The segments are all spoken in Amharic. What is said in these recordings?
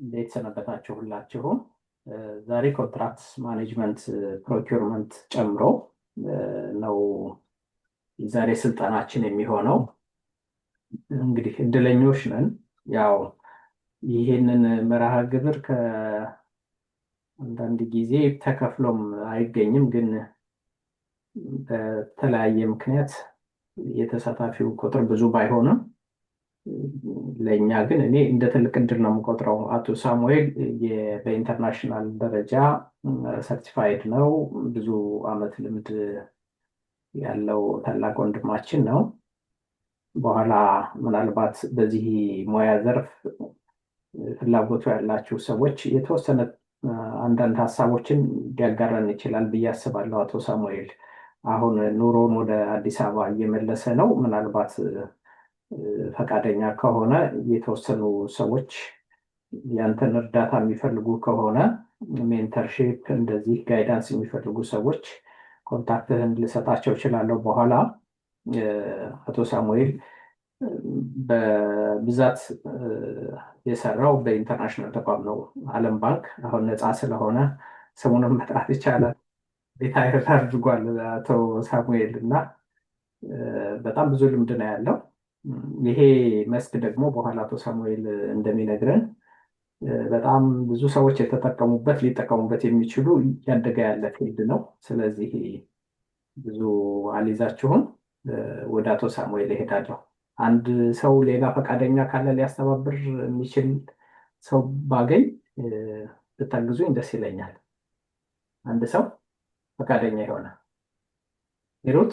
እንዴት ሰነበታችሁ ሁላችሁም? ዛሬ contract management procurement ጨምሮ ነው የዛሬ ስልጠናችን የሚሆነው። እንግዲህ እድለኞች ነን። ያው ይህንን መርሃ ግብር ከአንዳንድ ጊዜ ተከፍሎም አይገኝም፣ ግን በተለያየ ምክንያት የተሳታፊው ቁጥር ብዙ ባይሆንም ለእኛ ግን እኔ እንደ ትልቅ እድል ነው የምቆጥረው። አቶ ሳሙኤል በ international ደረጃ certified ነው። ብዙ አመት ልምድ ያለው ታላቅ ወንድማችን ነው። በኋላ ምናልባት በዚህ ሙያ ዘርፍ ፍላጎቱ ያላችሁ ሰዎች የተወሰነ አንዳንድ ሀሳቦችን ሊያጋራን ይችላል ብዬ አስባለሁ። አቶ ሳሙኤል አሁን ኑሮውን ወደ አዲስ አበባ እየመለሰ ነው። ምናልባት ፈቃደኛ ከሆነ የተወሰኑ ሰዎች ያንተን እርዳታ የሚፈልጉ ከሆነ፣ mentorship እንደዚህ guidance የሚፈልጉ ሰዎች contact ህን ልሰጣቸው እችላለሁ። በኋላ አቶ ሳሙኤል በብዛት የሰራው በ international ተቋም ነው፣ ዓለም ባንክ። አሁን ነፃ ስለሆነ ስሙንም መጥራት ይቻላል። Retire አድርጓል አቶ ሳሙኤል እና በጣም ብዙ ልምድ ነው ያለው። ይሄ መስክ ደግሞ በኋላ አቶ ሳሙኤል እንደሚነግረን በጣም ብዙ ሰዎች የተጠቀሙበት፣ ሊጠቀሙበት የሚችሉ፣ እያደገ ያለ field ነው። ስለዚህ ብዙ አልይዛችሁም፣ ወደ አቶ ሳሙኤል እሄዳለሁ። አንድ ሰው ሌላ ፈቃደኛ ካለ፣ ሊያስተባብር የሚችል ሰው ባገኝ ብታግዙኝ ደስ ይለኛል። አንድ ሰው ፈቃደኛ የሆነ፣ ሂሩት፣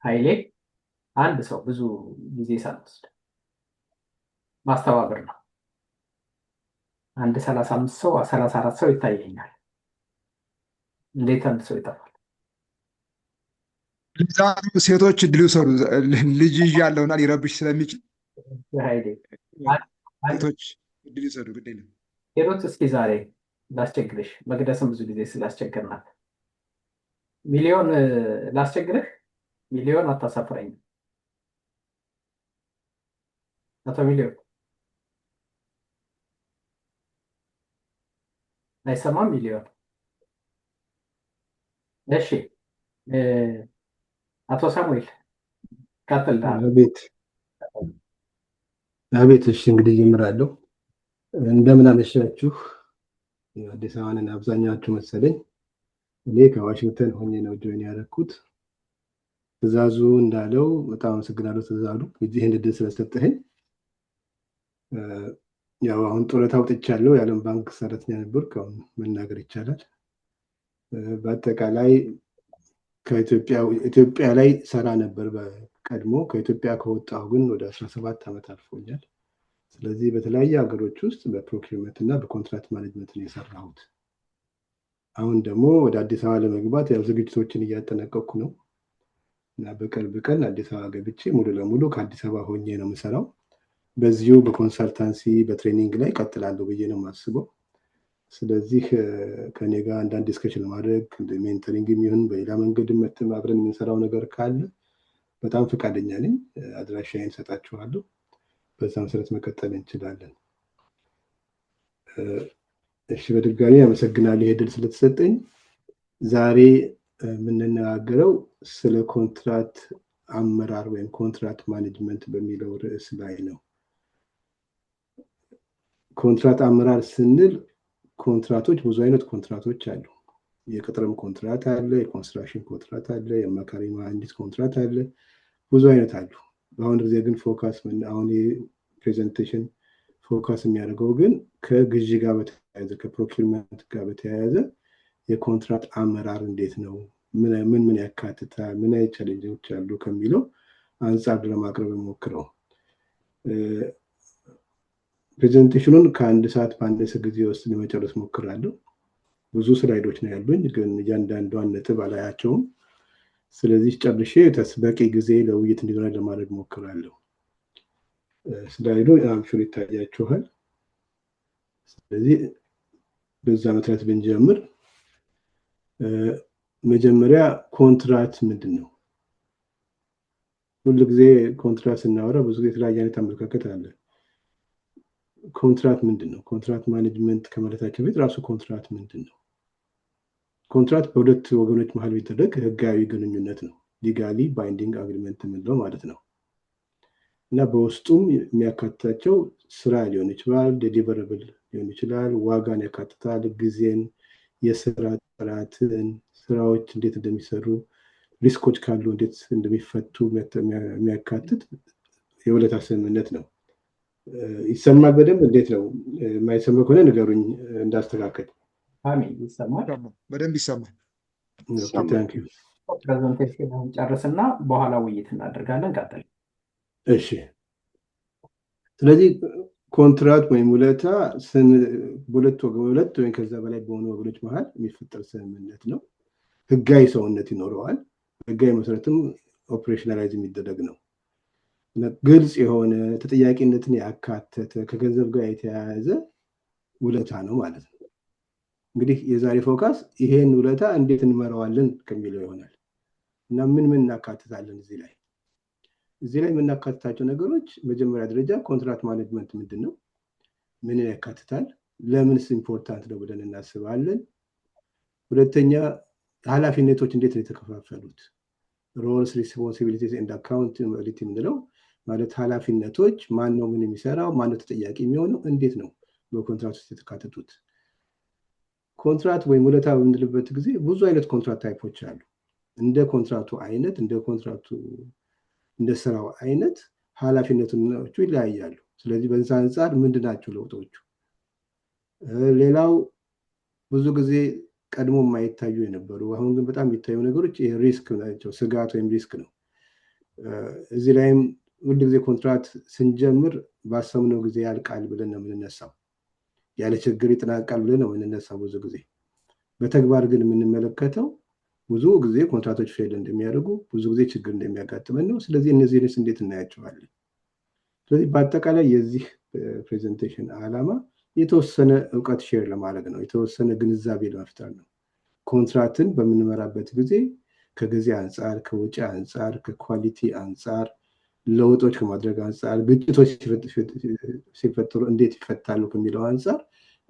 ኃይሌ፣ አንድ ሰው፣ ብዙ ጊዜ ሳንወስድ ማስተባበር ነው። አንድ 35 ሰው፣ 34 ሰው ይታየኛል። እንዴት አንድ ሰው ይጠፋል? ሴቶች እድል ይውሰዱ። ልጅ ይዣለሁና ሊረብሽ ስለሚችል ኃይሌ ሴቶች እድል ይውሰዱ። ግድ የለም። ሂሩት፣ እስኪ ዛሬ ላስቸግርሽ። መቅደስን ብዙ ጊዜ ስላስቸግርናት፣ ሚሊዮን ላስቸግርህ። ሚሊዮን አታሳፍረኝም። አቶ ሚሊዮን አይሰማም? ሚሊዮን፣ እሺ፣ አቶ ሳሙኤል ቀጥል። አቤት አቤት። እሺ፣ እንግዲህ ጀምራለሁ። እንደምን አመሻችሁ። አዲስ አበባንን አብዛኛችሁ መሰለኝ። እኔ ከዋሽንግተን ሆኜ ነው join ያደረኩት። ትእዛዙ እንዳለው በጣም አመሰግናለሁ ትእዛዙ፣ ይህን እድል ስለሰጠኸኝ። ያው አሁን ጡረታ አውጥቻለሁ። የዓለም ባንክ ሰራተኛ ነበርኩ። አሁን መናገር ይቻላል። በአጠቃላይ ከኢትዮጵያ ላይ ሰራ ነበር በቀድሞ። ከኢትዮጵያ ከወጣሁ ግን ወደ 17 ዓመት አልፎኛል። ስለዚህ በተለያየ ሀገሮች ውስጥ በ procurement እና በ contract management ነው የሰራሁት። አሁን ደግሞ ወደ አዲስ አበባ ለመግባት ያው ዝግጅቶችን እያጠናቀቅኩ ነው እና በቅርብ ቀን አዲስ አበባ ገብቼ ሙሉ ለሙሉ ከአዲስ አበባ ሆኜ ነው የምሰራው። በዚሁ በ consultancy፣ በ training ላይ ቀጥላለሁ ብዬ ነው የማስበው። ስለዚህ ከኔ ጋር አንዳንድ discussion ማድረግ፣ እንደ mentoring የሚሆን በሌላ መንገድ አብረን የምንሰራው ነገር ካለ በጣም ፈቃደኛ ነኝ። አድራሻዬን እሰጣችኋለሁ። በዛ መሰረት መቀጠል እንችላለን። እሺ፣ በድጋሚ አመሰግናለሁ ይሄ እድል ስለተሰጠኝ። ዛሬ የምንነጋገረው ስለ ኮንትራት አመራር ወይም contract management በሚለው ርዕስ ላይ ነው። ኮንትራት አመራር ስንል ኮንትራቶች፣ ብዙ አይነት ኮንትራቶች አሉ። የቅጥርም ኮንትራት አለ፣ የ construction ኮንትራት አለ፣ የአማካሪ መሀንዲስ ኮንትራት አለ፣ ብዙ አይነት አሉ። በአሁኑ ጊዜ ግን focus፣ አሁን presentation focus የሚያደርገው ግን ከግዢ ጋር በተያያዘ፣ ከ procurement ጋር በተያያዘ የኮንትራት አመራር እንዴት ነው፣ ምን ምን ያካትታል፣ ምን አይነት challenge ኦች አሉ ከሚለው አንጻር ለማቅረብ ሞክረው። Presentation ኑን ከአንድ ሰዓት በአነሰ ጊዜ ውስጥ ለመጨረስ ሞክራለሁ። ብዙ slide ኦች ነው ያሉኝ፣ ግን እያንዳንዷን ነጥብ አላያቸውም። ስለዚህ ጨርሼ በቂ ጊዜ ለውይይት እንዲኖረን ለማድረግ ሞክራለሁ። Slide ኡ I'm sure ይታያችኋል። ስለዚህ በዛ መሰረት ብንጀምር፣ መጀመሪያ ኮንትራት ምንድን ነው? ሁሉ ጊዜ ኮንትራት ስናወራ ብዙ ጊዜ የተለያየ አይነት አመለካከት አለ። ኮንትራት ምንድን ነው? Contract management ከማለታችን በፊት ራሱ ኮንትራት ምንድን ነው? ኮንትራት በሁለት ወገኖች መሀል የሚደረግ ህጋዊ ግንኙነት ነው። Legally binding agreement የምንለው ማለት ነው። እና በውስጡም የሚያካትታቸው ስራ ሊሆን ይችላል፣ deliverable ሊሆን ይችላል፣ ዋጋን ያካትታል፣ ጊዜን፣ የስራ ጥራትን፣ ስራዎች እንዴት እንደሚሰሩ፣ risk ኦች ካሉ እንዴት እንደሚፈቱ የሚያካትት የውለታ ስምምነት ነው። ይሰማል በደንብ? እንዴት ነው? የማይሰማ ከሆነ ንገሩኝ እንዳስተካከል። አሜን። ይሰማል፣ በደንብ ይሰማል። Thank you። Presentation ጨርስና በኋላ ውይይት እናደርጋለን። ቀጥል። እሺ። ስለዚህ ኮንትራት ወይም ውለታ በሁለት ሁለት ወይም ከዛ በላይ በሆኑ ወገኖች መሀል የሚፈጠር ስምምነት ነው። ህጋዊ ሰውነት ይኖረዋል። ህጋዊ መሰረትም operationalize የሚደረግ ነው። ግልጽ የሆነ፣ ተጠያቂነትን ያካተተ፣ ከገንዘብ ጋር የተያያዘ ውለታ ነው ማለት ነው። እንግዲህ የዛሬ focus ይሄን ውለታ እንዴት እንመራዋለን ከሚለው ይሆናል። እና ምን ምን እናካትታለን እዚህ ላይ የምናካትታቸው ነገሮች፣ መጀመሪያ ደረጃ contract management ምንድን ነው? ምንን ያካትታል? ለምንስ important ነው ብለን እናስባለን? ሁለተኛ፣ ኃላፊነቶች እንዴት ነው የተከፋፈሉት? Roles, responsibilities and accountability የምንለው ማለት ኃላፊነቶች፣ ማን ነው ምን የሚሰራው፣ ማን ነው ተጠያቂ የሚሆነው፣ እንዴት ነው በኮንትራት ውስጥ የተካተቱት? ኮንትራት ወይም ውለታ በምንልበት ጊዜ ብዙ አይነት contract type ኦች አሉ። እንደ ኮንትራቱ አይነት፣ እንደ ኮንትራቱ፣ እንደ ስራው አይነት ኃላፊነቶቹ ይለያያሉ። ስለዚህ በዛ አንጻር ምንድን ናቸው ለውጦቹ? ሌላው ብዙ ጊዜ ቀድሞ የማይታዩ የነበሩ፣ አሁን ግን በጣም የሚታዩ ነገሮች ይሄ risk ናቸው። ስጋት ወይም risk ነው። እዚህ ላይም ሁል ጊዜ ኮንትራት ስንጀምር ባሰብነው ጊዜ ያልቃል ብለን ነው የምንነሳው። ያለ ችግር ይጠናቀቃል ብለን ነው የምንነሳው ብዙ ጊዜ። በተግባር ግን የምንመለከተው ብዙ ጊዜ ኮንትራቶች fail እንደሚያደርጉ፣ ብዙ ጊዜ ችግር እንደሚያጋጥመን ነው። ስለዚህ እነዚህንስ እንዴት እናያቸዋለን? ስለዚህ በአጠቃላይ የዚህ presentation ዓላማ የተወሰነ እውቀት share ለማድረግ ነው። የተወሰነ ግንዛቤ ለመፍጠር ነው። ኮንትራትን በምንመራበት ጊዜ ከጊዜ አንጻር፣ ከወጪ አንጻር፣ ከ quality አንጻር፣ ለውጦች ከማድረግ አንጻር፣ ግጭቶች ሲፈጠሩ እንዴት ይፈታሉ ከሚለው አንጻር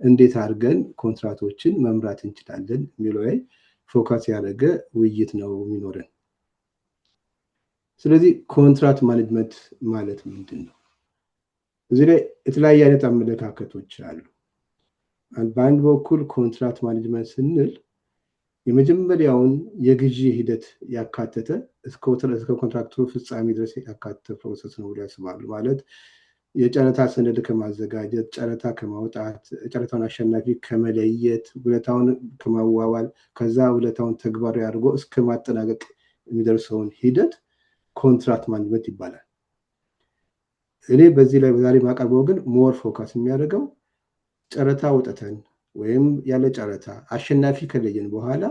እንዴት አድርገን ኮንትራቶችን መምራት እንችላለን የሚለው ላይ focus ያደረገ ውይይት ነው የሚኖረን። ስለዚህ contract management ማለት ምንድን ነው? እዚህ ላይ የተለያየ አይነት አመለካከቶች አሉ። በአንድ በኩል contract management ስንል የመጀመሪያውን የግዢ ሂደት ያካተተ፣ እስከ ኮንትራክቱ ፍጻሜ ድረስ ያካተተ process ነው ብሎ ያስባሉ። ማለት የጨረታ ሰነድ ከማዘጋጀት፣ ጨረታ ከማውጣት፣ ጨረታውን አሸናፊ ከመለየት፣ ውለታውን ከማዋዋል፣ ከዛ ውለታውን ተግባራዊ አድርጎ እስከ ማጠናቀቅ የሚደርሰውን ሂደት contract management ይባላል። እኔ በዚህ ላይ በዛሬ ማቀርበው ግን more focus የሚያደርገው ጨረታ አውጥተን ወይም ያለ ጨረታ አሸናፊ ከለየን በኋላ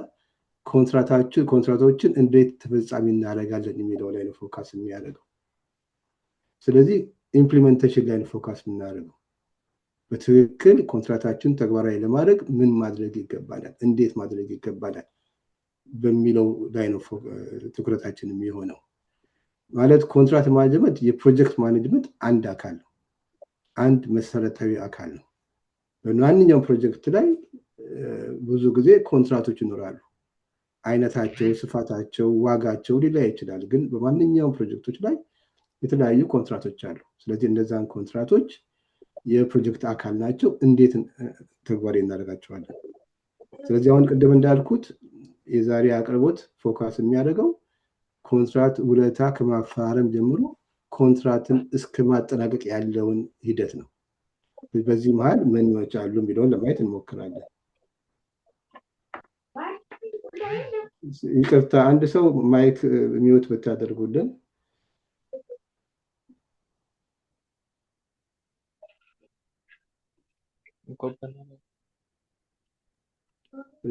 ኮንትራቶችን እንዴት ተፈጻሚ እናደርጋለን የሚለው ላይ ነው focus የሚያደርገው። ስለዚህ implementation ላይ ነው focus የምናደርገው። በትክክል ኮንትራታችን ተግባራዊ ለማድረግ ምን ማድረግ ይገባናል፣ እንዴት ማድረግ ይገባናል በሚለው ላይ ነው ትኩረታችን የሚሆነው። ማለት contract management የ project management አንድ አካል ነው፣ አንድ መሰረታዊ አካል ነው። በማንኛውም ፕሮጀክት ላይ ብዙ ጊዜ ኮንትራቶች ይኖራሉ። አይነታቸው፣ ስፋታቸው፣ ዋጋቸው ሊለያይ ይችላል። ግን በማንኛውም ፕሮጀክቶች ላይ የተለያዩ ኮንትራቶች አሉ። ስለዚህ እነዛን ኮንትራቶች የፕሮጀክት አካል ናቸው። እንዴት ተግባራዊ እናደርጋቸዋለን? ስለዚህ አሁን ቅድም እንዳልኩት የዛሬ አቅርቦት focus የሚያደርገው ኮንትራት፣ ውለታ ከማፈራረም ጀምሮ ኮንትራትን እስከ ማጠናቀቅ ያለውን ሂደት ነው። በዚህ መሀል ምኖች አሉ የሚለውን ለማየት እንሞክራለን። ይቅርታ፣ አንድ ሰው mic mute ብታደርጉልን።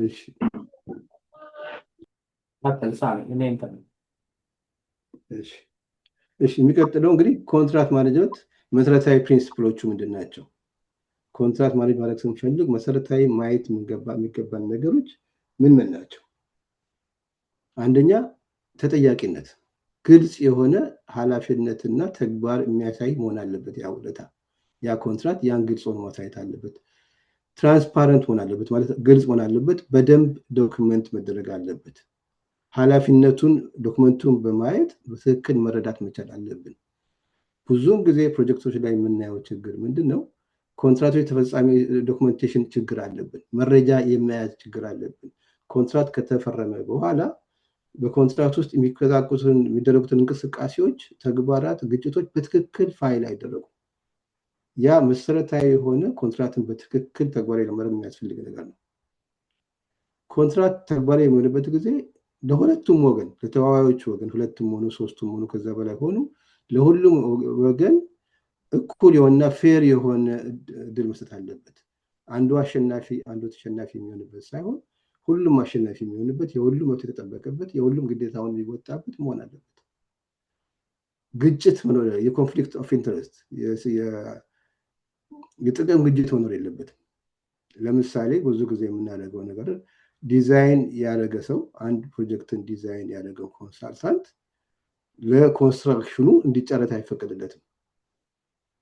እሺ። ቀጥል ሳሚ፣ እኔ እንትን እሺ፣ የሚቀጥለው እንግዲህ contract management መሰረታዊ principle ኦቹ ምንድን ናቸው? Contract manage ማድረግ ስንፈልግ መሰረታዊ ማየት የሚገባን ነገሮች ምን ምን ናቸው? አንደኛ፣ ተጠያቂነት። ግልጽ የሆነ ኃላፊነትና ተግባር የሚያሳይ መሆን አለበት። ያ ውለታ፣ ያ ኮንትራት ያን ግልጽ ሆኖ ማሳየት አለበት። Transparent መሆን አለበት፣ ማለት ግልጽ መሆን አለበት። በደንብ document መደረግ አለበት። ኃላፊነቱን document ኡን በማየት በትክክል መረዳት መቻል አለብን። ብዙውን ጊዜ ፕሮጀክቶች ላይ የምናየው ችግር ምንድን ነው? ኮንትራቶች ተፈጻሚ documentation ችግር አለብን። መረጃ የመያዝ ችግር አለብን። ኮንትራት ከተፈረመ በኋላ በኮንትራት ውስጥ የሚከዛቁትን የሚደረጉትን እንቅስቃሴዎች፣ ተግባራት፣ ግጭቶች በትክክል ፋይል አይደረጉም። ያ መሰረታዊ የሆነ ኮንትራትን በትክክል ተግባራዊ ለማድረግ የሚያስፈልግ ነገር ነው። ኮንትራት ተግባራዊ የሚሆንበት ጊዜ ለሁለቱም ወገን፣ ለተዋዋዮቹ ወገን፣ ሁለቱም ሆኑ ሶስቱም ሆኑ ከዛ በላይ ሆኑ፣ ለሁሉም ወገን እኩል የሆነና fair የሆነ እድል መስጠት አለበት። አንዱ አሸናፊ አንዱ ተሸናፊ የሚሆንበት ሳይሆን ሁሉም አሸናፊ የሚሆንበት፣ የሁሉም መብት የተጠበቀበት፣ የሁሉም ግዴታውን የሚወጣበት መሆን አለበት። ግጭት መኖር፣ የ conflict of interest፣ የጥቅም ግጭት መኖር የለበትም። ለምሳሌ ብዙ ጊዜ የምናደርገው ነገር ዲዛይን ያደረገ ሰው፣ አንድ ፕሮጀክትን ዲዛይን ያደረገው consultant ለ construction ኑ እንዲጫረት አይፈቀድለትም።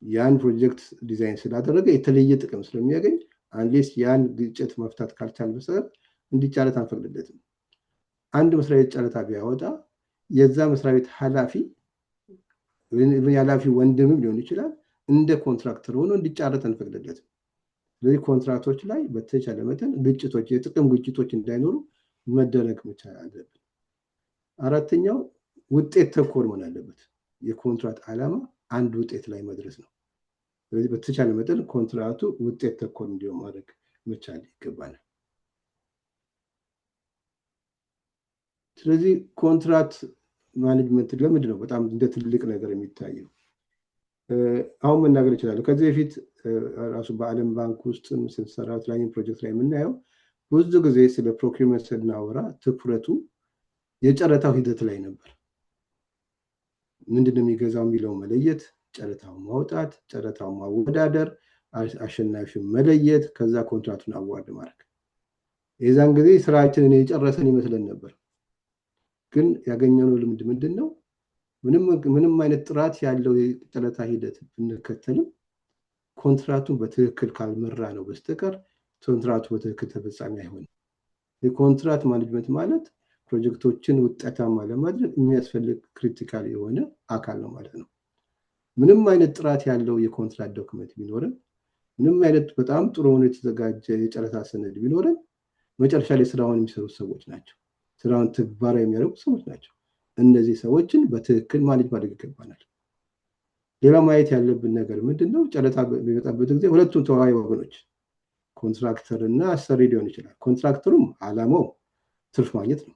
ያን ፕሮጀክት ዲዛይን ስላደረገ የተለየ ጥቅም ስለሚያገኝ unless ያን ግጭት መፍታት ካልቻል በስተቀር እንዲጫረት አንፈቅድለትም። አንድ መስሪያ ቤት ጨረታ ቢያወጣ የዛ መስሪያ ቤት ኃላፊ፣ የኃላፊ ወንድምም ሊሆን ይችላል፣ እንደ contractor ሆኖ እንዲጫረት አንፈቅድለትም። ስለዚህ ኮንትራክቶች ላይ በተቻለ መጠን ግጭቶች፣ የጥቅም ግጭቶች እንዳይኖሩ መደረግ መቻል አለብን። አራተኛው ውጤት ተኮር መሆን አለበት። የኮንትራት ዓላማ አንድ ውጤት ላይ መድረስ ነው። ስለዚህ በተቻለ መጠን ኮንትራቱ ውጤት ተኮር እንዲሆን ማድረግ መቻል ይገባናል። ስለዚህ contract management ለምንድን ነው በጣም እንደ ትልቅ ነገር የሚታየው? አሁን መናገር እችላለሁ። ከዚህ በፊት ራሱ በዓለም ባንክ ውስጥም ስንሰራ የተለያዩ ፕሮጀክት ላይ የምናየው ብዙ ጊዜ ስለ procurement ስናወራ ትኩረቱ የጨረታው ሂደት ላይ ነበር። ምንድን ነው የሚገዛው የሚለው መለየት፣ ጨረታውን ማውጣት፣ ጨረታውን ማወዳደር፣ አሸናፊውን መለየት፣ ከዛ ኮንትራቱን award ማድረግ። የዛን ጊዜ ስራችንን የጨረሰን ይመስለን ነበር። ግን ያገኘነው ልምድ ምንድን ነው? ምንም አይነት ጥራት ያለው የጨረታ ሂደት ብንከተልም ኮንትራቱን በትክክል ካልመራነው በስተቀር ኮንትራቱ በትክክል ተፈጻሚ አይሆንም። የ contract management ማለት ፕሮጀክቶችን ውጤታማ ለማድረግ የሚያስፈልግ critical የሆነ አካል ነው ማለት ነው። ምንም አይነት ጥራት ያለው የኮንትራት document ቢኖረን፣ ምንም አይነት በጣም ጥሩ ሆኖ የተዘጋጀ የጨረታ ሰነድ ቢኖረን፣ መጨረሻ ላይ ስራውን የሚሰሩት ሰዎች ናቸው። ስራውን ተግባራዊ የሚያደርጉ ሰዎች ናቸው። እነዚህ ሰዎችን በትክክል manage ማድረግ ይገባናል። ሌላ ማየት ያለብን ነገር ምንድን ነው? ጨረታ በሚመጣበት ጊዜ ሁለቱም ተዋዋይ ወገኖች contractor እና አሰሪ ሊሆን ይችላል። contractor ኡም አላማው ትርፍ ማግኘት ነው።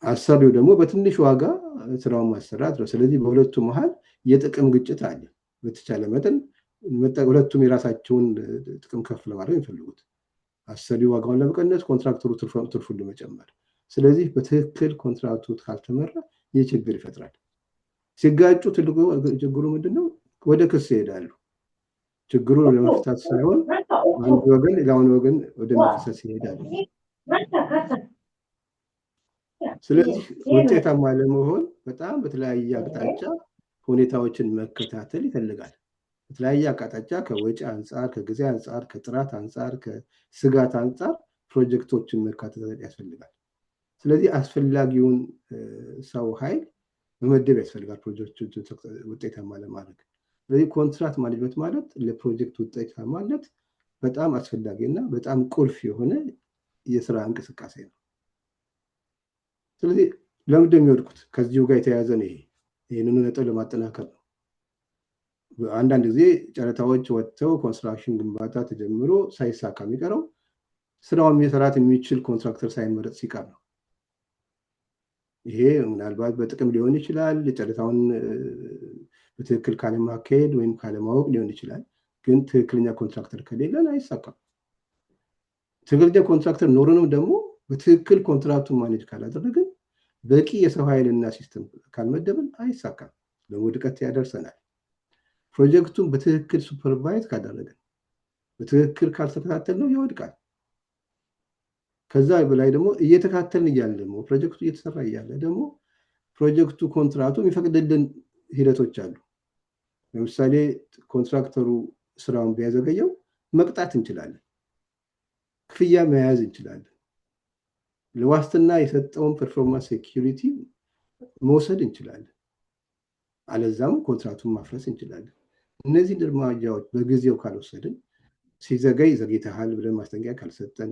አሰሪው ደግሞ በትንሽ ዋጋ ስራውን ማሰራት ነው። ስለዚህ በሁለቱ መሀል የጥቅም ግጭት አለ። በተቻለ መጠን ሁለቱም የራሳቸውን ጥቅም ከፍ ለማድረግ የሚፈልጉት፣ አሰሪው ዋጋውን ለመቀነስ፣ contractor ኡ ትርፉን ለመጨመር። ስለዚህ በትክክል ኮንትራክቱ ካልተመራ ይህ ችግር ይፈጥራል። ሲጋጩ ትልቁ ችግሩ ምንድነው? ወደ ክስ ይሄዳሉ። ችግሩን ለመፍታት ሳይሆን አንዱ ወገን ሌላውን ወገን ወደ መክሰስ ይሄዳሉ። ስለዚህ ውጤታማ ለመሆን በጣም በተለያየ አቅጣጫ ሁኔታዎችን መከታተል ይፈልጋል። በተለያየ አቅጣጫ ከወጪ አንጻር፣ ከጊዜ አንጻር፣ ከጥራት አንጻር፣ ከስጋት አንጻር ፕሮጀክቶችን መከታተል ያስፈልጋል። ስለዚህ አስፈላጊውን ሰው ኃይል መመደብ ያስፈልጋል ፕሮጀክቶችን ውጤታማ ለማድረግ። ስለዚህ contract management ማለት ለፕሮጀክት ውጤታማነት በጣም አስፈላጊ እና በጣም ቁልፍ የሆነ የስራ እንቅስቃሴ ነው። ስለዚህ ለምንድን ነው የሚወድቁት? ከዚሁ ጋር የተያያዘ ነው። ይሄ ይህንኑ ነጥብ ለማጠናከር ነው። አንዳንድ ጊዜ ጨረታዎች ወጥተው construction ግንባታ ተጀምሮ ሳይሳካ የሚቀረው ስራውን መስራት የሚችል contractor ሳይመረጥ ሲቀር ነው። ይሄ ምናልባት በጥቅም ሊሆን ይችላል፣ ጨረታውን በትክክል ካለማካሄድ ወይም ካለማወቅ ሊሆን ይችላል። ግን ትክክለኛ contractor ከሌለን አይሳካም። ትክክለኛ contractor ኖሮንም ደግሞ በትክክል ኮንትራክቱን manage ካላደረግን፣ በቂ የሰው ኃይልና system ካልመደብን አይሳካም፣ ለውድቀት ያደርሰናል። ፕሮጀክቱን በትክክል supervise ካላደረግን፣ በትክክል ካልተከታተልነው ይወድቃል። ከዛ በላይ ደግሞ እየተከታተልን እያለ ደግሞ፣ ፕሮጀክቱ እየተሰራ እያለ ደግሞ ፕሮጀክቱ ኮንትራቱ የሚፈቅድልን ሂደቶች አሉ። ለምሳሌ contractor ኡ ስራውን ቢያዘገየው መቅጣት እንችላለን። ክፍያ መያዝ እንችላለን። ለዋስትና የሰጠውን performance security መውሰድ እንችላለን። አለዛም ኮንትራቱን ማፍረስ እንችላለን። እነዚህን እርምጃዎች በጊዜው ካልወሰድን፣ ሲዘገይ ዘግይተሃል ብለን ማስጠንቀቂያ ካልሰጠን፣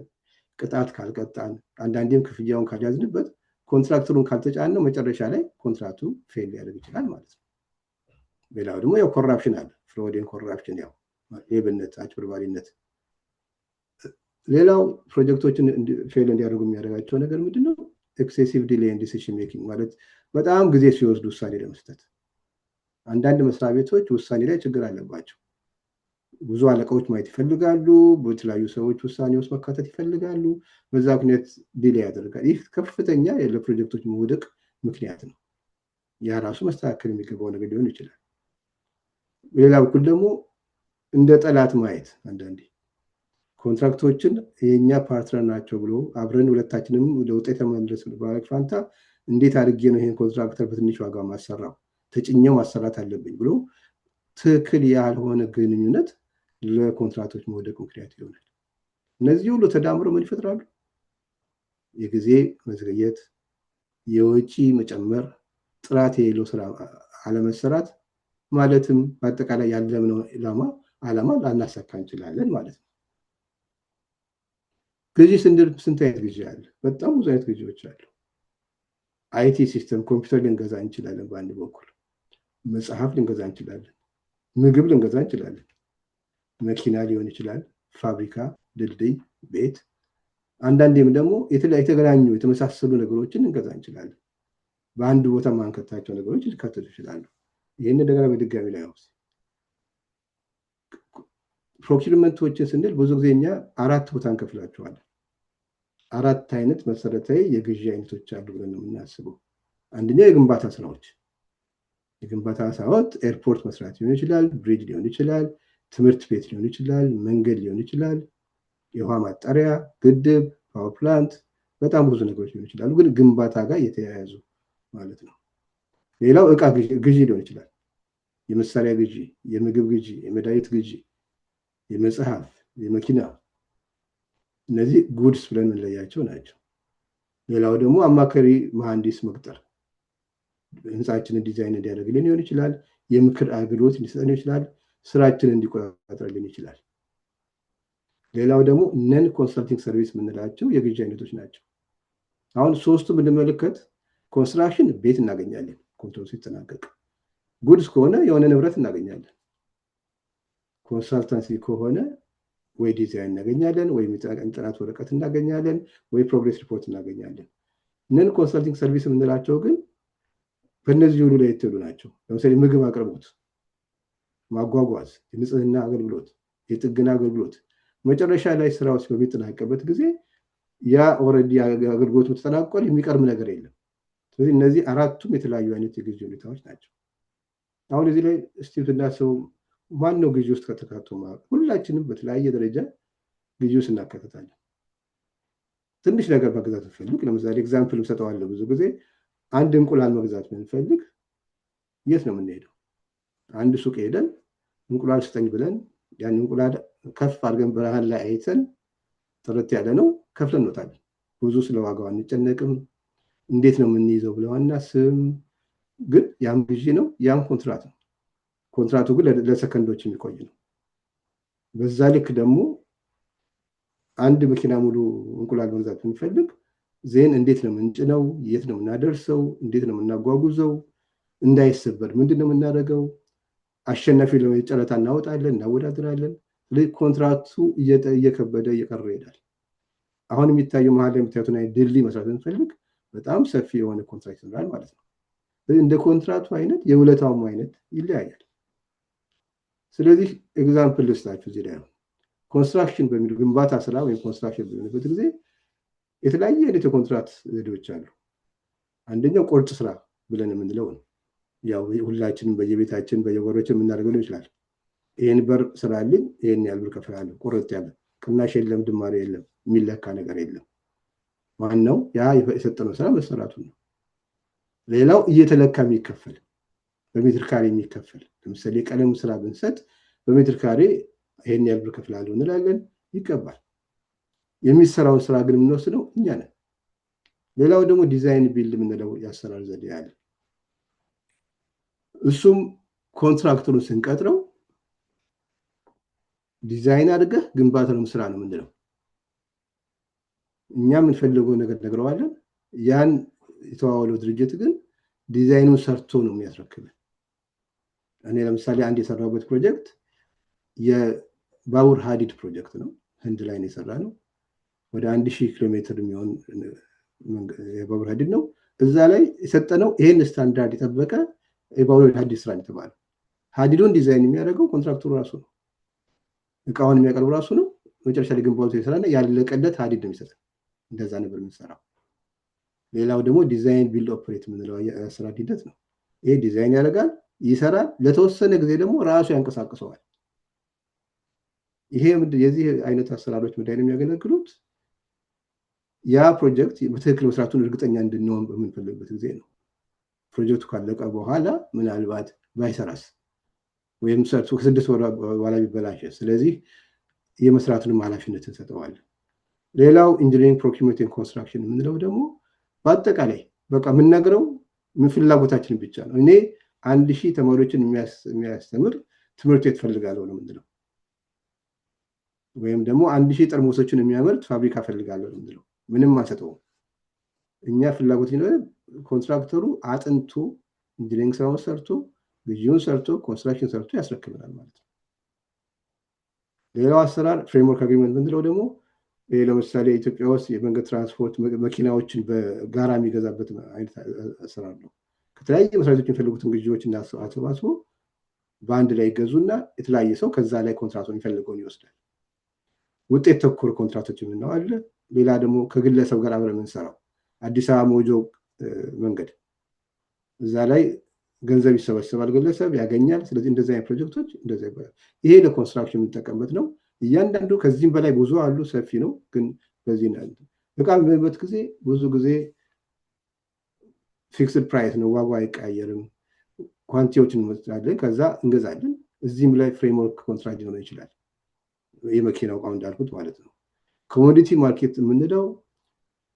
ቅጣት ካልቀጣን፣ አንዳንዴም ክፍያውን ካልያዝንበት፣ contractor ኡን ካልተጫነው መጨረሻ ላይ ኮንትራቱ fail ሊያደርግ ይችላል ማለት ነው። ሌላው ደግሞ ያው corruption አለ። Fraud and corruption፣ ያው ሌብነት፣ አጭበርባሪነት። ሌላው ፕሮጀክቶችን fail እንዲያደርጉ የሚያደርጋቸው ነገር ምንድነው? Excessive delay in decision making፣ ማለት በጣም ጊዜ ሲወስዱ ውሳኔ ለመስጠት። አንዳንድ መስሪያ ቤቶች ውሳኔ ላይ ችግር አለባቸው። ብዙ አለቃዎች ማየት ይፈልጋሉ። በተለያዩ ሰዎች ውሳኔ ውስጥ መካተት ይፈልጋሉ። በዛ ምክንያት delay ያደርጋል። ይህ ከፍተኛ ለፕሮጀክቶች መውደቅ ምክንያት ነው። ያ ራሱ መስተካከል የሚገባው ነገር ሊሆን ይችላል። በሌላ በኩል ደግሞ እንደ ጠላት ማየት፣ አንዳንዴ contractor ኦችን የእኛ partner ናቸው ብሎ አብረን ሁለታችንም ወደ ውጤት መድረስ ባረግ ፋንታ እንዴት አድርጌ ነው ይሄን contractor በትንሽ ዋጋ ማሰራው፣ ተጭኘው ማሰራት አለብኝ ብሎ ትክክል ያልሆነ ግንኙነት ለኮንትራቶች መውደቅ ምክንያት ይሆናል። እነዚህ ሁሉ ተዳምረው ምን ይፈጥራሉ? የጊዜ መዘግየት፣ የወጪ መጨመር፣ ጥራት የሌለው ስራ አለመሰራት፣ ማለትም በአጠቃላይ ያለምነው ዓላማ ላናሳካ እንችላለን ማለት ነው። ግዢ ስንል ስንት አይነት ግዢ አለ? በጣም ብዙ አይነት ግዢዎች አሉ። IT system፣ ኮምፒውተር ልንገዛ እንችላለን። በአንድ በኩል መጽሐፍ ልንገዛ እንችላለን። ምግብ ልንገዛ እንችላለን። መኪና ሊሆን ይችላል፣ ፋብሪካ፣ ድልድይ፣ ቤት። አንዳንዴም ደግሞ የተገናኙ የተመሳሰሉ ነገሮችን ልንገዛ እንችላለን። በአንድ ቦታ ማንከታቸው ነገሮች ሊካተቱ ይችላሉ። ይህን እንደገና በድጋሚ ላይ procurement ኦችን ስንል ብዙ ጊዜ እኛ አራት ቦታ እንከፍላቸዋለን። አራት አይነት መሰረታዊ የግዢ አይነቶች አሉ ብለን ነው የምናስበው። አንደኛው የግንባታ ስራዎች። የግንባታ ስራዎች airport መስራት ሊሆን ይችላል፣ bridge ሊሆን ይችላል፣ ትምህርት ቤት ሊሆን ይችላል፣ መንገድ ሊሆን ይችላል፣ የውሃ ማጣሪያ፣ ግድብ፣ power plant፣ በጣም ብዙ ነገሮች ሊሆን ይችላሉ። ግን ግንባታ ጋር የተያያዙ ማለት ነው። ሌላው እቃ ግዢ ሊሆን ይችላል። የመሳሪያ ግዢ፣ የምግብ ግዢ፣ የመድኃኒት ግዢ፣ የመጽሐፍ፣ የመኪና፣ እነዚህ goods ብለን የምንለያቸው ናቸው። ሌላው ደግሞ አማካሪ መሐንዲስ መቅጠር፣ ህንፃችንን ዲዛይን እንዲያደርግልን ሊሆን ይችላል። የምክር አገልግሎት እንዲሰጠን ይችላል። ስራችንን እንዲቆጣጠርልን ይችላል። ሌላው ደግሞ non consulting service የምንላቸው የግዢ አይነቶች ናቸው። አሁን ሶስቱ ብንመለከት construction ቤት እናገኛለን ኮንትራት ሲጠናቀቅ። Goods ከሆነ የሆነ ንብረት እናገኛለን። Consultancy ከሆነ ወይ ዲዛይን እናገኛለን፣ ወይ ጥናት ወረቀት እናገኛለን፣ ወይ progress report እናገኛለን። Non consulting service የምንላቸው ግን በእነዚህ ሁሉ ላይ የተሉ ናቸው። ለምሳሌ ምግብ አቅርቦት፣ ማጓጓዝ፣ የንጽህና አገልግሎት፣ የጥገና አገልግሎት፣ መጨረሻ ላይ ስራዎች በሚጠናቀበት ጊዜ ያ already አገልግሎቱ ተጠናቋል፣ የሚቀርም ነገር የለም። ስለዚህ እነዚህ አራቱም የተለያዩ አይነት የግዢ ሁኔታዎች ናቸው። አሁን እዚህ ላይ እስቲ ብናስበው ማን ነው ግዢ ውስጥ ከተካቶ? ሁላችንም በተለያየ ደረጃ ግዢ ውስጥ እናካተታለን። ትንሽ ነገር መግዛት ብንፈልግ፣ ለምሳሌ example እሰጠዋለሁ፣ ብዙ ጊዜ አንድ እንቁላል መግዛት ብንፈልግ የት ነው የምንሄደው? አንድ ሱቅ ሄደን እንቁላል ስጠኝ ብለን ያን እንቁላል ከፍ አድርገን ብርሃን ላይ አይተን ጥርት ያለ ነው ከፍለን እንወጣለን። ብዙ ስለ ዋጋው አንጨነቅም። እንዴት ነው የምንይዘው ብለው አናስብም። ግን ያም ግዢ ነው፣ ያም ኮንትራት ነው። ኮንትራቱ ግን ለሰከንዶች የሚቆይ ነው። በዛ ልክ ደግሞ አንድ መኪና ሙሉ እንቁላል መግዛት ብንፈልግ then እንዴት ነው የምንጭነው? የት ነው የምናደርሰው? እንዴት ነው የምናጓጉዘው? እንዳይሰበር ምንድን ነው የምናደርገው? አሸናፊ ጨረታ እናወጣለን፣ እናወዳድራለን። ስለዚህ ኮንትራቱ እየከበደ እየቀረ ይሄዳል። አሁን የሚታየው መሀል ላይ የሚታዩትን አይነት ድልድይ መስራት ብንፈልግ በጣም ሰፊ የሆነ ኮንትራት ይኖራል ማለት ነው። ስለዚህ እንደ ኮንትራቱ አይነት የውለታውም አይነት ይለያያል። ስለዚህ example ልስጣችሁ እዚህ ላይ። Construction በሚሉ ግንባታ ስራ ወይም construction በሚሆንበት ጊዜ የተለያየ አይነት የኮንትራት ዘዴዎች አሉ። አንደኛው ቁርጥ ስራ ብለን የምንለው ነው። ያው ሁላችንም በየቤታችን በየጓሮችን የምናደርገው ሊሆን ይችላል። ይህን በር ስራልኝ፣ ይህን ያህል ብር እከፍልሃለሁ፣ ቁርጥ ያለ ቅናሽ የለም፣ ድማሬ የለም፣ የሚለካ ነገር የለም። ዋናው ያ የሰጠነው ስራ መሰራቱ ነው። ሌላው እየተለካ የሚከፈል፣ በሜትር ካሬ የሚከፈል፣ ለምሳሌ የቀለም ስራ ብንሰጥ በሜትር ካሬ ይሄን ያህል ብር እከፍላለሁ እንላለን፣ ይቀባል። የሚሰራውን ስራ ግን የምንወስደው እኛ ነን። ሌላው ደግሞ design build የምንለው የአሰራር ዘዴ አለ። እሱም ኮንትራክተሩን ስንቀጥረው ዲዛይን አድርገህ ግንባታውን ስራ ነው የምንለው። እኛ የምንፈልገው ነገር ነግረዋለን። ያን የተዋዋለው ድርጅት ግን ዲዛይኑን ሰርቶ ነው የሚያስረክበን። እኔ ለምሳሌ አንድ የሰራሁበት ፕሮጀክት የባቡር ሀዲድ ፕሮጀክት ነው። ህንድ ላይ ነው የሰራነው። ወደ 1000 ኪሎ ሜትር የሚሆን የባቡር ሀዲድ ነው። እዛ ላይ የሰጠነው ይሄን ስታንዳርድ የጠበቀ የባቡር ሀዲድ ስራ የተባለው፣ ሀዲዱን ዲዛይን የሚያደርገው ኮንትራክተሩ ራሱ ነው። እቃውን የሚያቀርቡ ራሱ ነው። መጨረሻ ላይ ግንባታው ይሰራና ያለቀለት ሀዲድ ነው የሚሰጠን። እንደዛ ነበር የምንሰራው። ሌላው ደግሞ design build operate የምንለው የአሰራር ሂደት ነው። ይሄ ዲዛይን ያደርጋል፣ ይሰራል። ለተወሰነ ጊዜ ደግሞ ራሱ ያንቀሳቅሰዋል። ይሄ የዚህ አይነት አሰራሮች ምንድን ነው የሚያገለግሉት? ያ ፕሮጀክት በትክክል መስራቱን እርግጠኛ እንድንሆን በምንፈልግበት ጊዜ ነው። ፕሮጀክቱ ካለቀ በኋላ ምናልባት ባይሰራስ ወይም ሰርቶ ከ6 ወር በኋላ ቢበላሽ፣ ስለዚህ የመስራቱንም ኃላፊነት እንሰጠዋለን። ሌላው engineering, procurement, construction የምንለው ደግሞ በአጠቃላይ በቃ የምንነግረው ምን ፍላጎታችን ብቻ ነው። እኔ 1000 ተማሪዎችን የሚያስተምር ትምህርት ቤት ፈልጋለሁ ነው የምንለው። ወይም ደግሞ 1000 ጠርሙሶችን የሚያመርት ፋብሪካ ፈልጋለሁ ነው የምንለው። ምንም አንሰጠውም። እኛ ፍላጎት ኮንትራክተሩ አጥንቶ፣ engineering ስራውን ሰርቶ፣ ግዢውን ሰርቶ፣ construction ሰርቶ ያስረክበናል ማለት ነው። ሌላው አሰራር framework agreement የምንለው ደግሞ ይሄ ለምሳሌ ኢትዮጵያ ውስጥ የመንገድ ትራንስፖርት መኪናዎችን በጋራ የሚገዛበት አይነት አሰራር ነው። ከተለያየ መስሪያ ቤቶች የሚፈልጉትን ግዢዎች እና አሰባስቦ በአንድ ላይ ይገዙና የተለያየ ሰው ከዛ ላይ ኮንትራቱን የሚፈልገውን ይወስዳል። ውጤት ተኮር ኮንትራቶች የምንለው አለ። ሌላ ደግሞ ከግለሰብ ጋር አብረን የምንሰራው አዲስ አበባ ሞጆ መንገድ፣ እዛ ላይ ገንዘብ ይሰበሰባል፣ ግለሰብ ያገኛል። ስለዚህ እንደዚህ አይነት ፕሮጀክቶች እንደዚ ይባላል። ይሄ ለ construction የምንጠቀምበት ነው። እያንዳንዱ ከዚህም በላይ ብዙ አሉ፣ ሰፊ ነው። ግን በዚህ እቃ በሚሆንበት ጊዜ ብዙ ጊዜ fixed price ነው፣ ዋጋው አይቀያየርም። Quantity ዎችን እንወስዳለን፣ ከዛ እንገዛለን። እዚህም ላይ framework contract ሊሆን ይችላል። የመኪናው እቃው እንዳልኩት ማለት ነው። Commodity market የምንለው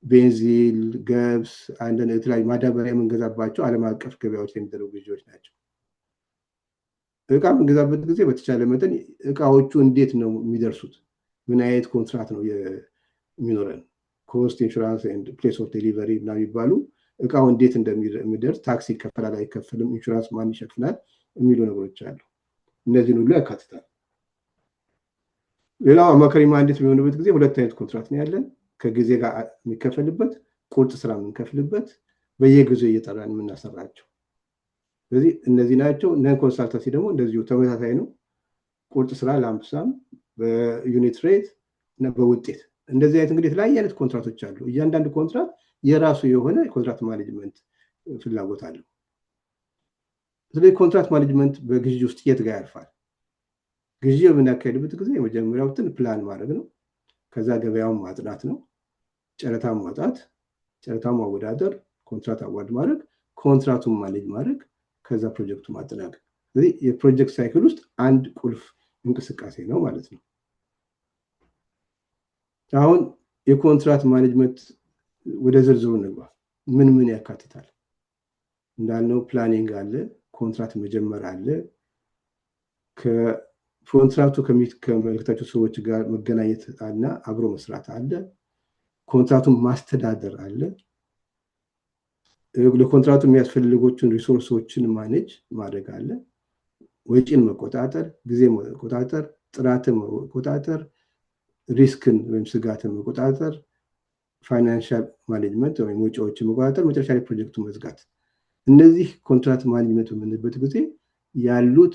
ቤንዚን፣ ገብስ፣ አንዳንድ የተለያዩ ማዳበሪያ የምንገዛባቸው ዓለም አቀፍ ገበያዎች የሚደረጉ ግዢዎች ናቸው። እቃ የምንገዛበት ጊዜ በተቻለ መጠን እቃዎቹ እንዴት ነው የሚደርሱት፣ ምን አይነት ኮንትራት ነው የሚኖረን፣ cost፣ insurance, place of delivery ምናምን የሚባሉ፣ እቃው እንዴት እንደሚደርስ፣ ታክስ ይከፈላል አይከፈልም፣ ኢንሹራንስ ማን ይሸፍናል የሚሉ ነገሮች አሉ። እነዚህን ሁሉ ያካትታል። ሌላው አማካሪ መሀንዲስ የሚሆንበት ጊዜ ሁለት አይነት ኮንትራት ነው ያለን። ከጊዜ ጋር የሚከፈልበት፣ ቁርጥ ስራ የምንከፍልበት፣ በየጊዜው እየጠራን የምናሰራቸው። ስለዚህ እነዚህ ናቸው። Non consultancy ደግሞ እንደዚሁ ተመሳሳይ ነው። ቁርጥ ስራ፣ lump sum፣ በ unit rate እና በውጤት። እንደዚህ አይነት እንግዲህ የተለያየ አይነት ኮንትራቶች አሉ። እያንዳንዱ ኮንትራት የራሱ የሆነ የ contract management ፍላጎት አለው። ስለዚህ contract management በግዢ ውስጥ የት ጋር ያርፋል? ግዢ በምናካሄድበት ጊዜ የመጀመሪያው እንትን ፕላን ማድረግ ነው። ከዛ ገበያውን ማጥናት ነው። ጨረታን ማውጣት፣ ጨረታውን ማወዳደር፣ contract award ማድረግ፣ ኮንትራቱን manage ማድረግ፣ ከዛ ፕሮጀክቱ ማጠናቀቅ። ስለዚህ የ project cycle ውስጥ አንድ ቁልፍ እንቅስቃሴ ነው ማለት ነው። አሁን የ contract management ወደ ዝርዝሩ እንግባ። ምን ምን ያካትታል? እንዳልነው planning አለ፣ ኮንትራት መጀመር አለ፣ ከኮንትራቱ ከሚመለከታቸው ሰዎች ጋር መገናኘት እና አብሮ መስራት አለ፣ ኮንትራቱን ማስተዳደር አለ፣ ለኮንትራቱ የሚያስፈልጉትን resource ኦችን manage ማድረግ አለ፣ ወጪን መቆጣጠር፣ ጊዜ መቆጣጠር፣ ጥራትን መቆጣጠር፣ risk ን ወይም ስጋትን መቆጣጠር፣ financial management ወይም ወጪዎችን መቆጣጠር፣ መጨረሻ ላይ ፕሮጀክቱን መዝጋት። እነዚህ contract management በምንልበት ጊዜ ያሉት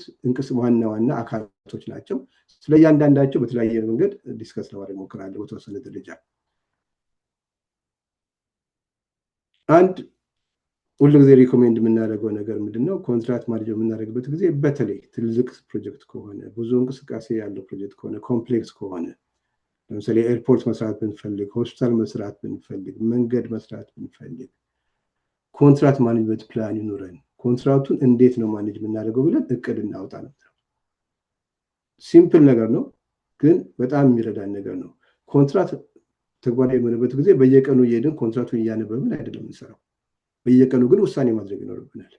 ዋና ዋና አካላቶች ናቸው። ስለ እያንዳንዳቸው በተለያየ መንገድ discuss ለማድረግ እሞክራለሁ በተወሰነ ደረጃ። አንድ ሁሉ ጊዜ recommend የምናደርገው ነገር ምንድን ነው? Contract manage በምናደርግበት ጊዜ በተለይ ትልቅ ፕሮጀክት ከሆነ፣ ብዙ እንቅስቃሴ ያለው ፕሮጀክት ከሆነ፣ complex ከሆነ፣ ለምሳሌ airport መስራት ብንፈልግ፣ ሆስፒታል መስራት ብንፈልግ፣ መንገድ መስራት ብንፈልግ፣ Contract management plan ይኑረን። ኮንትራቱን እንዴት ነው manage የምናደርገው ብለን እቅድ እናውጣ ነው። Simple ነገር ነው፣ ግን በጣም የሚረዳን ነገር ነው። ኮንትራት ተግባራዊ የሚሆንበት ጊዜ በየቀኑ እየሄድን ኮንትራቱን እያነበብን አይደለም የምንሰራው። በየቀኑ ግን ውሳኔ ማድረግ ይኖርብናል።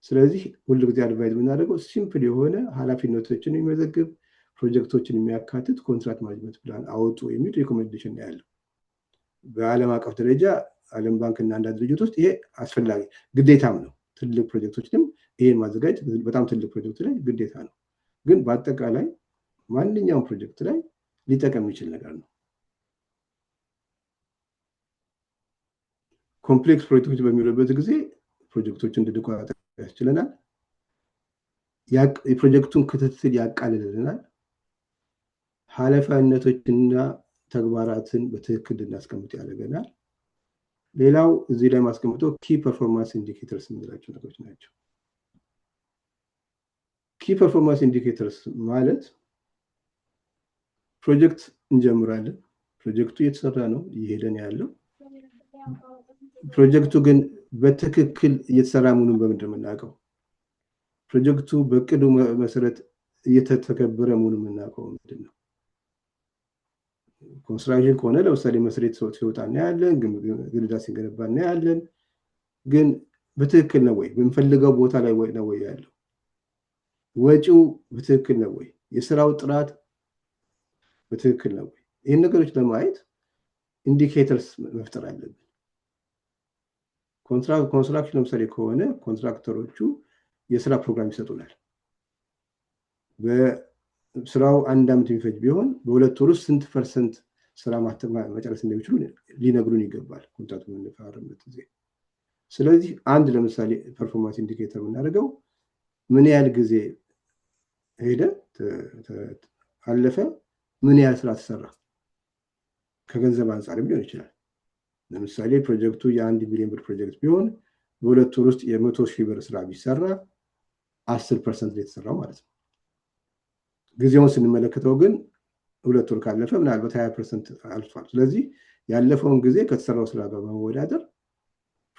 ስለዚህ ሁሉ ጊዜ advise የምናደርገው simple የሆነ ኃላፊነቶችን የሚመዘግብ፣ ፕሮጀክቶችን የሚያካትት contract management plan አውጡ የሚል recommendation ያለው። በዓለም አቀፍ ደረጃ ዓለም ባንክ እና አንዳንድ ድርጅት ውስጥ ይሄ አስፈላጊ ግዴታም ነው። ትልቅ ፕሮጀክቶችንም ይሄን ማዘጋጀት በጣም ትልቅ ፕሮጀክት ላይ ግዴታ ነው። ግን በአጠቃላይ ማንኛውም ፕሮጀክት ላይ ሊጠቀም የሚችል ነገር ነው። Complex ፕሮጀክቶች በሚውልበት ጊዜ ፕሮጀክቶችን እንድንቆጣጠር ያስችለናል። የፕሮጀክቱን ክትትል ያቃልልልናል። ኃላፊነቶችና ተግባራትን በትክክል እንድናስቀምጥ ያደርገናል። ሌላው እዚህ ላይ ማስቀምጠው key performance indicators የምንላቸው ነገሮች ናቸው። Key performance indicators ማለት ፕሮጀክት እንጀምራለን። ፕሮጀክቱ እየተሰራ ነው፣ እየሄደን ያለው። ፕሮጀክቱ ግን በትክክል እየተሰራ መሆኑን በምንድን ነው የምናውቀው? ፕሮጀክቱ በእቅዱ መሰረት እየተተገበረ መሆኑን የምናውቀው ምንድን ነው? Construction ከሆነ ለምሳሌ መሰረት ሲወጣ እናያለን፣ ግድግዳ ሲገነባ እናያለን። ግን በትክክል ነው ወይ? በምንፈልገው ቦታ ላይ ነው ወይ ያለው? ወጪው በትክክል ነው ወይ? የስራው ጥራት በትክክል ነው ወይ? ይህን ነገሮች ለማየት indicators መፍጠር አለብን። Construction ለምሳሌ ከሆነ ኮንትራክተሮቹ የስራ ፕሮግራም ይሰጡናል። በስራው አንድ ዓመት የሚፈጅ ቢሆን በ2 ወር ውስጥ ስንት percent ስራ መጨረስ እንደሚችሉ ሊነግሩን ይገባል፣ ኮንትራክቱ የምንፈራረምበት ጊዜ። ስለዚህ አንድ ለምሳሌ performance indicator የምናደርገው ምን ያህል ጊዜ ሄደ አለፈ፣ ምን ያህል ስራ ተሰራ፣ ከገንዘብ አንጻርም ሊሆን ይችላል። ለምሳሌ ፕሮጀክቱ የ1 ሚሊዮን ብር ፕሮጀክት ቢሆን በ2 ወር ውስጥ የ100,000 ብር ስራ ቢሰራ 10% የተሰራው ማለት ነው። ጊዜውን ስንመለከተው ግን 2 ወር ካለፈ ምናልባት 20% አልፏል። ስለዚህ ያለፈውን ጊዜ ከተሰራው ስራ ጋር በመወዳደር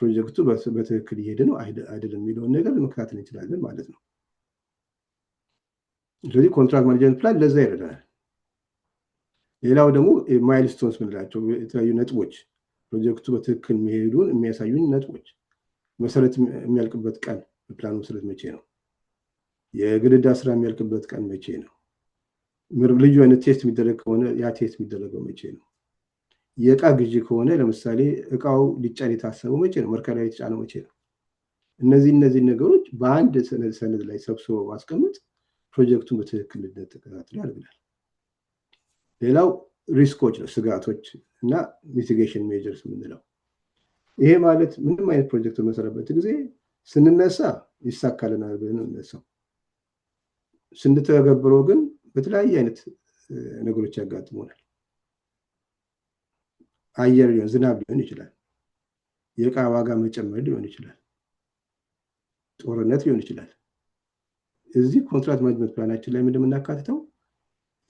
ፕሮጀክቱ በትክክል እየሄደ ነው አይደለም የሚለውን ነገር መከታተል እንችላለን ማለት ነው። ስለዚህ contract management plan ለዛ ይረዳናል። ሌላው ደግሞ milestones ምንላቸው የተለያዩ ነጥቦች፣ ፕሮጀክቱ በትክክል መሄዱን የሚያሳዩን ነጥቦች፣ መሰረት የሚያልቅበት ቀን በፕላኑ መሰረት መቼ ነው? የግድግዳ ስራ የሚያልቅበት ቀን መቼ ነው? ልዩ አይነት test የሚደረግ ከሆነ ያ test የሚደረገው መቼ ነው? የእቃ ግዢ ከሆነ ለምሳሌ እቃው ሊጫን የታሰበው መቼ ነው? መርከብ ላይ የተጫነው መቼ ነው? እነዚህ ነገሮች በአንድ ሰነድ ላይ ሰብስቦ ማስቀመጥ ፕሮጀክቱን በትክክል እንድንከታተል ያደርግናል። ሌላው risk ኦች ነው፣ ስጋቶች እና mitigation measures የምንለው። ይሄ ማለት ምንም አይነት ፕሮጀክት በመሰረበት ጊዜ ስንነሳ ይሳካልናል ብለን ነው የምንነሳው። ስንተገብረው ግን በተለያየ አይነት ነገሮች ያጋጥሙናል። አየር ሊሆን፣ ዝናብ ሊሆን ይችላል። የእቃ ዋጋ መጨመር ሊሆን ይችላል። ጦርነት ሊሆን ይችላል። እዚህ contract management plan ኣችን ላይ ምንድን የምናካትተው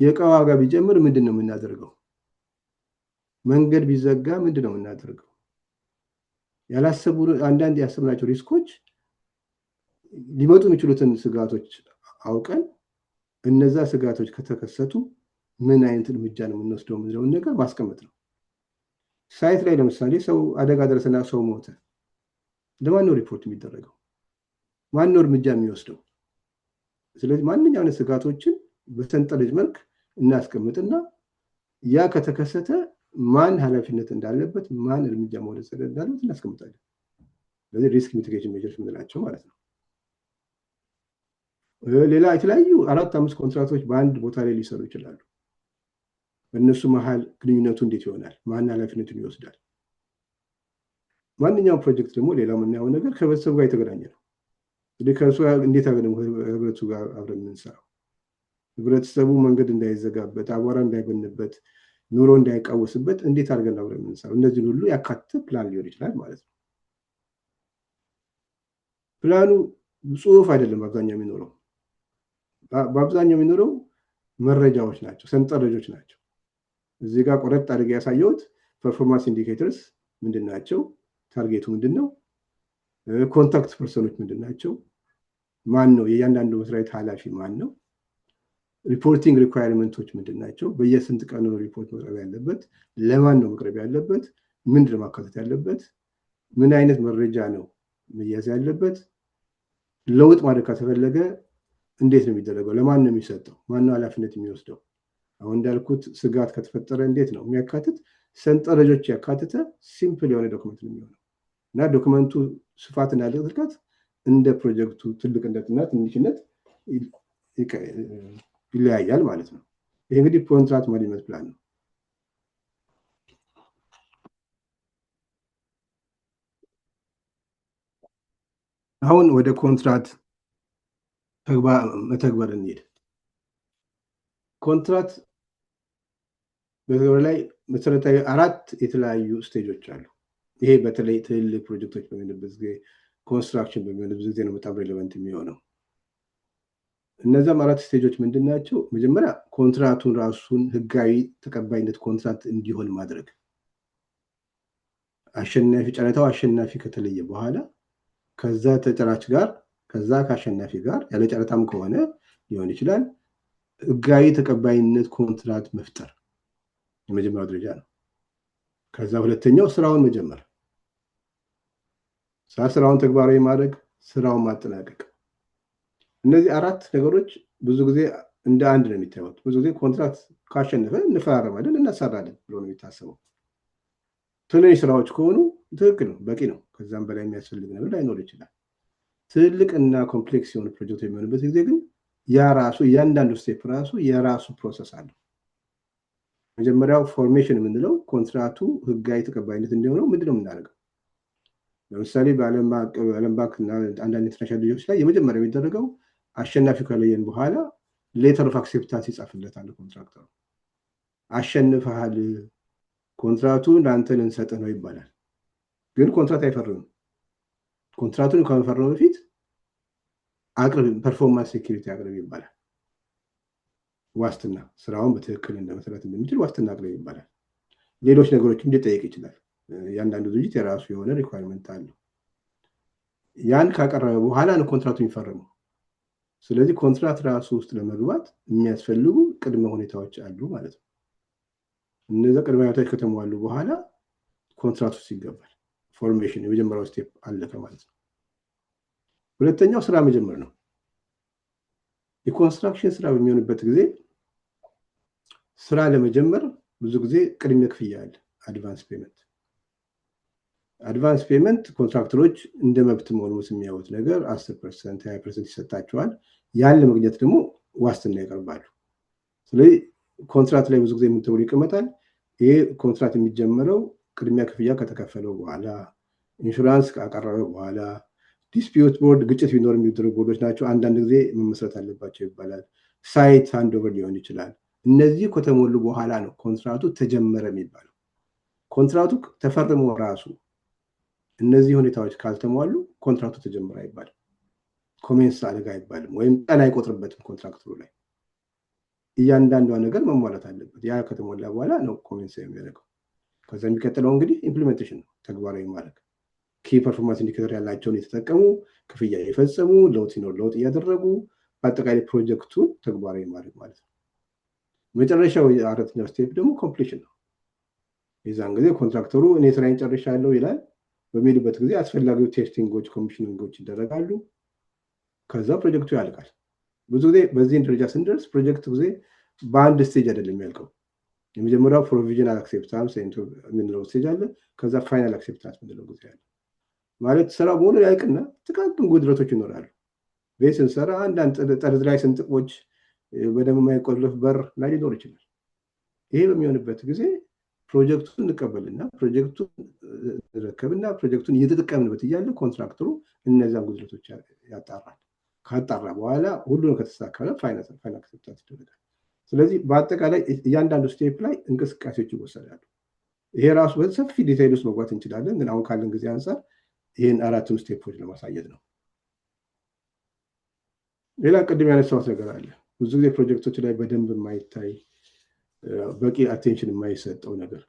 የእቃ ዋጋ ቢጨምር ምንድን ነው የምናደርገው? መንገድ ቢዘጋ ምንድን ነው የምናደርገው? ያላሰቡ አንዳንድ ያሰብናቸው risk ኦች ሊመጡ የሚችሉትን ስጋቶች አውቀን እነዛ ስጋቶች ከተከሰቱ ምን አይነት እርምጃ ነው የምንወስደው የምንለውን ነገር ማስቀመጥ ነው። Site ላይ ለምሳሌ ሰው አደጋ ደረሰና ሰው ሞተ። ለማን ነው ሪፖርት የሚደረገው? ማን ነው እርምጃ የሚወስደው? ስለዚህ ማንኛውም ስጋቶችን በሰንጠረዥ መልክ እናስቀምጥና ያ ከተከሰተ ማን ኃላፊነት እንዳለበት፣ ማን እርምጃ መውሰድ እንዳለበት እናስቀምጣለን። ስለዚህ risk mitigation measures የምንላቸው ማለት ነው። ሌላ የተለያዩ አራት አምስት ኮንትራክቶች በአንድ ቦታ ላይ ሊሰሩ ይችላሉ። በእነሱ መሀል ግንኙነቱ እንዴት ይሆናል? ማን ኃላፊነቱን ይወስዳል? ማንኛውም ፕሮጀክት ደግሞ ሌላው የምናየው ነገር ከህብረተሰቡ ጋር የተገናኘ ነው። እንግዲህ ከእሱ ጋር እንዴት አድርገን ህብረተሰቡ ጋር አብረን የምንሰራው? ህብረተሰቡ መንገድ እንዳይዘጋበት፣ አቧራ እንዳይበንበት፣ ኑሮ እንዳይቃወስበት እንዴት አድርገን አብረን የምንሰራው? እነዚህን ሁሉ ያካተተ ፕላን ሊሆን ይችላል ማለት ነው። ፕላኑ ጽሁፍ አይደለም። በአብዛኛው የሚኖረው መረጃዎች ናቸው፣ ሰንጠረዦች ናቸው። እዚህ ጋር ቆረጥ አድርጌ ያሳየሁት performance indicators ምንድን ናቸው፣ target ኡ ምንድን ነው፣ Contact person ኦች ምንድን ናቸው? ማን ነው የእያንዳንዱ መስሪያ ቤት ኃላፊ ማን ነው? Reporting requirement ኦች ምንድን ናቸው? በየስንት ቀኑ ነው ሪፖርት መቅረብ ያለበት? ለማን ነው መቅረብ ያለበት? ምንድን ነው ማካተት ያለበት? ምን አይነት መረጃ ነው መያዝ ያለበት? ለውጥ ማድረግ ከተፈለገ እንዴት ነው የሚደረገው? ለማን ነው የሚሰጠው? ማን ነው ኃላፊነት የሚወስደው? አሁን እንዳልኩት ስጋት ከተፈጠረ እንዴት ነው የሚያካትት ሰንጠረዦች ያካተተ simple የሆነ document ነው የሚሆነው። እና document ኡ ስፋትና ጥልቀት እንደ ፕሮጀክቱ ትልቅነትና ትንሽነት ይለያያል ማለት ነው። ይህ እንግዲህ contract management plan ነው። አሁን ወደ ኮንትራት መተግበር እንሂድ። ኮንትራት በተግበር ላይ መሰረታዊ አራት የተለያዩ stage ኦች አሉ። ይሄ በተለይ ትልልቅ ፕሮጀክቶች በሚሆንበት ጊዜ፣ construction በሚሆንበት ጊዜ ነው በጣም relevant የሚሆነው። እነዚያም አራት stage ኦች ምንድን ናቸው? መጀመሪያ ኮንትራቱን ራሱን ህጋዊ ተቀባይነት ኮንትራት እንዲሆን ማድረግ። አሸናፊ ጨረታው አሸናፊ ከተለየ በኋላ ከዛ ተጫራች ጋር፣ ከዛ ከአሸናፊ ጋር፣ ያለ ጨረታም ከሆነ ሊሆን ይችላል፣ ህጋዊ ተቀባይነት ኮንትራት መፍጠር የመጀመሪያው ደረጃ ነው። ከዛ ሁለተኛው ስራውን መጀመር፣ ስራውን ተግባራዊ ማድረግ፣ ስራውን ማጠናቀቅ። እነዚህ አራት ነገሮች ብዙ ጊዜ እንደ አንድ ነው የሚታዩት። ብዙ ጊዜ ኮንትራት ካሸነፈ እንፈራረማለን፣ እናሰራለን ብሎ ነው የሚታሰበው። ትንሽ ስራዎች ከሆኑ ትክክል ነው፣ በቂ ነው። ከዛም በላይ የሚያስፈልግ ነገር ላይኖር ይችላል። ትልቅ እና complex የሆኑ ፕሮጀክት የሚሆንበት ጊዜ ግን ያ ራሱ እያንዳንዱ step ራሱ የራሱ process አለው። መጀመሪያው formation የምንለው ኮንትራቱ ህጋዊ ተቀባይነት እንዲሆነው ምንድን ነው የምናደርገው? ለምሳሌ በዓለም ባንክ እና አንዳንድ international ድርጅቶች ላይ የመጀመሪያ የሚደረገው አሸናፊ ከለየን በኋላ letter of acceptance ይጻፍለታል contractor ኡ። አሸንፈሃል፣ ኮንትራቱ ለአንተ ልንሰጥህ ነው ይባላል። ግን ኮንትራት አይፈርምም። ኮንትራቱን ከመፈረሙ በፊት አቅርብ፣ performance security አቅርብ ይባላል። ዋስትና፣ ስራውን በትክክል እንደመስራት እንደሚችል ዋስትና አቅርብ ይባላል። ሌሎች ነገሮችም ሊጠየቅ ይችላል። እያንዳንዱ ድርጅት የራሱ የሆነ requirement አለው። ያን ካቀረበ በኋላ ነው ኮንትራቱ የሚፈረመው። ስለዚህ ኮንትራት ራሱ ውስጥ ለመግባት የሚያስፈልጉ ቅድመ ሁኔታዎች አሉ ማለት ነው። እነዚያ ቅድመ ሁኔታዎች ከተሟሉ በኋላ ኮንትራት ውስጥ ይገባል። Formation የመጀመሪያው step አለፈ ማለት ነው። ሁለተኛው ስራ መጀመር ነው። የ construction ስራ በሚሆንበት ጊዜ ስራ ለመጀመር ብዙ ጊዜ ቅድመ ክፍያ አለ፣ advance payment። Advance payment contractor ኦች እንደ መብት መሆኑ የሚያዩት ነገር 10%፣ 20% ይሰጣቸዋል። ያን ለመግኘት ደግሞ ዋስትና ያቀርባሉ። ስለዚህ ኮንትራት ላይ ብዙ ጊዜ ምን ተብሎ ይቀመጣል? ይሄ ኮንትራት የሚጀመረው ቅድሚያ ክፍያ ከተከፈለው በኋላ፣ ኢንሹራንስ ካቀረበ በኋላ፣ dispute board፣ ግጭት ቢኖር የሚደረጉ ቦርዶች ናቸው። አንዳንድ ጊዜ መመስረት አለባቸው ይባላል። Site handover ሊሆን ይችላል። እነዚህ ከተሞሉ በኋላ ነው ኮንትራቱ ተጀመረ የሚባለው። ኮንትራቱ ተፈርሞ ራሱ እነዚህ ሁኔታዎች ካልተሟሉ ኮንትራቱ ተጀመረ አይባልም። Commence አደረገ አይባልም፣ ወይም ቀን አይቆጥርበትም contractor ኡ ላይ። እያንዳንዷ ነገር መሟላት አለበት። ያ ከተሞላ በኋላ ነው commence የሚያደርገው። ከዛ የሚቀጥለው እንግዲህ implementation ነው፣ ተግባራዊ ማድረግ። Key performance indicator ያላቸውን የተጠቀሙ፣ ክፍያ የፈጸሙ፣ ለውጥ ሲኖር ለውጥ እያደረጉ፣ በአጠቃላይ ፕሮጀክቱን ተግባራዊ ማድረግ ማለት ነው። መጨረሻው አራተኛው step ደግሞ completion ነው። የዛን ጊዜ contractor ኡ እኔ ስራዬን ጨርሻለሁ ይላል። በሚልበት ጊዜ አስፈላጊው testing ኦች፣ commissioning ኦች ይደረጋሉ። ከዛ ፕሮጀክቱ ያልቃል። ብዙ ጊዜ በዚህን ደረጃ ስንደርስ ፕሮጀክቱ ጊዜ በአንድ stage አይደለም የሚያልቀው። የመጀመሪያው provisional acceptance የምንለው stage አለ። ከዛ final acceptance የምንለው ጊዜ አለ። ማለት ስራው በሙሉ ያልቅና ጥቃቅን ጉድለቶች ይኖራሉ። ቤት ስንሰራ አንዳንድ ጠርዝ ላይ ስንጥቆች፣ በደንብ የማይቆለፍ በር ላይ ሊኖር ይችላል። ይሄ በሚሆንበት ጊዜ ፕሮጀክቱን እንቀበልና ፕሮጀክቱን እንረከብና ፕሮጀክቱን እየተጠቀምንበት እያለ contractor ኡ እነዚያን ጉድለቶች ያጣራል። ካጣራ በኋላ ሁሉንም ከተሳካለ final acceptance ይደረጋል። ስለዚህ በአጠቃላይ እያንዳንዱ step ላይ እንቅስቃሴዎች ይወሰዳሉ። ይሄ ራሱ በሰፊ detail ውስጥ መግባት እንችላለን፣ ግን አሁን ካለን ጊዜ አንጻር ይህን አራቱን step ኦች ለማሳየት ነው። ሌላ ቅድም ያነሳሁት ነገር አለ። ብዙ ጊዜ ፕሮጀክቶች ላይ በደንብ የማይታይ፣ በቂ attention የማይሰጠው ነገር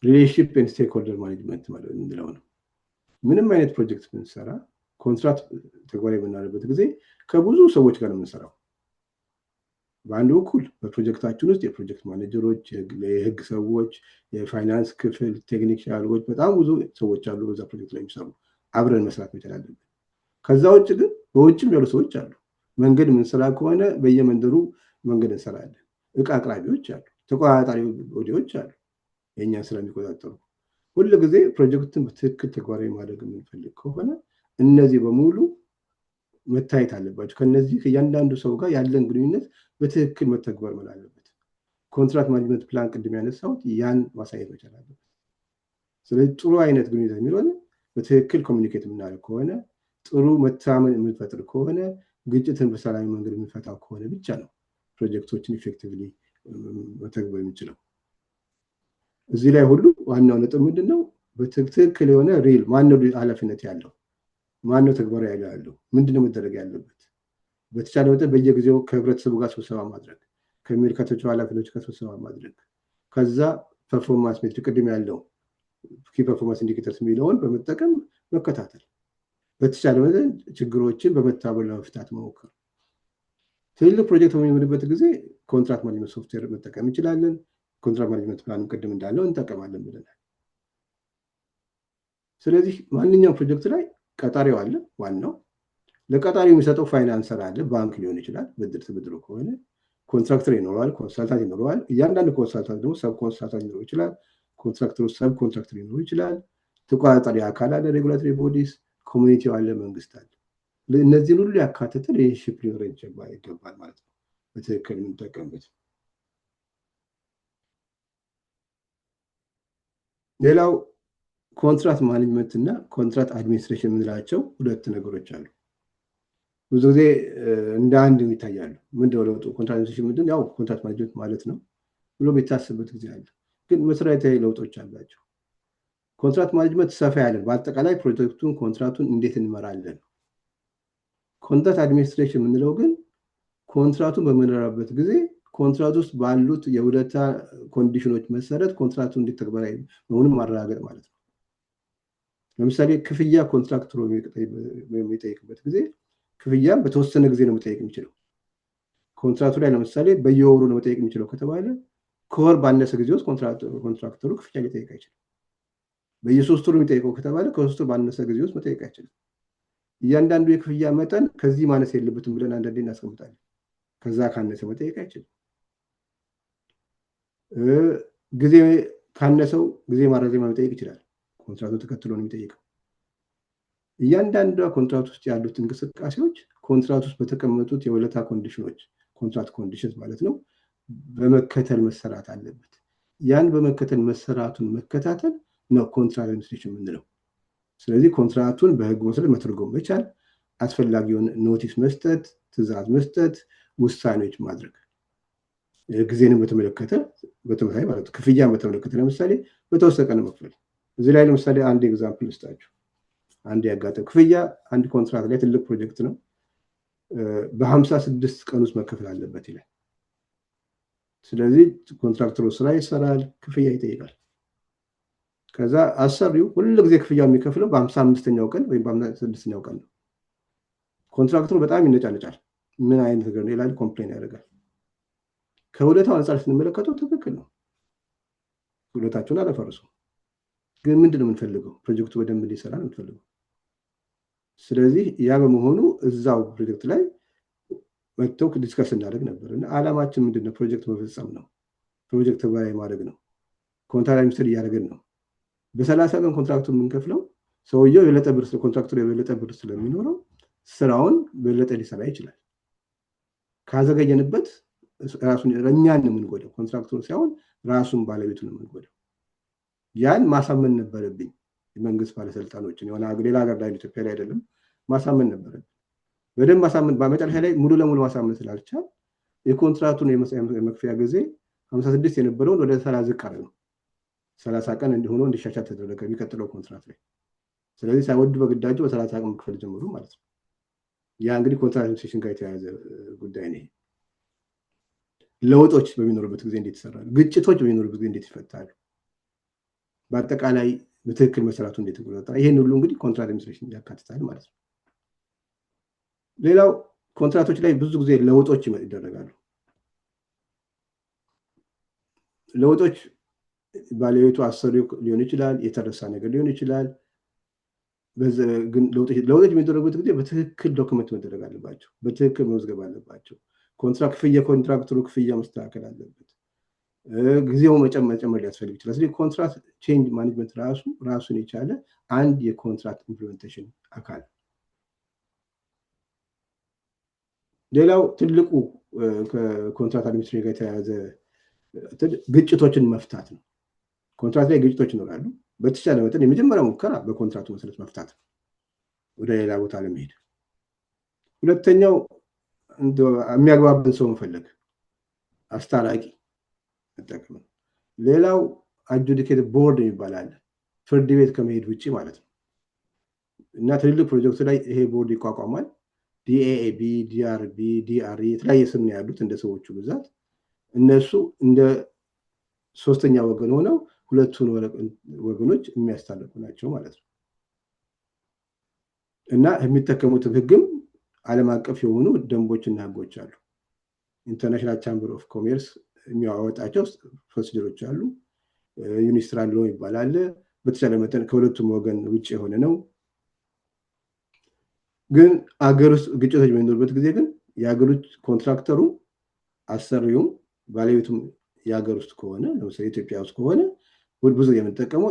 relationship and stakeholder management ማለት የምንለው ነው። ምንም አይነት ፕሮጀክት ብንሰራ፣ ኮንትራት ተግባራዊ በምናደርግበት ጊዜ ከብዙ ሰዎች ጋር ነው የምንሰራው። በአንድ በኩል በፕሮጀክታችን ውስጥ የፕሮጀክት ማኔጀሮች፣ የህግ ሰዎች፣ የፋይናንስ ክፍል፣ technician ኦች፣ በጣም ብዙ ሰዎች አሉ በዛ ፕሮጀክት ላይ የሚሰሩ፣ አብረን መስራት መቻል አለብን። ከዛ ውጭ ግን በውጭም ያሉ ሰዎች አሉ። መንገድ የምንሰራ ከሆነ በየመንደሩ መንገድ እንሰራለን። እቃ አቅራቢዎች አሉ፣ ተቆጣጣሪ body ዎች አሉ፣ የእኛን ስራ የሚቆጣጠሩ። ሁል ጊዜ ፕሮጀክትን በትክክል ተግባራዊ ማድረግ የምንፈልግ ከሆነ እነዚህ በሙሉ መታየት አለባቸው። ከነዚህ ከእያንዳንዱ ሰው ጋር ያለን ግንኙነት በትክክል መተግበር መቻል አለበት። Contract management plan ቅድም ያነሳሁት ያን ማሳየት መቻል አለበት። ስለዚህ ጥሩ አይነት ግንኙነት የሚሆነ በትክክል communicate የምናደርግ ከሆነ፣ ጥሩ መተማመን የምንፈጥር ከሆነ፣ ግጭትን በሰላማዊ መንገድ የምንፈታው ከሆነ ብቻ ነው ፕሮጀክቶችን effectively መተግበር የምንችለው። እዚህ ላይ ሁሉ ዋናው ነጥብ ምንድን ነው? በትክክል የሆነ real ማነው ኃላፊነት ያለው፣ ማነው ተግባራዊ ያለው፣ ምንድነው መደረግ ያለበት፣ በተቻለ መጠን በየጊዜው ከህብረተሰቡ ጋር ስብሰባ ማድረግ፣ ከሚመለከታቸው ኃላፊዎች ጋር ስብሰባ ማድረግ፣ ከዛ performance metric ቅድም ያለው key performance indicators የሚለውን በመጠቀም መከታተል፣ በተቻለ መጠን ችግሮችን በመተባበር ለመፍታት መሞከር። ትልልቅ ፕሮጀክት በሚሆንበት ጊዜ contract management software መጠቀም እንችላለን። Contract management plan ም ቅድም እንዳለው እንጠቀማለን ብለናል። ስለዚህ ማንኛውም ፕሮጀክት ላይ ቀጣሪው አለ፣ ዋናው ለቀጣሪው የሚሰጠው financer አለ፣ ባንክ ሊሆን ይችላል፣ ብድር ተበድሮ ከሆነ contractor ይኖረዋል፣ consultant ይኖረዋል። እያንዳንዱ consultant ደግሞ sub consultant ሊኖረው ይችላል። Contractor ኡ sub contractor ሊኖረው ይችላል። ተቆጣጣሪ አካል አለ፣ regulatory bodies፣ community ው አለ፣ መንግስት አለ። እነዚህን ሁሉ ያካተተ relationship ሊኖረን ይገባል ማለት ነው በትክክል የምንጠቀምበት። ሌላው contract management እና contract administration የምንላቸው ሁለት ነገሮች አሉ። ብዙ ጊዜ እንደ አንድ ይታያሉ። ምንድነው ለውጡ? Contract administration ምንድን ያው contract management ማለት ነው ብሎ የሚታሰብበት ጊዜ አለ። ግን መሰረታዊ ለውጦች አላቸው። Contract management ሰፋ ያለን በአጠቃላይ ፕሮጀክቱን፣ ኮንትራቱን እንዴት እንመራለን። Contract administration የምንለው ግን ኮንትራቱን በምንመራበት ጊዜ ኮንትራት ውስጥ ባሉት የውለታ condition ኦች መሰረት ኮንትራቱ እንዴት ተግባራዊ መሆኑን ማረጋገጥ ማለት ነው። ለምሳሌ ክፍያ contractor ኡ በሚጠይቅበት ጊዜ ክፍያም በተወሰነ ጊዜ ነው መጠየቅ የሚችለው። ኮንትራቱ ላይ ለምሳሌ በየወሩ ነው መጠየቅ የሚችለው ከተባለ ከወር ባነሰ ጊዜ ውስጥ contractor ኡ ክፍያ ሊጠይቅ አይችልም። በየ3 ወሩ የሚጠይቀው ከተባለ ከ3 ወር ባነሰ ጊዜ ውስጥ መጠየቅ አይችልም። እያንዳንዱ የክፍያ መጠን ከዚህ ማነስ የለበትም ብለን አንዳንዴ እናስቀምጣለን። ከዛ ካነሰ መጠየቅ አይችልም። ጊዜ ካነሰው ጊዜ ማራዘሚያ መጠየቅ ይችላል። ኮንትራቱን ተከትሎ ነው የሚጠይቀው። እያንዳንዷ ኮንትራት ውስጥ ያሉት እንቅስቃሴዎች ኮንትራት ውስጥ በተቀመጡት የውለታ condition ኦች፣ contract conditions ማለት ነው፣ በመከተል መሰራት አለበት። ያን በመከተል መሰራቱን መከታተል ነው contract administration የምንለው። ስለዚህ ኮንትራቱን በህግ መሰረት መተርጎም መቻል፣ አስፈላጊውን notice መስጠት፣ ትዕዛዝ መስጠት፣ ውሳኔዎች ማድረግ፣ ጊዜንም በተመለከተ በተመሳሳይ ማለት ነው። ክፍያን በተመለከተ ለምሳሌ በተወሰነ ቀን መክፈል። እዚህ ላይ ለምሳሌ አንድ example ልስጣችሁ። አንድ ያጋጠመ ክፍያ አንድ ኮንትራት ላይ ትልቅ ፕሮጀክት ነው። በ56 ቀን ውስጥ መከፈል አለበት ይላል። ስለዚህ contractor ኡ ስራ ይሰራል፣ ክፍያ ይጠይቃል። ከዛ አሰሪው ሁሉ ጊዜ ክፍያው የሚከፍለው በ55ኛው ቀን ወይም በ56ኛው ቀን ነው። Contractor ኡ በጣም ይነጫነጫል። ምን አይነት ነገር ነው ይላል፣ complain ያደርጋል። ከውለታው አንጻር ስንመለከተው ትክክል ነው። ውለታቸውን አላፈረሱም። ግን ምንድን ነው የምንፈልገው? ፕሮጀክቱ በደንብ እንዲሰራ ነው የምንፈልገው። ስለዚህ ያ በመሆኑ እዛው ፕሮጀክት ላይ መጥተው discuss እናደርግ ነበር እና ዓላማችን ምንድን ነው? ፕሮጀክት መፈጸም ነው። ፕሮጀክት ተግባራዊ ማድረግ ነው። Contract administer እያደረግን ነው። በ30 ቀን contract ኡ የምንከፍለው ሰውየው የበለጠ ብር፣ contractor ኡ የበለጠ ብር ስለሚኖረው ስራውን በለጠ ሊሰራ ይችላል። ካዘገየንበት ራሱን እኛን ነው የምንጎዳው፣ contractor ኡ ሳይሆን ራሱን ባለቤቱን ነው የምንጎዳው። ያን ማሳመን ነበረብኝ የመንግስት ባለስልጣኖችን፣ የሆነ ሌላ ሀገር ላይ፣ ኢትዮጵያ ላይ አይደለም፣ ማሳመን ነበረብኝ። በደንብ ማሳመን በመጨረሻ ላይ ሙሉ ለሙሉ ማሳመን ስላልቻል የኮንትራቱን የመክፈያ ጊዜ 56 የነበረውን ወደ 30 ዝቅ አደረግነው። 30 ቀን እንዲሆነ እንዲሻሻል ተደረገ የሚቀጥለው ኮንትራት ላይ። ስለዚህ ሳይወዱ በግዳቸው በ30 ቀን መክፈል ጀመሩ ማለት ነው። ያ እንግዲህ contract administration ጋር የተያያዘ ጉዳይ ነው። ለውጦች በሚኖሩበት ጊዜ እንዴት ይሰራሉ? ግጭቶች በሚኖሩበት ጊዜ እንዴት ይፈታሉ? በአጠቃላይ በትክክል መሰራቱ እንዴት ይቆጣጠራል? ይሄን ሁሉ እንግዲህ contract administration ያካትታል ማለት ነው። ሌላው ኮንትራቶች ላይ ብዙ ጊዜ ለውጦች ይደረጋሉ። ለውጦች ባለቤቱ አሰሪው ሊሆን ይችላል፣ የተረሳ ነገር ሊሆን ይችላል። ግን ለውጦች የሚደረጉት ጊዜ በትክክል document መደረግ አለባቸው፣ በትክክል መመዝገብ አለባቸው። ኮንትራት ክፍያ ኮንትራክተሩ ክፍያ መስተካከል አለበት። ጊዜው መጨመር ሊያስፈልግ ይችላል። ስለዚህ contract change management ራሱን የቻለ አንድ የ contract implementation አካል። ሌላው ትልቁ ከ contract administration ጋር የተያያዘ ግጭቶችን መፍታት ነው። ኮንትራት ላይ ግጭቶች ይኖራሉ። በተቻለ መጠን የመጀመሪያው ሙከራ በኮንትራቱ መሰረት መፍታት ነው፣ ወደ ሌላ ቦታ ለመሄድ። ሁለተኛው የሚያግባብን ሰው መፈለግ፣ አስታራቂ መጠቀም ነው። ሌላው adjudicate board የሚባል አለ፣ ፍርድ ቤት ከመሄድ ውጭ ማለት ነው። እና ትልልቅ ፕሮጀክት ላይ ይሄ ቦርድ ይቋቋማል። DAAB፣ DRB፣ DRE የተለያየ ስም ነው ያሉት እንደ ሰዎቹ ብዛት። እነሱ እንደ ሶስተኛ ወገን ሆነው ሁለቱን ወገኖች የሚያስታርቁ ናቸው ማለት ነው። እና የሚጠቀሙት ህግም ዓለም አቀፍ የሆኑ ደንቦችና ህጎች አሉ። International Chamber of Commerce የሚያወጣቸው procedure ኦች አሉ። UNCITRAL law ይባላል። በተቻለ መጠን ከሁለቱም ወገን ውጭ የሆነ ነው። ግን አገር ውስጥ ግጭቶች በሚኖሩበት ጊዜ ግን የሀገር ውስጥ ኮንትራክተሩ አሰሪውም ባለቤቱም የሀገር ውስጥ ከሆነ፣ ለምሳሌ ኢትዮጵያ ውስጥ ከሆነ፣ ብዙ የምንጠቀመው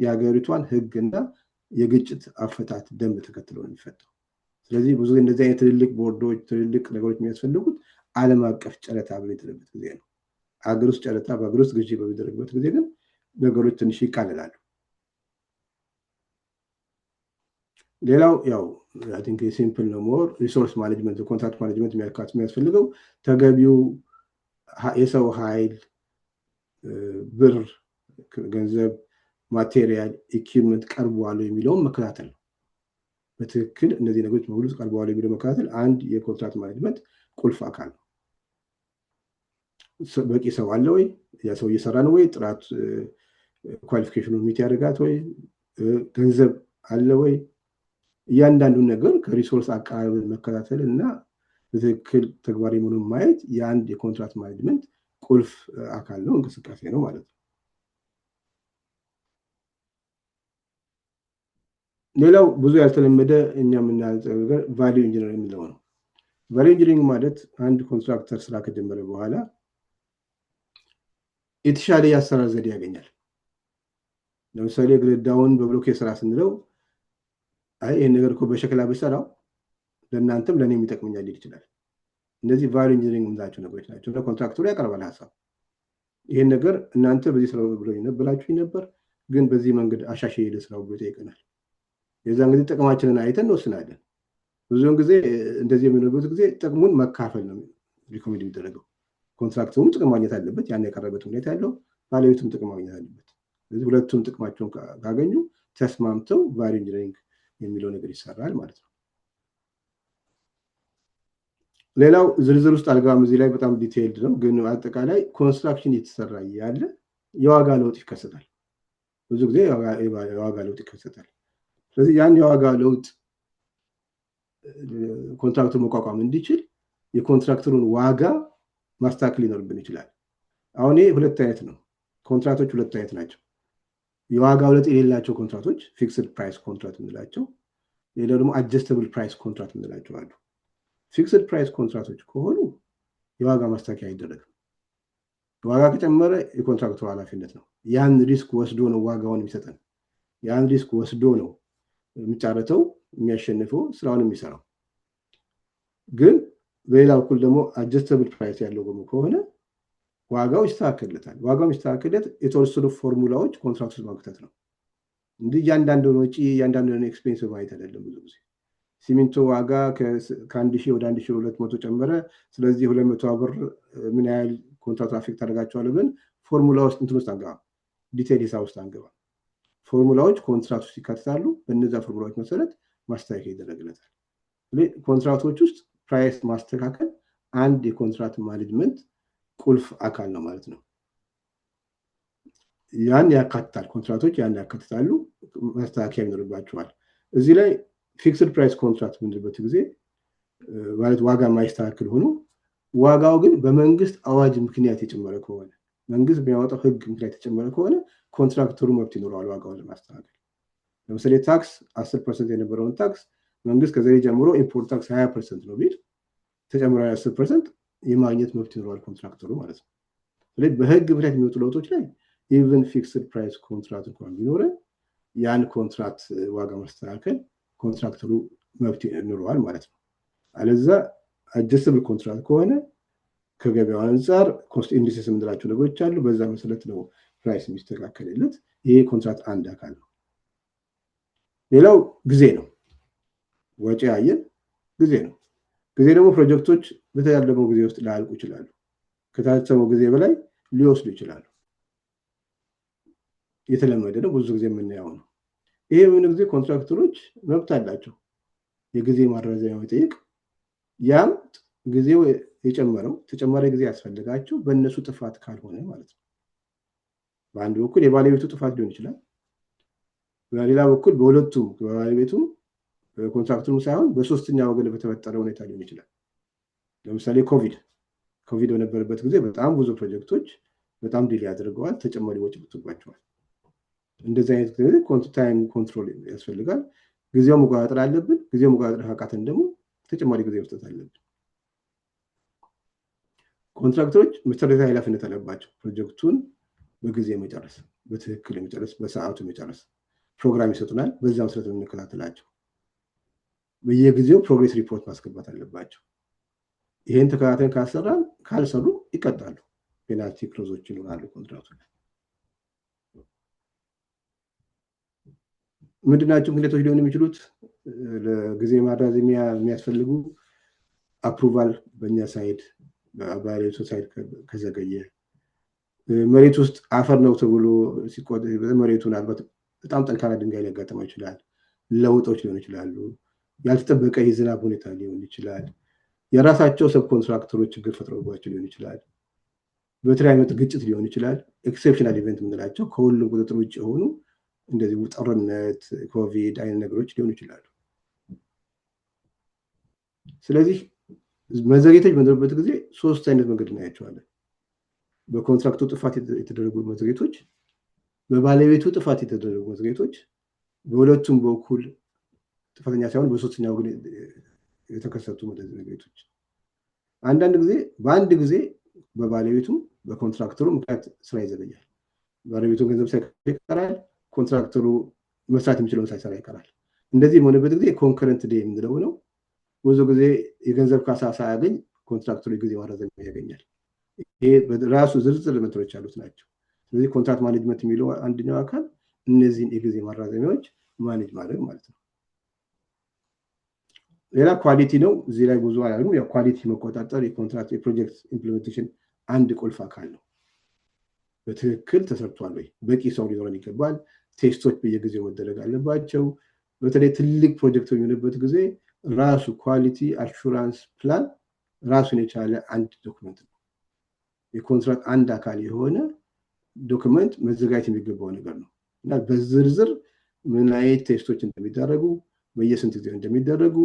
የሀገሪቷን ህግና የግጭት አፈታት ደንብ ተከትሎ ነው የሚፈታው። ስለዚህ ብዙ እንደዚህ አይነት ትልልቅ ቦርዶች፣ ትልልቅ ነገሮች የሚያስፈልጉት ዓለም አቀፍ ጨረታ በሚደረግበት ጊዜ ነው። ሀገር ውስጥ ጨረታ በሀገር ውስጥ ግዢ በሚደረግበት ጊዜ ግን ነገሮች ትንሽ ይቃለላሉ። ሌላው ያው I think simple ነው። More resource management፣ contract management የሚያስፈልገው ተገቢው የሰው ኃይል፣ ብር፣ ገንዘብ፣ material፣ equipment ቀርቧል የሚለውን መከታተል ነው። በትክክል እነዚህ ነገሮች በሙሉ ቀርበዋል የሚለው መከታተል አንድ የ contract management ቁልፍ አካል ነው። በቂ ሰው አለ ወይ? ያ ሰው እየሰራ ነው ወይ? ጥራት qualification ኑ meet ያደርጋት ወይ? ገንዘብ አለ ወይ? እያንዳንዱን ነገር ከ resource አቀራረብ መከታተል እና በትክክል ተግባራዊ መሆኑን ማየት የአንድ የ contract management ቁልፍ አካል ነው፣ እንቅስቃሴ ነው ማለት ነው። ሌላው ብዙ ያልተለመደ እኛ የምናየው ነገር value engineering የሚለው ነው። Value engineering ማለት አንድ ኮንትራክተር ስራ ከጀመረ በኋላ የተሻለ የአሰራር ዘዴ ያገኛል። ለምሳሌ ግድግዳውን በብሎኬት ስራ ስንለው፣ አይ ይህን ነገር እኮ በሸክላ ብሰራው ለእናንተም ለእኔም ይጠቅመኛል ሊል ይችላል። እነዚህ value engineering የምንላቸው ነገሮች ናቸው። ኮንትራክተሩ ያቀርባል ሀሳብ፣ ይህን ነገር እናንተ በዚህ ስራው ብላችሁኝ ነበር፣ ግን በዚህ መንገድ አሻሽዬ ልስራው ብሎ ይጠይቀናል። የዛን ጊዜ ጥቅማችንን አይተን እንወስናለን። ብዙውን ጊዜ እንደዚህ የሚሆንበት ጊዜ ጥቅሙን መካፈል ነው recommend የሚደረገው። ኮንትራክተሩም ጥቅም ማግኘት አለበት፣ ያን ያቀረበት ሁኔታ ያለው ባለቤቱም ጥቅም ማግኘት አለበት። ስለዚህ ሁለቱም ጥቅማቸውን ካገኙ ተስማምተው value engineering የሚለው ነገር ይሰራል ማለት ነው። ሌላው ዝርዝር ውስጥ አልገባም፣ እዚህ ላይ በጣም detailed ነው። ግን አጠቃላይ construction እየተሰራ እያለ የዋጋ ለውጥ ይከሰታል። ብዙ ጊዜ የዋጋ ለውጥ ይከሰታል። ስለዚህ ያን የዋጋ ለውጥ ኮንትራክተሩ መቋቋም እንዲችል የኮንትራክተሩን ዋጋ ማስተካከል ሊኖርብን ይችላል። አሁን ይሄ ሁለት አይነት ነው። ኮንትራክቶች ሁለት አይነት ናቸው። የዋጋ ለውጥ የሌላቸው ኮንትራክቶች fixed price contract የምንላቸው፣ ሌላው ደግሞ adjustable price contract የምንላቸው አሉ። Fixed price ኮንትራክቶች ከሆኑ የዋጋ ማስተካከያ አይደረግም። ዋጋ ከጨመረ የኮንትራክተሩ ኃላፊነት ነው። ያን risk ወስዶ ነው ዋጋውን የሚሰጠን። ያን risk ወስዶ ነው የሚጫረተው፣ የሚያሸንፈው፣ ስራውን የሚሰራው። ግን በሌላ በኩል ደግሞ adjustable price ያለው ደግሞ ከሆነ ዋጋው ይስተካከልለታል። ዋጋው የሚስተካከልለት የተወሰኑ ፎርሙላዎች ኮንትራክት ውስጥ ማካተት ነው እንጂ እያንዳንዱን ወጪ፣ እያንዳንዱን expense ማየት አይደለም። ብዙ ጊዜ ሲሚንቶ ዋጋ ከ1,000 ወደ 1,200 ጨመረ፣ ስለዚህ 200 ብር ምን ያህል ኮንትራክቱ affect አደርጋቸዋለሁ ብለን ፎርሙላ ውስጥ እንትን ውስጥ አንገባም፣ detail ሂሳብ ውስጥ አንገባም። ፎርሙላዎች ኮንትራት ውስጥ ይካተታሉ። በእነዚያ ፎርሙላዎች መሰረት ማስተካከያ ይደረግለታል። ኮንትራክቶች ውስጥ price ማስተካከል አንድ የ contract management ቁልፍ አካል ነው ማለት ነው። ያን ያካትታል። ኮንትራቶች ያን ያካትታሉ፣ ማስተካከያ ይኖርባቸዋል። እዚህ ላይ fixed price contract በምንልበት ጊዜ ማለት ዋጋ የማይስተካከል ሆኖ ዋጋው ግን በመንግስት አዋጅ ምክንያት የጨመረ ከሆነ፣ መንግስት በሚያወጣው ህግ ምክንያት የጨመረ ከሆነ contractor ኡ መብት ይኖረዋል ዋጋውን ለማስተካከል። ለምሳሌ ታክስ 10% የነበረውን ታክስ መንግስት ከዛሬ ጀምሮ import tax 20% ነው ቢል ተጨማሪ 10% የማግኘት መብት ይኖረዋል contractor ኡ ማለት ነው። ስለዚህ በህግ ምክንያት የሚወጡ ለውጦች ላይ even fixed price contract እንኳን ቢኖረን ያን ኮንትራት ዋጋ ማስተካከል contractor ኡ መብት ይኖረዋል ማለት ነው። አለዛ adjustable contract ከሆነ ከገበያው አንጻር cost indices የምንላቸው ነገሮች አሉ። በዛ መሰረት ነው price የሚስተካከልለት። ይሄ ኮንትራት አንድ አካል ነው። ሌላው ጊዜ ነው። ወጪ አየን፣ ጊዜ ነው። ጊዜ ደግሞ ፕሮጀክቶች በተያለመው ጊዜ ውስጥ ላያልቁ ይችላሉ። ከታሰበው ጊዜ በላይ ሊወስዱ ይችላሉ። የተለመደ ነው፣ ብዙ ጊዜ የምናየው ነው። ይሄ በምን ጊዜ contractor ኦች መብት አላቸው የጊዜ ማራዘሚያ መጠየቅ። ያም ጊዜው የጨመረው ተጨማሪ ጊዜ ያስፈልጋቸው በእነሱ ጥፋት ካልሆነ ማለት ነው። በአንድ በኩል የባለቤቱ ጥፋት ሊሆን ይችላል። በሌላ በኩል በሁለቱም በባለቤቱም በ contractor ኡም ሳይሆን በሶስተኛ ወገን በተፈጠረ ሁኔታ ሊሆን ይችላል። ለምሳሌ ኮቪድ በነበረበት ጊዜ በጣም ብዙ ፕሮጀክቶች በጣም delay አድርገዋል፣ ተጨማሪ ወጪ ወጥቶባቸዋል። እንደዚህ አይነት ጊዜ time control ያስፈልጋል። ጊዜው መቆጣጠር አለብን። ጊዜው መቆጣጠር ካቃተን ደግሞ ተጨማሪ ጊዜ መስጠት አለብን። Contractor ኦች መሰረታዊ ኃላፊነት አለባቸው። ፕሮጀክቱን በጊዜ መጨረስ፣ በትክክል የመጨረስ፣ በሰዓቱ መጨረስ። ፕሮግራም ይሰጡናል። በዛ መሰረት የምንከታተላቸው። በየጊዜው progress report ማስገባት አለባቸው። ይህን ተከታተን ካሰራን ካልሰሩ ይቀጣሉ። Penalty clause ኦች ይኖራሉ ኮንትራቱ ላይ። ምንድናቸው ምክንያቶች ሊሆኑ የሚችሉት? ለጊዜ ማራዘሚያ የሚያስፈልጉ approval በእኛ side በባለቤቱ side ከዘገየ፣ መሬት ውስጥ አፈር ነው ተብሎ መሬቱ ምናልባት በጣም ጠንካራ ድንጋይ ሊያጋጥመው ይችላል። ለውጦች ሊሆኑ ይችላሉ። ያልተጠበቀ የዝናብ ሁኔታ ሊሆን ይችላል። የራሳቸው subcontractor ኦች ችግር ፈጥረውባቸው ሊሆን ይችላል። በተለያዩ አይነት ግጭት ሊሆን ይችላል። Exceptional event የምንላቸው ከሁሉም ቁጥጥር ውጭ የሆኑ እንደዚህ ጦርነት፣ ኮቪድ አይነት ነገሮች ሊሆኑ ይችላሉ። ስለዚህ መዘግየቶች በሚኖሩበት ጊዜ ሶስት አይነት መንገድ እናያቸዋለን። በ contractor ኡ ጥፋት የተደረጉ መዘግየቶች፣ በባለቤቱ ጥፋት የተደረጉ መዘግየቶች፣ በሁለቱም በኩል ጥፋተኛ ሳይሆን በሶስተኛ ወገን የተከሰቱ መዘግየቶች። አንዳንድ ጊዜ በአንድ ጊዜ በባለቤቱም በ contractor ኡ ምክንያት ስራ ይዘገያል። ባለቤቱ ገንዘብ ሳይከፍል ይቀራል። Contractor ኡ መስራት የሚችለውን ሳይሰራ ይቀራል። እንደዚህ በሆነበት ጊዜ concurrent delay የምንለው ነው። ብዙ ጊዜ የገንዘብ ካሳ ሳያገኝ contractor ኡ የጊዜ ማራዘሚያ ያገኛል። ይሄ ራሱ ዝርዝር እንትኖች ያሉት ናቸው። ስለዚህ contract management የሚለው አንደኛው አካል እነዚህን የጊዜ ማራዘሚያዎች manage ማድረግ ማለት ነው። ሌላ quality ነው። እዚህ ላይ ብዙ አላልኩም። ያው quality መቆጣጠር የኮንትራት የ project implementation አንድ ቁልፍ አካል ነው። በትክክል ተሰርቷል ወይ? በቂ ሰው ሊኖረን ይገባል። Test ኦች በየጊዜው መደረግ አለባቸው። በተለይ ትልቅ ፕሮጀክት በሚሆንበት ጊዜ ራሱ quality assurance plan ራሱን የቻለ አንድ document ነው። የኮንትራት አንድ አካል የሆነ document መዘጋጀት የሚገባው ነገር ነው እና በዝርዝር ምን አይነት test ኦች እንደሚደረጉ፣ በየስንት ጊዜ እንደሚደረጉ፣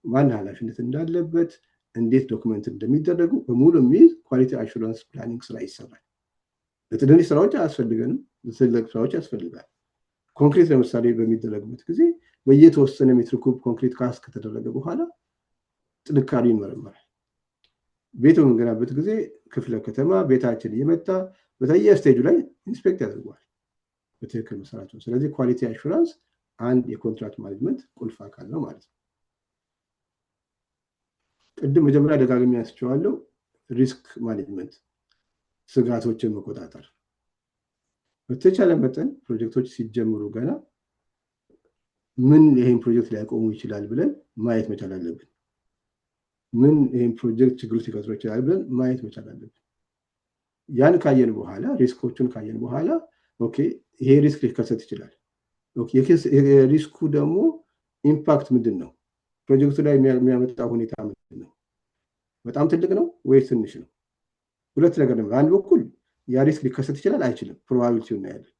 ማን ኃላፊነት እንዳለበት፣ እንዴት document እንደሚደረጉ በሙሉ የሚይዝ quality assurance planning ስራ ይሰራል። ለትንንሽ ስራዎች አያስፈልገንም፣ ለትልቅ ስራዎች ያስፈልጋል። ኮንክሪት ለምሳሌ በሚደረግበት ጊዜ በየተወሰነ ሜትር ኩብ ኮንክሪት cast ከተደረገ በኋላ ጥንካሬው ይመረመራል። ቤት በምንገነባበት ጊዜ ክፍለ ከተማ ቤታችን እየመጣ በተለየ stage ኡ ላይ inspect ያደርገዋል በትክክል መሰራቱ። ስለዚህ quality assurance አንድ የ contract management ቁልፍ አካል ነው ማለት ነው። ቅድም መጀመሪያ ደጋግሜ አንስቼዋለሁ። Risk management፣ ስጋቶችን መቆጣጠር። በተቻለ መጠን ፕሮጀክቶች ሲጀምሩ ገና ምን ይህን ፕሮጀክት ሊያቆሙ ይችላል ብለን ማየት መቻል አለብን። ምን ይህን ፕሮጀክት ችግር ውስጥ ሊፈጥሩ ይችላል ብለን ማየት መቻል አለብን። ያን ካየን በኋላ፣ risk ኦቹን ካየን በኋላ okay ይሄ risk ሊከሰት ይችላል። Risk ኡ ደግሞ impact ምንድን ነው? ፕሮጀክቱ ላይ የሚያመጣው ሁኔታ ምንድን ነው? በጣም ትልቅ ነው ወይስ ትንሽ ነው? ሁለት ነገር ነው። በአንድ በኩል ያ risk ሊከሰት ይችላል አይችልም፣ probability ው እናያለን።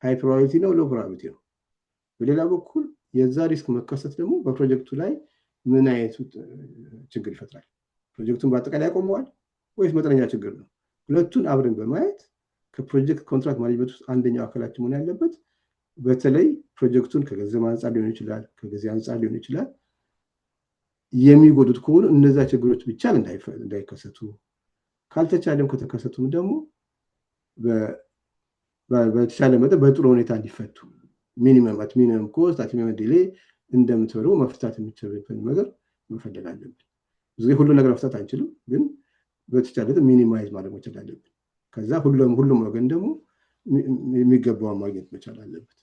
High probability ነው፣ low probability ነው? በሌላ በኩል የዛ risk መከሰት ደግሞ በፕሮጀክቱ ላይ ምን አይነት ችግር ይፈጥራል? ፕሮጀክቱን በአጠቃላይ ያቆመዋል ወይስ መጠነኛ ችግር ነው? ሁለቱን አብረን በማየት ከ project contract management ውስጥ አንደኛው አካላችን መሆን ያለበት በተለይ ፕሮጀክቱን ከገንዘብ አንጻር ሊሆን ይችላል፣ ከጊዜ አንጻር ሊሆን ይችላል፣ የሚጎዱት ከሆኑ እነዛ ችግሮች ብቻ እንዳይከሰቱ፣ ካልተቻለም ከተከሰቱም ደግሞ በተቻለ መጠን በጥሩ ሁኔታ እንዲፈቱ minimum at minimum cost, at minimum delay እንደምትበሉ መፍታት የሚቻልበትን ነገር መፈለግ አለብን። ብዙ ጊዜ ሁሉ ነገር መፍታት አንችልም፣ ግን በተቻለ minimize ማድረግ መቻል አለብን። ከዛ ሁሉም ወገን ደግሞ የሚገባውን ማግኘት መቻል አለበት።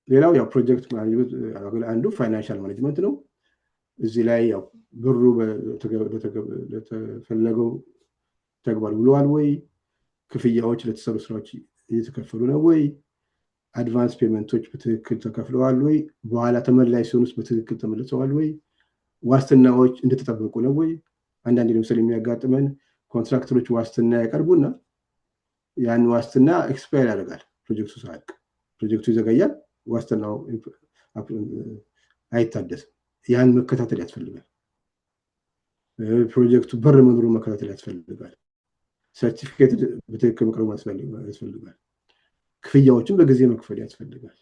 ሌላው ያው project management አንዱ financial management ነው። እዚህ ላይ ያው ብሩ ለተፈለገው ተግባር ውለዋል ወይ? ክፍያዎች ለተሰሩ ስራዎች እየተከፈሉ ነው ወይ? Advance payment ኦች በትክክል ተከፍለዋል ወይ? በኋላ ተመላሽ ሲሆኑስ በትክክል ተመልሰዋል ወይ? ዋስትናዎች እንደተጠበቁ ነው ወይ? አንዳንዴ ለምሳሌ የሚያጋጥመን contractor ኦች ዋስትና ያቀርቡና ያን ዋስትና expire ያደርጋል ፕሮጀክቱ ሳያልቅ፣ ፕሮጀክቱ ይዘገያል፣ ዋስትናው አይታደስም። ያን መከታተል ያስፈልጋል። ፕሮጀክቱ በር መኖሩን መከታተል ያስፈልጋል። ሰርቲፊኬት በትክክል መቅረቡ ያስፈልጋል። ክፍያዎችን በጊዜ መክፈል ያስፈልጋል።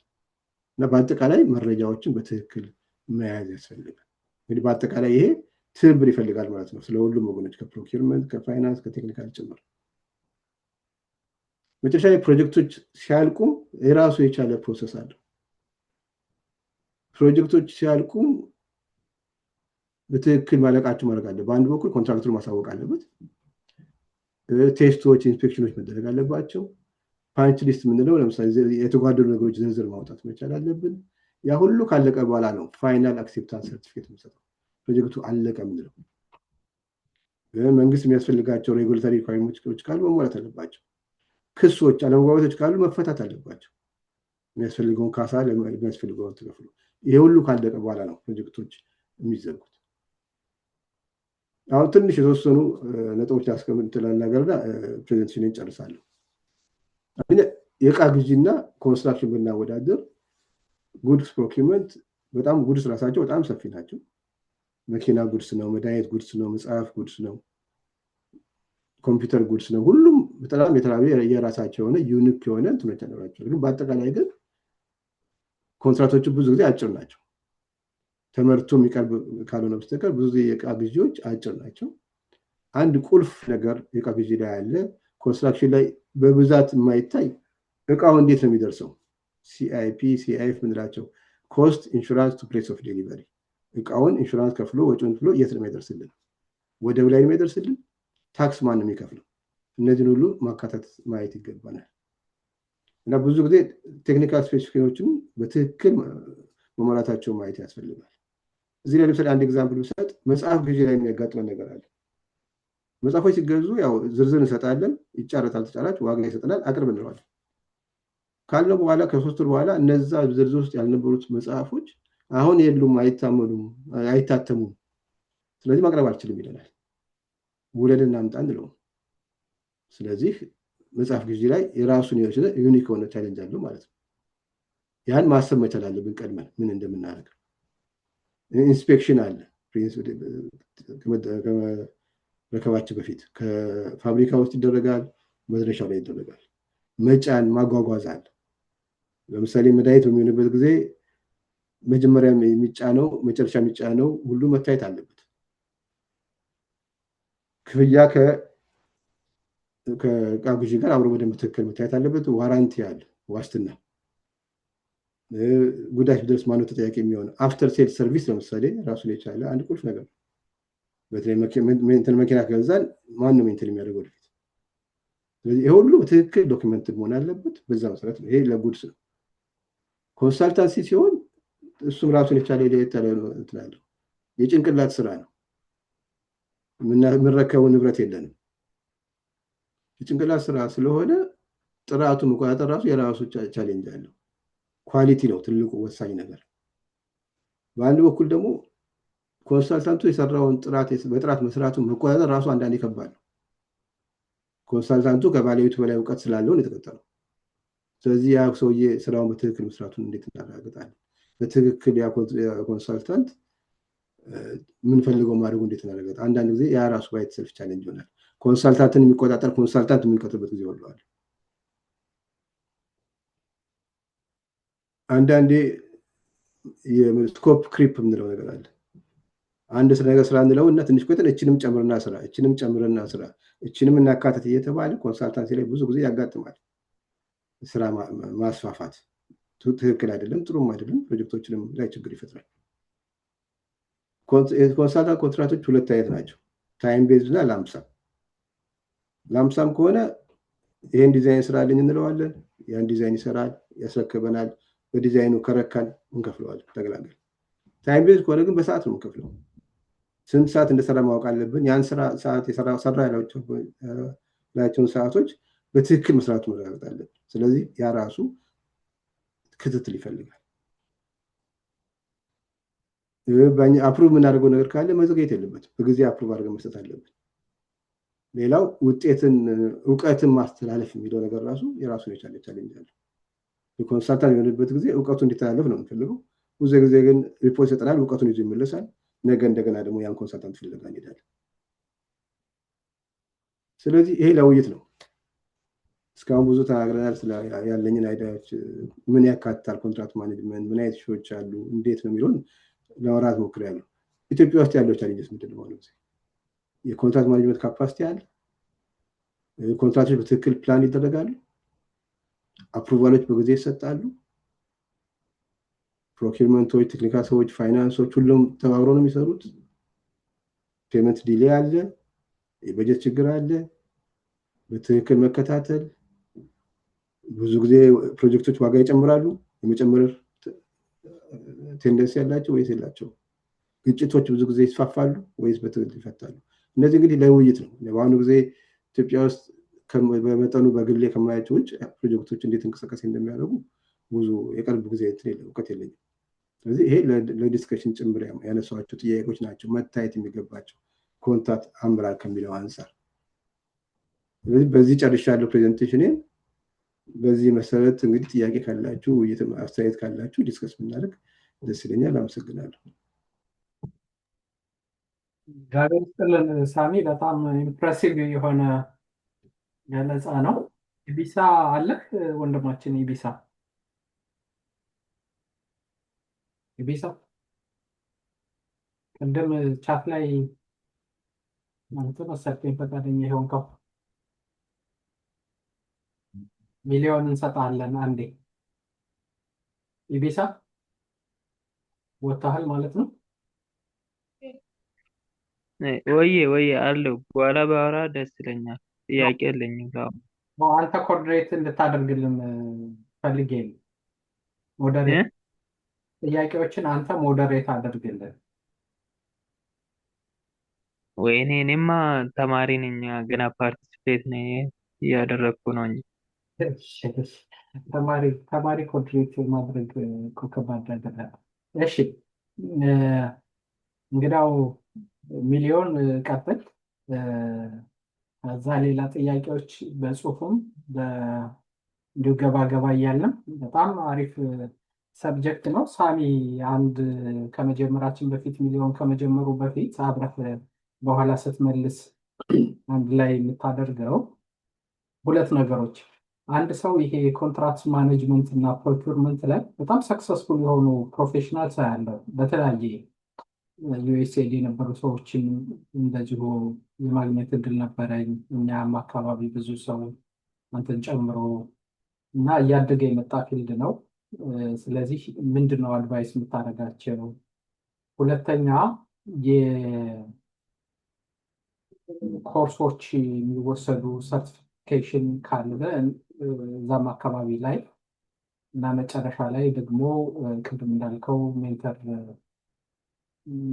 እና በአጠቃላይ መረጃዎችን በትክክል መያዝ ያስፈልጋል። እንግዲህ በአጠቃላይ ይሄ ትብብር ይፈልጋል ማለት ነው፣ ስለ ሁሉም ወገኖች ከ procurement፣ ከ finance፣ ከ technical ጭምር። መጨረሻ ላይ ፕሮጀክቶች ሲያልቁም የራሱ የቻለ process አለው። ፕሮጀክቶች ሲያልቁም በትክክል ማለቃቸው ማድረግ አለ። በአንድ በኩል contractor ኡ ማሳወቅ አለበት። test ኦች፣ inspection ኦች መደረግ አለባቸው። Punch list የምንለው ለምሳሌ የተጓደሉ ነገሮች ዝርዝር ማውጣት መቻል አለብን። ያ ሁሉ ካለቀ በኋላ ነው final acceptance certificate የምንሰጠው፣ ፕሮጀክቱ አለቀ የምንለው። መንግስት የሚያስፈልጋቸው regulatory requirement ኦች ካሉ መሟላት አለባቸው። ክሶች፣ አለመግባባቶች ካሉ መፈታት አለባቸው። የሚያስፈልገውን ካሳ የሚያስፈልገውን ተከፍሎ፣ ይሄ ሁሉ ካለቀ በኋላ ነው ፕሮጀክቶች የሚዘጉት። አሁን ትንሽ የተወሰኑ ነጥቦች ያስቀምጥ ነገርና presentation ጨርሳለሁ። የእቃ ግዢና construction ብናወዳደር goods procurement በጣም goods ራሳቸው በጣም ሰፊ ናቸው። መኪና goods ነው፣ መድኃኒት goods ነው፣ መጽሐፍ goods ነው፣ ኮምፒውተር goods ነው። ሁሉም በጣም የተለያዩ የራሳቸው የሆነ unique የሆነ እንትኖች ያኖራቸዋል። ግን በአጠቃላይ ግን ኮንትራቶቹ ብዙ ጊዜ አጭር ናቸው። ተመርቶ የሚቀርብ ካልሆነ በስተቀር ብዙ ጊዜ የእቃ ግዢዎች አጭር ናቸው። አንድ ቁልፍ ነገር የእቃ ግዢ ላይ ያለ construction ላይ በብዛት የማይታይ እቃው እንዴት ነው የሚደርሰው? CIP CIF ምንላቸው cost insurance to place of delivery፣ እቃውን ኢንሹራንስ ከፍሎ ወጪውን ከፍሎ የት ነው የሚደርስልን? ወደብ ላይ ነው የሚደርስልን? ታክስ ማን ነው የሚከፍለው? እነዚህን ሁሉ ማካተት ማየት ይገባናል። እና ብዙ ጊዜ technical specification ኦችን በትክክል መሟላታቸውን ማየት ያስፈልጋል። እዚህ ላይ ለምሳሌ አንድ example ብሰጥ መጽሐፍ ግዢ ላይ የሚያጋጥመን ነገር አለ። መጽሐፎች ሲገዙ ያው ዝርዝር እንሰጣለን፣ ይጫረታል፣ ተጫራች ዋጋ ይሰጠናል፣ አቅርብ እንለዋለን። ካልነው በኋላ ከ3 ወር በኋላ እነዛ ዝርዝር ውስጥ ያልነበሩት መጽሐፎች አሁን የሉም፣ አይታመኑም፣ አይታተሙም፣ ስለዚህ ማቅረብ አልችልም ይለናል። ውለድ እናምጣ እንለውም። ስለዚህ መጽሐፍ ግዢ ላይ የራሱን የሆነ unique የሆነ challenge አለው ማለት ነው። ያን ማሰብ መቻል አለብን ቀድመን ምን እንደምናደርግ። Inspection አለ ከመረከባችን በፊት ከፋብሪካ ውስጥ ይደረጋል፣ መድረሻው ላይ ይደረጋል። መጫን ማጓጓዝ አለ። ለምሳሌ መድኃኒት በሚሆንበት ጊዜ መጀመሪያ የሚጫነው መጨረሻ የሚጫነው ሁሉ መታየት አለበት። ክፍያ ከእቃ ግዢ ጋር አብሮ በደንብ ትክክል መታየት አለበት። Warranty አለ፣ ዋስትና ጉዳት ቢደርስ ማነው ተጠያቂ የሚሆነው? After sale service ለምሳሌ ራሱን የቻለ አንድ ቁልፍ ነገር ነው። በተለይ መኪና ከገዛን ማን ነው maintain የሚያደርገው ወደፊት? ስለዚህ ይሄ ሁሉ በትክክል document መሆን አለበት። በዛ መሰረት ነው። ይሄ ለ goods ነው። Consultancy ሲሆን እሱም ራሱን የቻለ ለየት ያለ እንትን አለው። የጭንቅላት ስራ ነው። የምንረከበው ንብረት የለንም። የጭንቅላት ስራ ስለሆነ ጥራቱን መቆጣጠር ራሱ የራሱ challenge አለው። Quality ነው ትልቁ ወሳኝ ነገር። በአንድ በኩል ደግሞ consultant ኡ የሰራውን ጥራት በጥራት መስራቱን መቆጣጠር ራሱ አንዳንዴ ከባድ ነው። Consultant ኡ ከባለቤቱ በላይ እውቀት ስላለው ነው የተቀጠረው። ስለዚህ ያ ሰውዬ ስራውን በትክክል መስራቱን እንዴት እናረጋግጣለን? በትክክል ያ consultant የምንፈልገው ማድረጉ እንዴት እናረጋግጣለን? አንዳንድ ጊዜ ያ ራሱ by itself challenge ይሆናል። Consultant ን የሚቆጣጠር consultant የምንቀጥርበት ጊዜ ወለዋል። አንዳንዴ scope creep የምንለው ነገር አለ። አንድ ነገር ስራ እንለው እና ትንሽ ቆይተን እችንም ጨምርና ስራ፣ እችንም ጨምርና ስራ፣ እችንም እናካተት እየተባለ consultancy ላይ ብዙ ጊዜ ያጋጥማል። ስራ ማስፋፋት ትክክል አይደለም፣ ጥሩም አይደለም። ፕሮጀክቶችንም ላይ ችግር ይፈጥራል። Consultant ኮንትራቶች ሁለት አይነት ናቸው፣ time based እና lump sum። Lump sum ከሆነ ይሄን ዲዛይን ስራልኝ እንለዋለን። ያን ዲዛይን ይሰራል፣ ያስረክበናል። በዲዛይኑ ከረካን እንከፍለዋለን፣ ተገላገል። Time based ከሆነ ግን በሰዓት ነው የምንከፍለው። ስንት ሰዓት እንደሰራ ማወቅ አለብን። ያን ስራ ሰዓት ሰራ ያላቸውን ሰዓቶች በትክክል መስራቱ መረጋገጥ አለብን። ስለዚህ ያ ራሱ ክትትል ይፈልጋል። Approve የምናደርገው ነገር ካለ መዘግየት የለበትም። በጊዜ approve አድርገን መስጠት አለብን። ሌላው ውጤትን እውቀትን ማስተላለፍ የሚለው ነገር ራሱ የራሱን የቻለ challenge አለ። የ consultant የሆነበት ጊዜ እውቀቱ እንዲተላለፍ ነው የምንፈልገው። ብዙ ጊዜ ግን ሪፖርት ይሰጠናል፣ እውቀቱን ይዞ ይመለሳል። ነገ እንደገና ደግሞ ያን consultant ፍለጋ እንሄዳለን። ስለዚህ ይሄ ለውይይት ነው። እስካሁን ብዙ ተናግረናል። ስለ ያለኝን idea ዎች ምን ያካትታል contract management፣ ምን አይነት issue ዎች አሉ፣ እንዴት ነው የሚለውን ለማውራት ሞክሬያለሁ። ኢትዮጵያ ውስጥ ያለው challenges ምንድን ነው? በአሁኑ ጊዜ የ contract management capacity አለ? ኮንትራቶች በትክክል ፕላን ይደረጋሉ? Approval ኦች በጊዜ ይሰጣሉ? Procurement ኦች፣ technical ሰዎች፣ ፋይናንሶች ሁሉም ተባብረው ነው የሚሰሩት? Payment delay አለ፣ የበጀት ችግር አለ፣ በትክክል መከታተል፣ ብዙ ጊዜ ፕሮጀክቶች ዋጋ ይጨምራሉ። የመጨመር tendency ያላቸው ወይስ የላቸው? ግጭቶች ብዙ ጊዜ ይስፋፋሉ ወይስ በትክክል ይፈታሉ? እነዚህ እንግዲህ ለውይይት ነው። በአሁኑ ጊዜ ኢትዮጵያ ውስጥ በመጠኑ በግሌ ከማያቸው ውጭ ፕሮጀክቶች እንዴት እንቅስቃሴ እንደሚያደርጉ ብዙ የቅርብ ጊዜ እውቀት የለኝም። ስለዚህ ይሄ ለ discussion ጭምር ያነሷቸው ጥያቄዎች ናቸው መታየት የሚገባቸው ኮንትራት አመራር ከሚለው አንጻር። ስለዚህ በዚህ ጨርሻለሁ presentation ኔን። በዚህ መሰረት እንግዲህ ጥያቄ ካላችሁ፣ አስተያየት ካላችሁ discuss ብናደርግ ደስ ይለኛል። አመሰግናለሁ። እግዚአብሔር ይስጥልን ሳሚ፣ በጣም impressive የሆነ ገለጻ ነው። ኢቢሳ አለህ ወንድማችን? ኢቢሳ ኢቢሳ ቅድም chat ላይ አንተ መሰልከኝ ፈቃደኛ የሆንከው። ሚሊዮን እንሰጣለን አንዴ። ኢቢሳ ወጥተሃል ማለት ነው። ወዬ ወዬ አለው በኋላ ባወራ ደስ ይለኛል። ጥያቄ የለኝም። አንተ coordinate እንድታደርግልን ፈልጌ ነው። Moderate ጥያቄዎችን አንተ moderate አድርግልን። ወይኔ እኔማ ተማሪ ነኝ፣ ገና participate ነኝ እያደረግኩ ነው እንጂ። ተማሪ ተማሪ coordinate ማድረግ እኮ ከባድ ነገር ነው። እሺ እንግዳው ሚሊዮን ቀጥል። ከዛ ሌላ ጥያቄዎች በጽሁፍም እንዲሁ ገባ ገባ እያለም በጣም አሪፍ subject ነው። ሳሚ አንድ ከመጀመራችን በፊት ሚሊዮን ከመጀመሩ በፊት አብረህ በኋላ ስትመልስ አንድ ላይ የምታደርገው ሁለት ነገሮች፣ አንድ ሰው ይሄ የ contract management እና procurement ላይ በጣም successful የሆኑ professionals ያለው በተለያየ ዩኤስኤድ የነበሩ ሰዎችን እንደዚሁ የማግኘት እድል ነበረኝ። እኛም አካባቢ ብዙ ሰው አንተን ጨምሮ እና እያደገ የመጣ field ነው። ስለዚህ ምንድን ነው advice የምታደርጋቸው? ሁለተኛ የኮርሶች የሚወሰዱ certification ካለ እዛም አካባቢ ላይ እና መጨረሻ ላይ ደግሞ ቅድም እንዳልከው mentor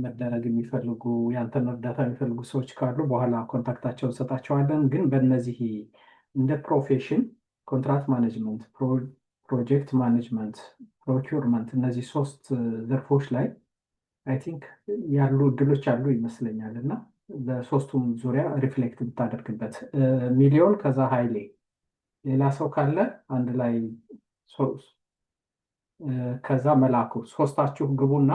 መደረግ የሚፈልጉ ያንተን እርዳታ የሚፈልጉ ሰዎች ካሉ በኋላ contact ኣቸውን እንሰጣቸዋለን። ግን በእነዚህ እንደ profession contract management፣ project management፣ procurement እነዚህ ሶስት ዘርፎች ላይ I think ያሉ እድሎች ያሉ ይመስለኛል እና በሶስቱም ዙሪያ reflect ብታደርግበት። ሚሊዮን፣ ከዛ ኃይሌ፣ ሌላ ሰው ካለ አንድ ላይ፣ ከዛ መላኩ፣ ሶስታችሁ ግቡና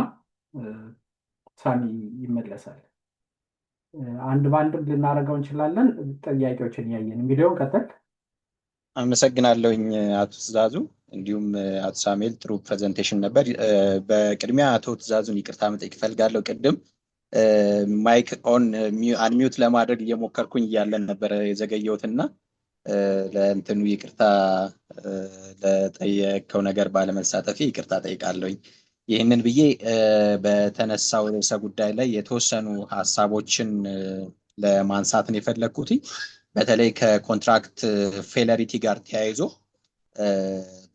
ሳሚ ይመለሳል። አንድ በአንድም ልናደርገው እንችላለን። ጥያቄዎችን እያየን። ሚሊዮን፣ ቀጥል። አመሰግናለሁኝ አቶ ትእዛዙ፣ እንዲሁም አቶ ሳሙኤል፣ ጥሩ presentation ነበር። በቅድሚያ አቶ ትእዛዙን ይቅርታ መጠየቅ እፈልጋለሁ። ቅድም mic on unmute ለማድረግ እየሞከርኩኝ እያለን ነበረ የዘገየሁት እና ለእንትኑ ይቅርታ፣ ለጠየቅከው ነገር ባለመሳተፌ ይቅርታ ጠይቃለሁኝ። ይህንን ብዬ በተነሳው ርዕሰ ጉዳይ ላይ የተወሰኑ ሀሳቦችን ለማንሳት ነው የፈለግኩት። በተለይ ከ contract failure ጋር ተያይዞ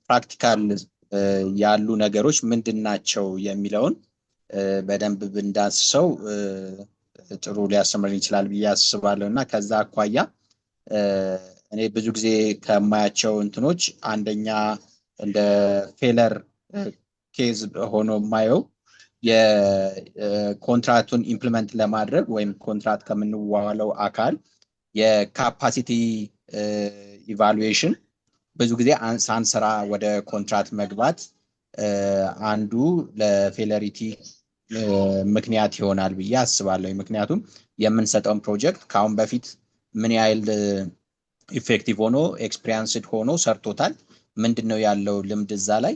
practical ያሉ ነገሮች ምንድን ናቸው የሚለውን በደንብ ብንዳስሰው ጥሩ ሊያስተምረን ይችላል ብዬ አስባለሁ። እና ከዛ አኳያ እኔ ብዙ ጊዜ ከማያቸው እንትኖች አንደኛ እንደ failure case ሆኖ የማየው የኮንትራቱን implement ለማድረግ ወይም ኮንትራት ከምንዋዋለው አካል የ capacity evaluation ብዙ ጊዜ ሳንሰራ ወደ ኮንትራት መግባት አንዱ ለ failure ምክንያት ይሆናል ብዬ አስባለሁ። ምክንያቱም የምንሰጠውን ፕሮጀክት ከአሁን በፊት ምን ያህል effective ሆኖ፣ experienced ሆኖ ሰርቶታል፣ ምንድን ነው ያለው ልምድ እዛ ላይ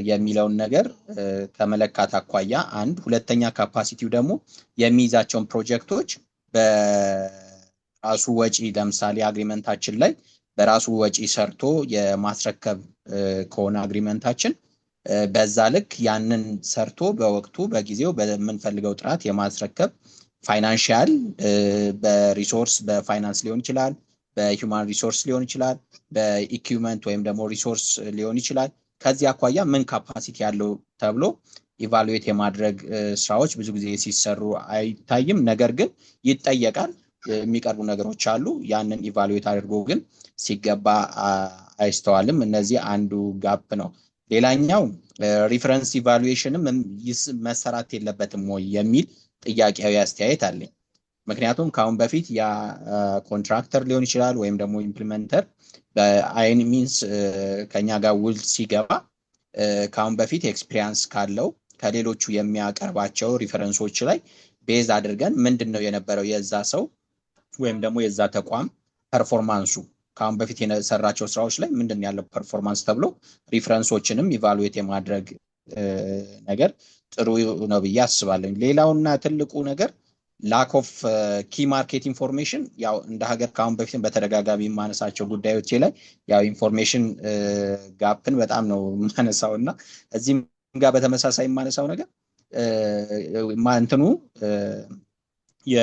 የሚለውን ነገር ከመለካት አኳያ አንድ፣ ሁለተኛ capacity ው ደግሞ የሚይዛቸውን ፕሮጀክቶች በራሱ ወጪ፣ ለምሳሌ agreement ኣችን ላይ በራሱ ወጪ ሰርቶ የማስረከብ ከሆነ agreement ኣችን፣ በዛ ልክ ያንን ሰርቶ በወቅቱ፣ በጊዜው፣ በምንፈልገው ጥራት የማስረከብ financial፣ በ resource፣ በፋይናንስ ሊሆን ይችላል፣ በ human resource ሊሆን ይችላል፣ በ equipment ወይም ደግሞ resource ሊሆን ይችላል። ከዚህ አኳያ ምን capacity ያለው ተብሎ evaluate የማድረግ ስራዎች ብዙ ጊዜ ሲሰሩ አይታይም። ነገር ግን ይጠየቃል፣ የሚቀርቡ ነገሮች አሉ። ያንን evaluate አድርጎ ግን ሲገባ አይስተዋልም። እነዚህ አንዱ gap ነው። ሌላኛው reference evaluation ም መሰራት የለበትም ወይ የሚል ጥያቄያዊ አስተያየት አለኝ። ምክንያቱም ከአሁን በፊት ያ contractor ሊሆን ይችላል ወይም ደግሞ implementer በ any means ከኛ ጋር ውል ሲገባ ከአሁን በፊት experience ካለው፣ ከሌሎቹ የሚያቀርባቸው reference ኦች ላይ base አድርገን ምንድን ነው የነበረው የዛ ሰው ወይም ደግሞ የዛ ተቋም performance ኡ፣ ከአሁን በፊት የሰራቸው ስራዎች ላይ ምንድን ነው ያለው performance ተብሎ reference ኦችንም evaluate የማድረግ ነገር ጥሩ ነው ብዬ አስባለሁ። ሌላውና ትልቁ ነገር lack of key market information። ያው እንደ ሀገር ከአሁን በፊትም በተደጋጋሚ የማነሳቸው ጉዳዮቼ ላይ ያው information gap ን በጣም ነው የማነሳው። እና እዚህም ጋር በተመሳሳይ የማነሳው ነገር እንትኑ የ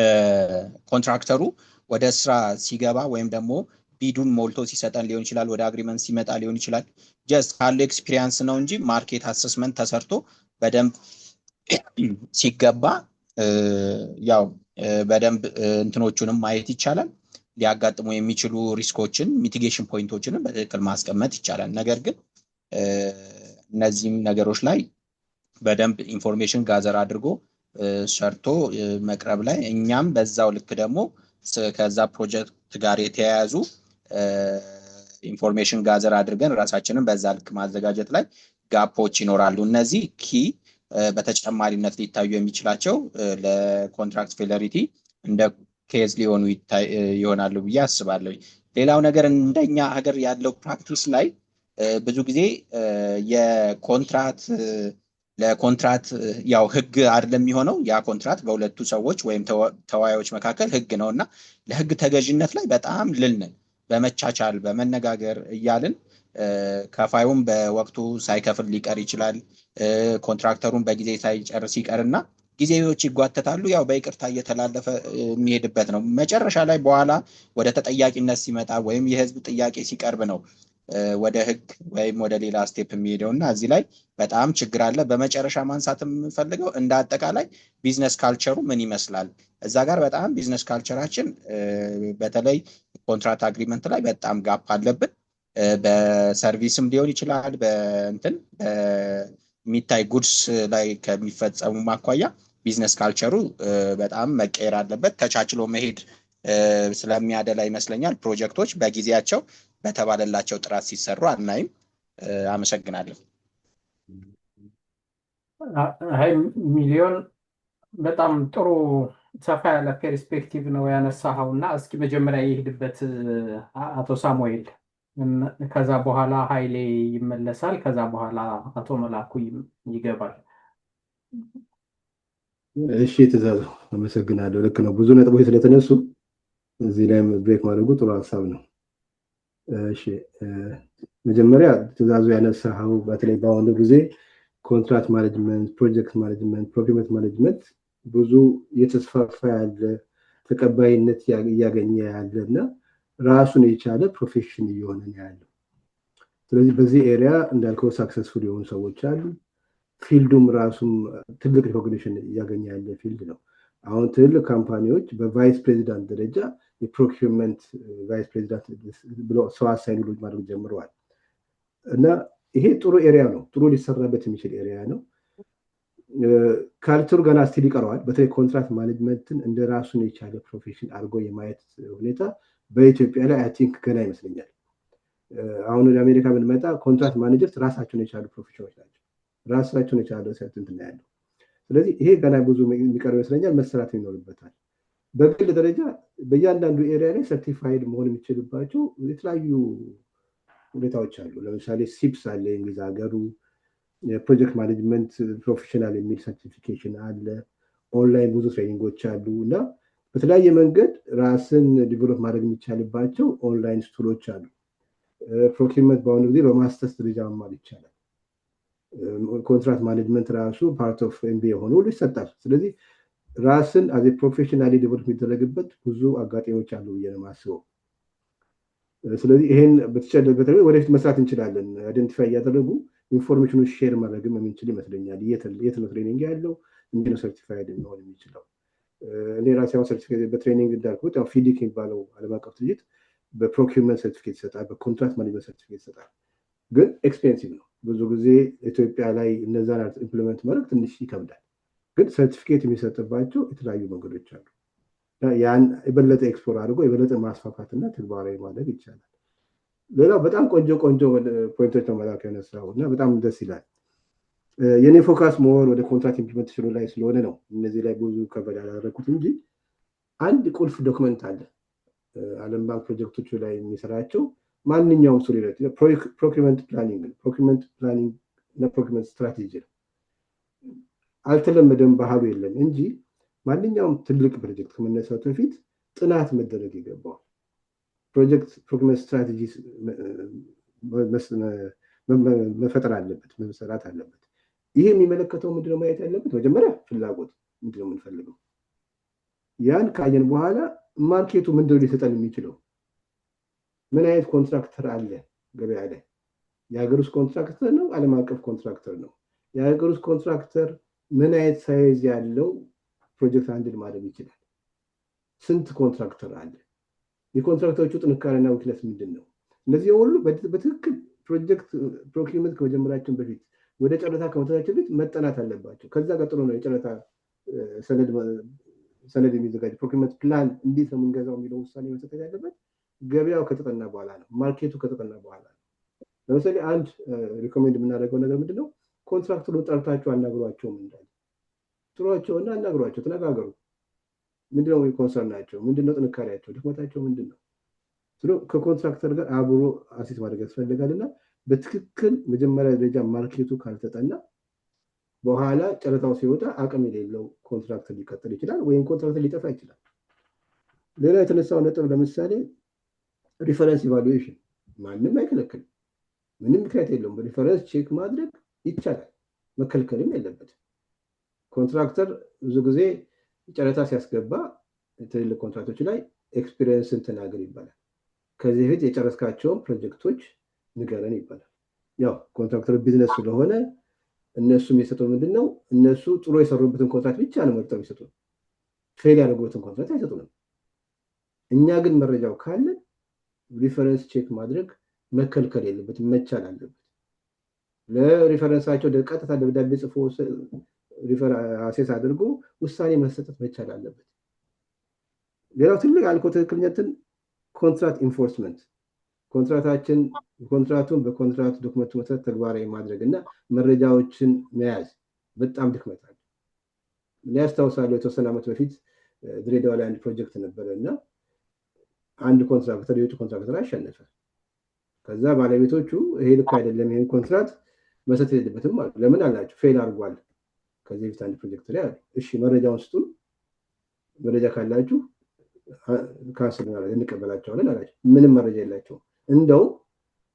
contractor ኡ ወደ ስራ ሲገባ ወይም ደግሞ bid ኡን ሞልቶ ሲሰጠን ሊሆን ይችላል፣ ወደ agreement ሲመጣ ሊሆን ይችላል። Just ካለው experience ነው እንጂ market assessment ተሰርቶ በደንብ ሲገባ ያው በደንብ እንትኖቹንም ማየት ይቻላል። ሊያጋጥሙ የሚችሉ risk ኦችን፣ mitigation point ኦችንም በትክክል ማስቀመጥ ይቻላል። ነገር ግን እነዚህም ነገሮች ላይ በደንብ information gather አድርጎ ሰርቶ መቅረብ ላይ፣ እኛም በዛው ልክ ደግሞ ከዛ ፕሮጀክት ጋር የተያያዙ information gather አድርገን ራሳችንን በዛ ልክ ማዘጋጀት ላይ gap ኦች ይኖራሉ። እነዚህ key በተጨማሪነት ሊታዩ የሚችላቸው ለ contract failure እንደ case ሊሆኑ ይሆናሉ ብዬ አስባለሁ። ሌላው ነገር እንደኛ ሀገር ያለው practice ላይ ብዙ ጊዜ የኮንትራት ለኮንትራት ያው ህግ አይደለም የሚሆነው፣ ያ ኮንትራት በሁለቱ ሰዎች ወይም ተዋዮች መካከል ህግ ነው። እና ለህግ ተገዥነት ላይ በጣም ልል ነን። በመቻቻል፣ በመነጋገር እያልን ከፋዩም በወቅቱ ሳይከፍል ሊቀር ይችላል። Contractor ኡን በጊዜ ሳይጨርስ ይቀርና ጊዜዎች ይጓተታሉ። ያው በይቅርታ እየተላለፈ የሚሄድበት ነው። መጨረሻ ላይ በኋላ ወደ ተጠያቂነት ሲመጣ ወይም የህዝብ ጥያቄ ሲቀርብ ነው ወደ ህግ ወይም ወደ ሌላ step የሚሄደው። እና እዚህ ላይ በጣም ችግር አለ። በመጨረሻ ማንሳት የምንፈልገው እንደ አጠቃላይ business culture ኡ ምን ይመስላል? እዛ ጋር በጣም business culture ኣችን በተለይ contract agreement ላይ በጣም gap አለብን። በ service ም ሊሆን ይችላል፣ በእንትን በሚታይ goods ላይ ከሚፈጸሙ አኳያ Business culture ኡ በጣም መቀየር አለበት። ተቻችሎ መሄድ ስለሚያደላ ይመስለኛል ፕሮጀክቶች በጊዜያቸው በተባለላቸው ጥራት ሲሰሩ አናይም። አመሰግናለሁ። አይ ሚሊዮን፣ በጣም ጥሩ ሰፋ ያለ perspective ነው ያነሳኸው እና እስኪ መጀመሪያ የሄድበት አቶ ሳሙኤል፣ ከዛ በኋላ ኃይሌ ይመለሳል። ከዛ በኋላ አቶ መላኩ ይገባል። እሺ ትእዛዙ፣ አመሰግናለሁ። ልክ ነው። ብዙ ነጥቦች ስለተነሱ እዚህ ላይ break ማድረጉ ጥሩ ሀሳብ ነው። እሺ፣ መጀመሪያ ትእዛዙ ያነሳኸው በተለይ በአሁኑ ጊዜ contract management፣ project management፣ procurement management ብዙ እየተስፋፋ ያለ፣ ተቀባይነት እያገኘ ያለ እና ራሱን የቻለ profession እየሆነ ነው ያለው። ስለዚህ በዚህ area እንዳልከው successful የሆኑ ሰዎች አሉ። Field ኡም ራሱም ትልቅ recognition እያገኘ ያለ field ነው። አሁን ትልልቅ company ዎች በ vice president ደረጃ የ procurement vice president ብሎ ሰው assign ሁሉ ማድረግ ጀምረዋል። እና ይሄ ጥሩ area ነው። ጥሩ ሊሰራበት የሚችል area ነው። Culture ኡ ገና still ይቀረዋል። በተለይ contract management ን እንደ ራሱን የቻለ profession አድርጎ የማየት ሁኔታ በኢትዮጵያ ላይ I think ገና ይመስለኛል። አሁን ወደ አሜሪካ ብንመጣ contract managers ራሳቸውን የቻሉ profession ኦች ናቸው። ራሳቸውን የቻለ እንትን ያለው። ስለዚህ ይሄ ገና ብዙ የሚቀረው ይመስለኛል፣ መሰራት ይኖርበታል። በግል ደረጃ በእያንዳንዱ area ላይ certified መሆን የሚችልባቸው የተለያዩ ሁኔታዎች አሉ። ለምሳሌ CIPS አለ፣ የእንግሊዝ ሀገሩ የ project management professional የሚል certification አለ። ኦንላይን ብዙ training ኦች አሉ እና በተለያየ መንገድ ራስን develop ማድረግ የሚቻልባቸው online tool ኦች አሉ። Procurement በአሁኑ ጊዜ በማስተርስ ደረጃ መማር ይቻላል። Contract management ራሱ part of MBA ሆኖ ሁሉ ይሰጣል። ስለዚህ ራስን as a professionally develop የሚደረግበት ብዙ አጋጣሚዎች አሉ ብዬ ነው የማስበው። ስለዚህ ይሄን በተለይ ወደፊት መስራት እንችላለን። Identify እያደረጉ information ኑ share ማድረግም የምንችል ይመስለኛል። የት ነው training ያለው? እንዴት ነው certified መሆን የሚችለው? እኔ ራሴ አሁን ሰርቲፊኬት በ training እንዳልኩት ያው FIDIC የሚባለው ዓለም አቀፍ ድርጅት በ procurement ሰርቲፊኬት ይሰጣል፣ በ contract management ሰርቲፊኬት ይሰጣል። ግን expensive ነው። ብዙ ጊዜ ኢትዮጵያ ላይ እነዛን implement ማድረግ ትንሽ ይከብዳል። ግን ሰርቲፊኬት የሚሰጥባቸው የተለያዩ መንገዶች አሉ። ያን የበለጠ explore አድርጎ የበለጠ ማስፋፋትና ተግባራዊ ማድረግ ይቻላል። ሌላው በጣም ቆንጆ ቆንጆ point ኦች ነው መላክ ያነሳው እና በጣም ደስ ይላል። የኔ focus more ወደ contract implementation ኑ ላይ ስለሆነ ነው እነዚህ ላይ ብዙ cover ያላደረኩት እንጂ አንድ ቁልፍ document አለ፣ ዓለም ባንክ ፕሮጀክቶቹ ላይ የሚሰራቸው ማንኛውም ሰው procurement planning ነው። Procurement planning እና procurement strategy ነው። አልተለመደም፣ ባህሉ የለም እንጂ ማንኛውም ትልቅ ፕሮጀክት ከመነሳቱ በፊት ጥናት መደረግ ይገባዋል። Project procurement strategy መፈጠር አለበት፣ መሰራት አለበት። ይሄ የሚመለከተው ምንድነው ማየት ያለበት? መጀመሪያ ፍላጎት ምንድነው የምንፈልገው? ያን ካየን በኋላ market ኡ ምንድነው ሊሰጠን የሚችለው? ምን አይነት contractor አለ ገበያ ላይ? የሀገር ውስጥ contractor ነው? ዓለም አቀፍ contractor ነው? የሀገር ውስጥ contractor ምን አይነት size ያለው ፕሮጀክት handle ማድረግ ይችላል? ስንት contractor አለ? የ contractor ኦቹ ጥንካሬና weakness ምንድን ነው? እነዚህ ሁሉ በትክክል project procurement ከመጀመራችን በፊት፣ ወደ ጨረታ ከመውጣታችን በፊት መጠናት አለባቸው። ከዛ ቀጥሎ ነው የጨረታ ሰነድ የሚዘጋጅ። Procurement plan እንዴት ነው የምንገዛው የሚለው ውሳኔ መሰጠት ያለበት ገበያው ከተጠና በኋላ ነው። Market ኡ ከተጠና በኋላ ነው። ለምሳሌ አንድ recommend የምናደርገው ነገር ምንድን ነው? Contractor ኡን ጠርታችሁ አናግሯቸውም እንዳለ ጥሯቸውና አናግሯቸው፣ ተነጋገሩ። ምንድነው concern ኣቸው? ምንድነው ጥንካሬያቸው? ድክመታቸው ምንድን ነው? ከ contractor ጋር አብሮ assess ማድረግ ያስፈልጋል እና በትክክል መጀመሪያ ደረጃ market ኡ ካልተጠና በኋላ ጨረታው ሲወጣ አቅም የሌለው contractor ሊቀጥል ይችላል ወይም contractor ሊጠፋ ይችላል። ሌላ የተነሳው ነጥብ ለምሳሌ reference evaluation ማንም አይከለክልም። ምንም ምክንያት የለውም። በ reference check ማድረግ ይቻላል፣ መከልከልም የለበትም። Contractor ብዙ ጊዜ ጨረታ ሲያስገባ ትልልቅ contract ኦች ላይ experience ን ተናገር ይባላል። ከዚህ በፊት የጨረስካቸውን ፕሮጀክቶች ንገረን ይባላል። ያው contractor business ስለሆነ እነሱም የሰጡን ምንድን ነው? እነሱ ጥሩ የሰሩበትን contract ብቻ ነው መርጠው የሚሰጡን። Fail ያደረጉበትን contract አይሰጡንም። እኛ ግን መረጃው ካለን reference check ማድረግ መከልከል የለበትም፣ መቻል አለበት። ለ reference ኣቸው ቀጥታ ደብዳቤ ጽፎ refer assess አድርጎ ውሳኔ መሰጠት መቻል አለበት። ሌላው ትልቅ አልኮ ትክክለኛትን contract enforcement፣ ኮንትራታችን ኮንትራቱን በ contract document ኡ መሰረት ተግባራዊ ማድረግ እና መረጃዎችን መያዝ በጣም ድክመት አለ። እኔ አስታውሳለሁ የተወሰነ ዓመት በፊት ድሬዳዋ ላይ አንድ ፕሮጀክት ነበረ እና አንድ contractor የውጭ contractor አሸነፈ። ከዛ ባለቤቶቹ ይሄ ልክ አይደለም፣ ይሄን ኮንትራት መሰጠት የለበትም አሉ። ለምን አላቸው? Fail አድርጓል ከዚህ በፊት አንድ ፕሮጀክት ላይ አሉ። እሺ መረጃውን ስጡን፣ መረጃ ካላችሁ cancel እንቀበላቸዋለን አላቸው። ምንም መረጃ የላቸውም። እንደው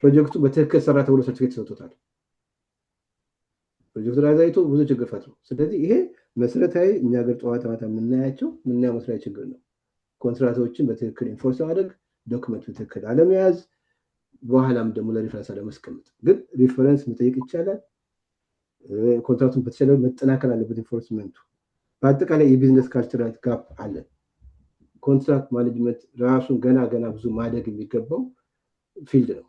ፕሮጀክቱ በትክክል ሰራ ተብሎ ሰርቲፊኬት ሰጥቶታል። ፕሮጀክቱ ላይ አይቶ ብዙ ችግር ፈጥሮ፣ ስለዚህ ይሄ መሰረታዊ እኛ ሀገር ጠዋት ማታ የምናየው መሰረታዊ ችግር ነው። ኮንትራቶችን በትክክል enforce ማድረግ፣ document በትክክል አለመያዝ፣ በኋላም ደግሞ ለ reference አለመስቀመጥ። ግን reference መጠየቅ ይቻላል። ኮንትራቱን በተቻለ መጠናከር አለበት enforcement ኡ። በአጠቃላይ የ business culture gap አለን። Contract management ራሱን ገና ገና ብዙ ማደግ የሚገባው field ነው።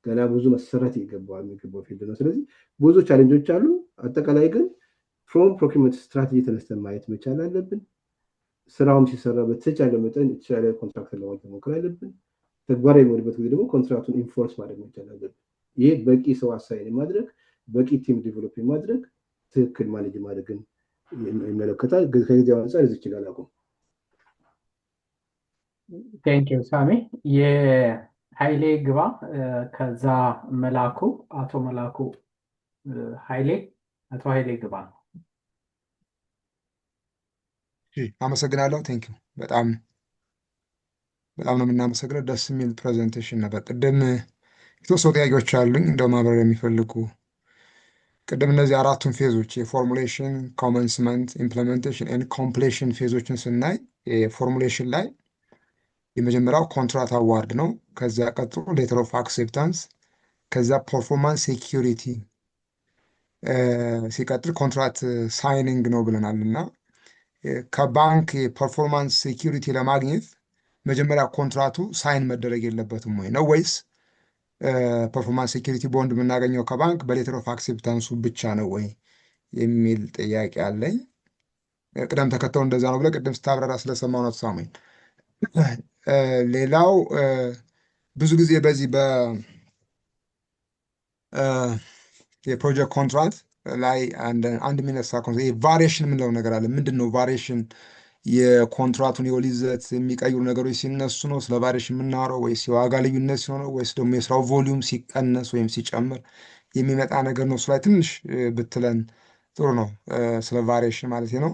ገና ብዙ መሰራት ይገባዋል የሚገባው field ነው። ስለዚህ ብዙ challenge ኦች አሉ። አጠቃላይ ግን from procurement strategy ተነስተን ማየት መቻል አለብን። ስራውም ሲሰራ በተቻለ መጠን የተሻለ contract ለማግኘት መሞከር አለብን። ተግባራዊ የሚሆንበት ጊዜ ደግሞ ኮንትራቱን enforce ማድረግ መቻል አለብን። ይህ በቂ ሰው assign የማድረግ፣ በቂ team develop የማድረግ፣ ትክክል manage ማድረግን ይመለከታል። ከጊዜው አንጻር እዚች ጋር ላቁም። Thank you ሳሚ። የኃይሌ ግባ፣ ከዛ መላኩ፣ አቶ መላኩ ኃይሌ፣ አቶ ኃይሌ ግባ። አመሰግናለሁ። Thank you፣ በጣም በጣም ነው የምናመሰግነው። ደስ የሚል presentation ነበር። ቅድም የተወሰኑ ጥያቄዎች አሉኝ እንደው ማብራሪያ የሚፈልጉ። ቅድም እነዚህ አራቱን phase ኦች የ formulation፣ commencement፣ implementation and completion phase ኦችን ስናይ የ formulation ላይ የመጀመሪያው contract award ነው። ከዚያ ቀጥሎ letter of acceptance፣ ከዛ performance security፣ ሲቀጥል contract signing ነው ብለናል። እና ከባንክ የ performance security ለማግኘት መጀመሪያ ኮንትራቱ sign መደረግ የለበትም ወይ ነው ወይስ performance security bond የምናገኘው ከባንክ በ letter of acceptance ኡ ብቻ ነው ወይ የሚል ጥያቄ አለኝ። ቅደም ተከተሉ እንደዛ ነው ብለህ ቅድም ስታብራራ ስለሰማሁ ነው ሳሙኤል። ሌላው ብዙ ጊዜ በዚህ የፕሮጀክት ኮንትራት ላይ አንድ የሚነሳ variation የምንለው ነገር አለ። ምንድን ነው variation? የኮንትራቱን የውል ይዘት የሚቀይሩ ነገሮች ሲነሱ ነው ስለ variation የምናወራው ወይስ የዋጋ ልዩነት ሲሆን ነው ወይስ ደግሞ የስራው volume ሲቀነስ ወይም ሲጨምር የሚመጣ ነገር ነው? እሱ ላይ ትንሽ ብትለን ጥሩ ነው፣ ስለ variation ማለት ነው።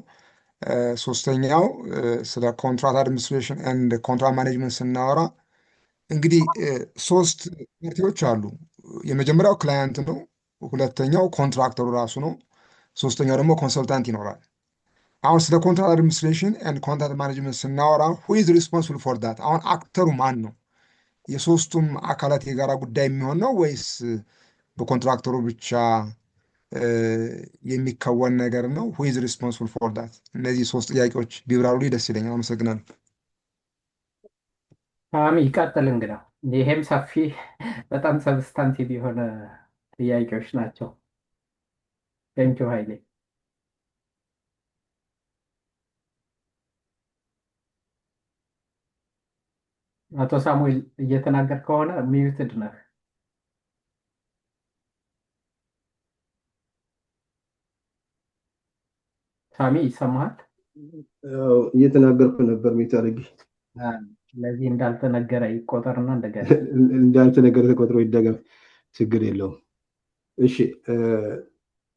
ሶስተኛው ስለ contract administration and contract management ስናወራ እንግዲህ ሶስት ፓርቲዎች አሉ። የመጀመሪያው client ነው። ሁለተኛው contractor ኡ ራሱ ነው። ሶስተኛው ደግሞ consultant ይኖራል። አሁን ስለ contract administration and contract management ስናወራ who is responsible for that? አሁን actor ኡ ማን ነው? የሶስቱም አካላት የጋራ ጉዳይ የሚሆን ነው ወይስ በ contractor ኡ ብቻ የሚከወን ነገር ነው? Who is responsible for that? እነዚህ ሶስት ጥያቄዎች ቢብራሩልኝ ደስ ይለኛል። አመሰግናለሁ። ሳሚ ይቀጥል። እንግዳ ይሄም ሰፊ በጣም substantive የሆነ ጥያቄዎች ናቸው። Thank you ኃይሌ። አቶ ሳሙኤል እየተናገር ከሆነ muted ነህ። ሳሚ ይሰማሃል? እየተናገርኩ ነበር mute አድርጌ። ስለዚህ እንዳልተነገረ ይቆጠርና እንደገና እንዳልተነገረ ተቆጥሮ ይደገም፣ ችግር የለውም። እሺ፣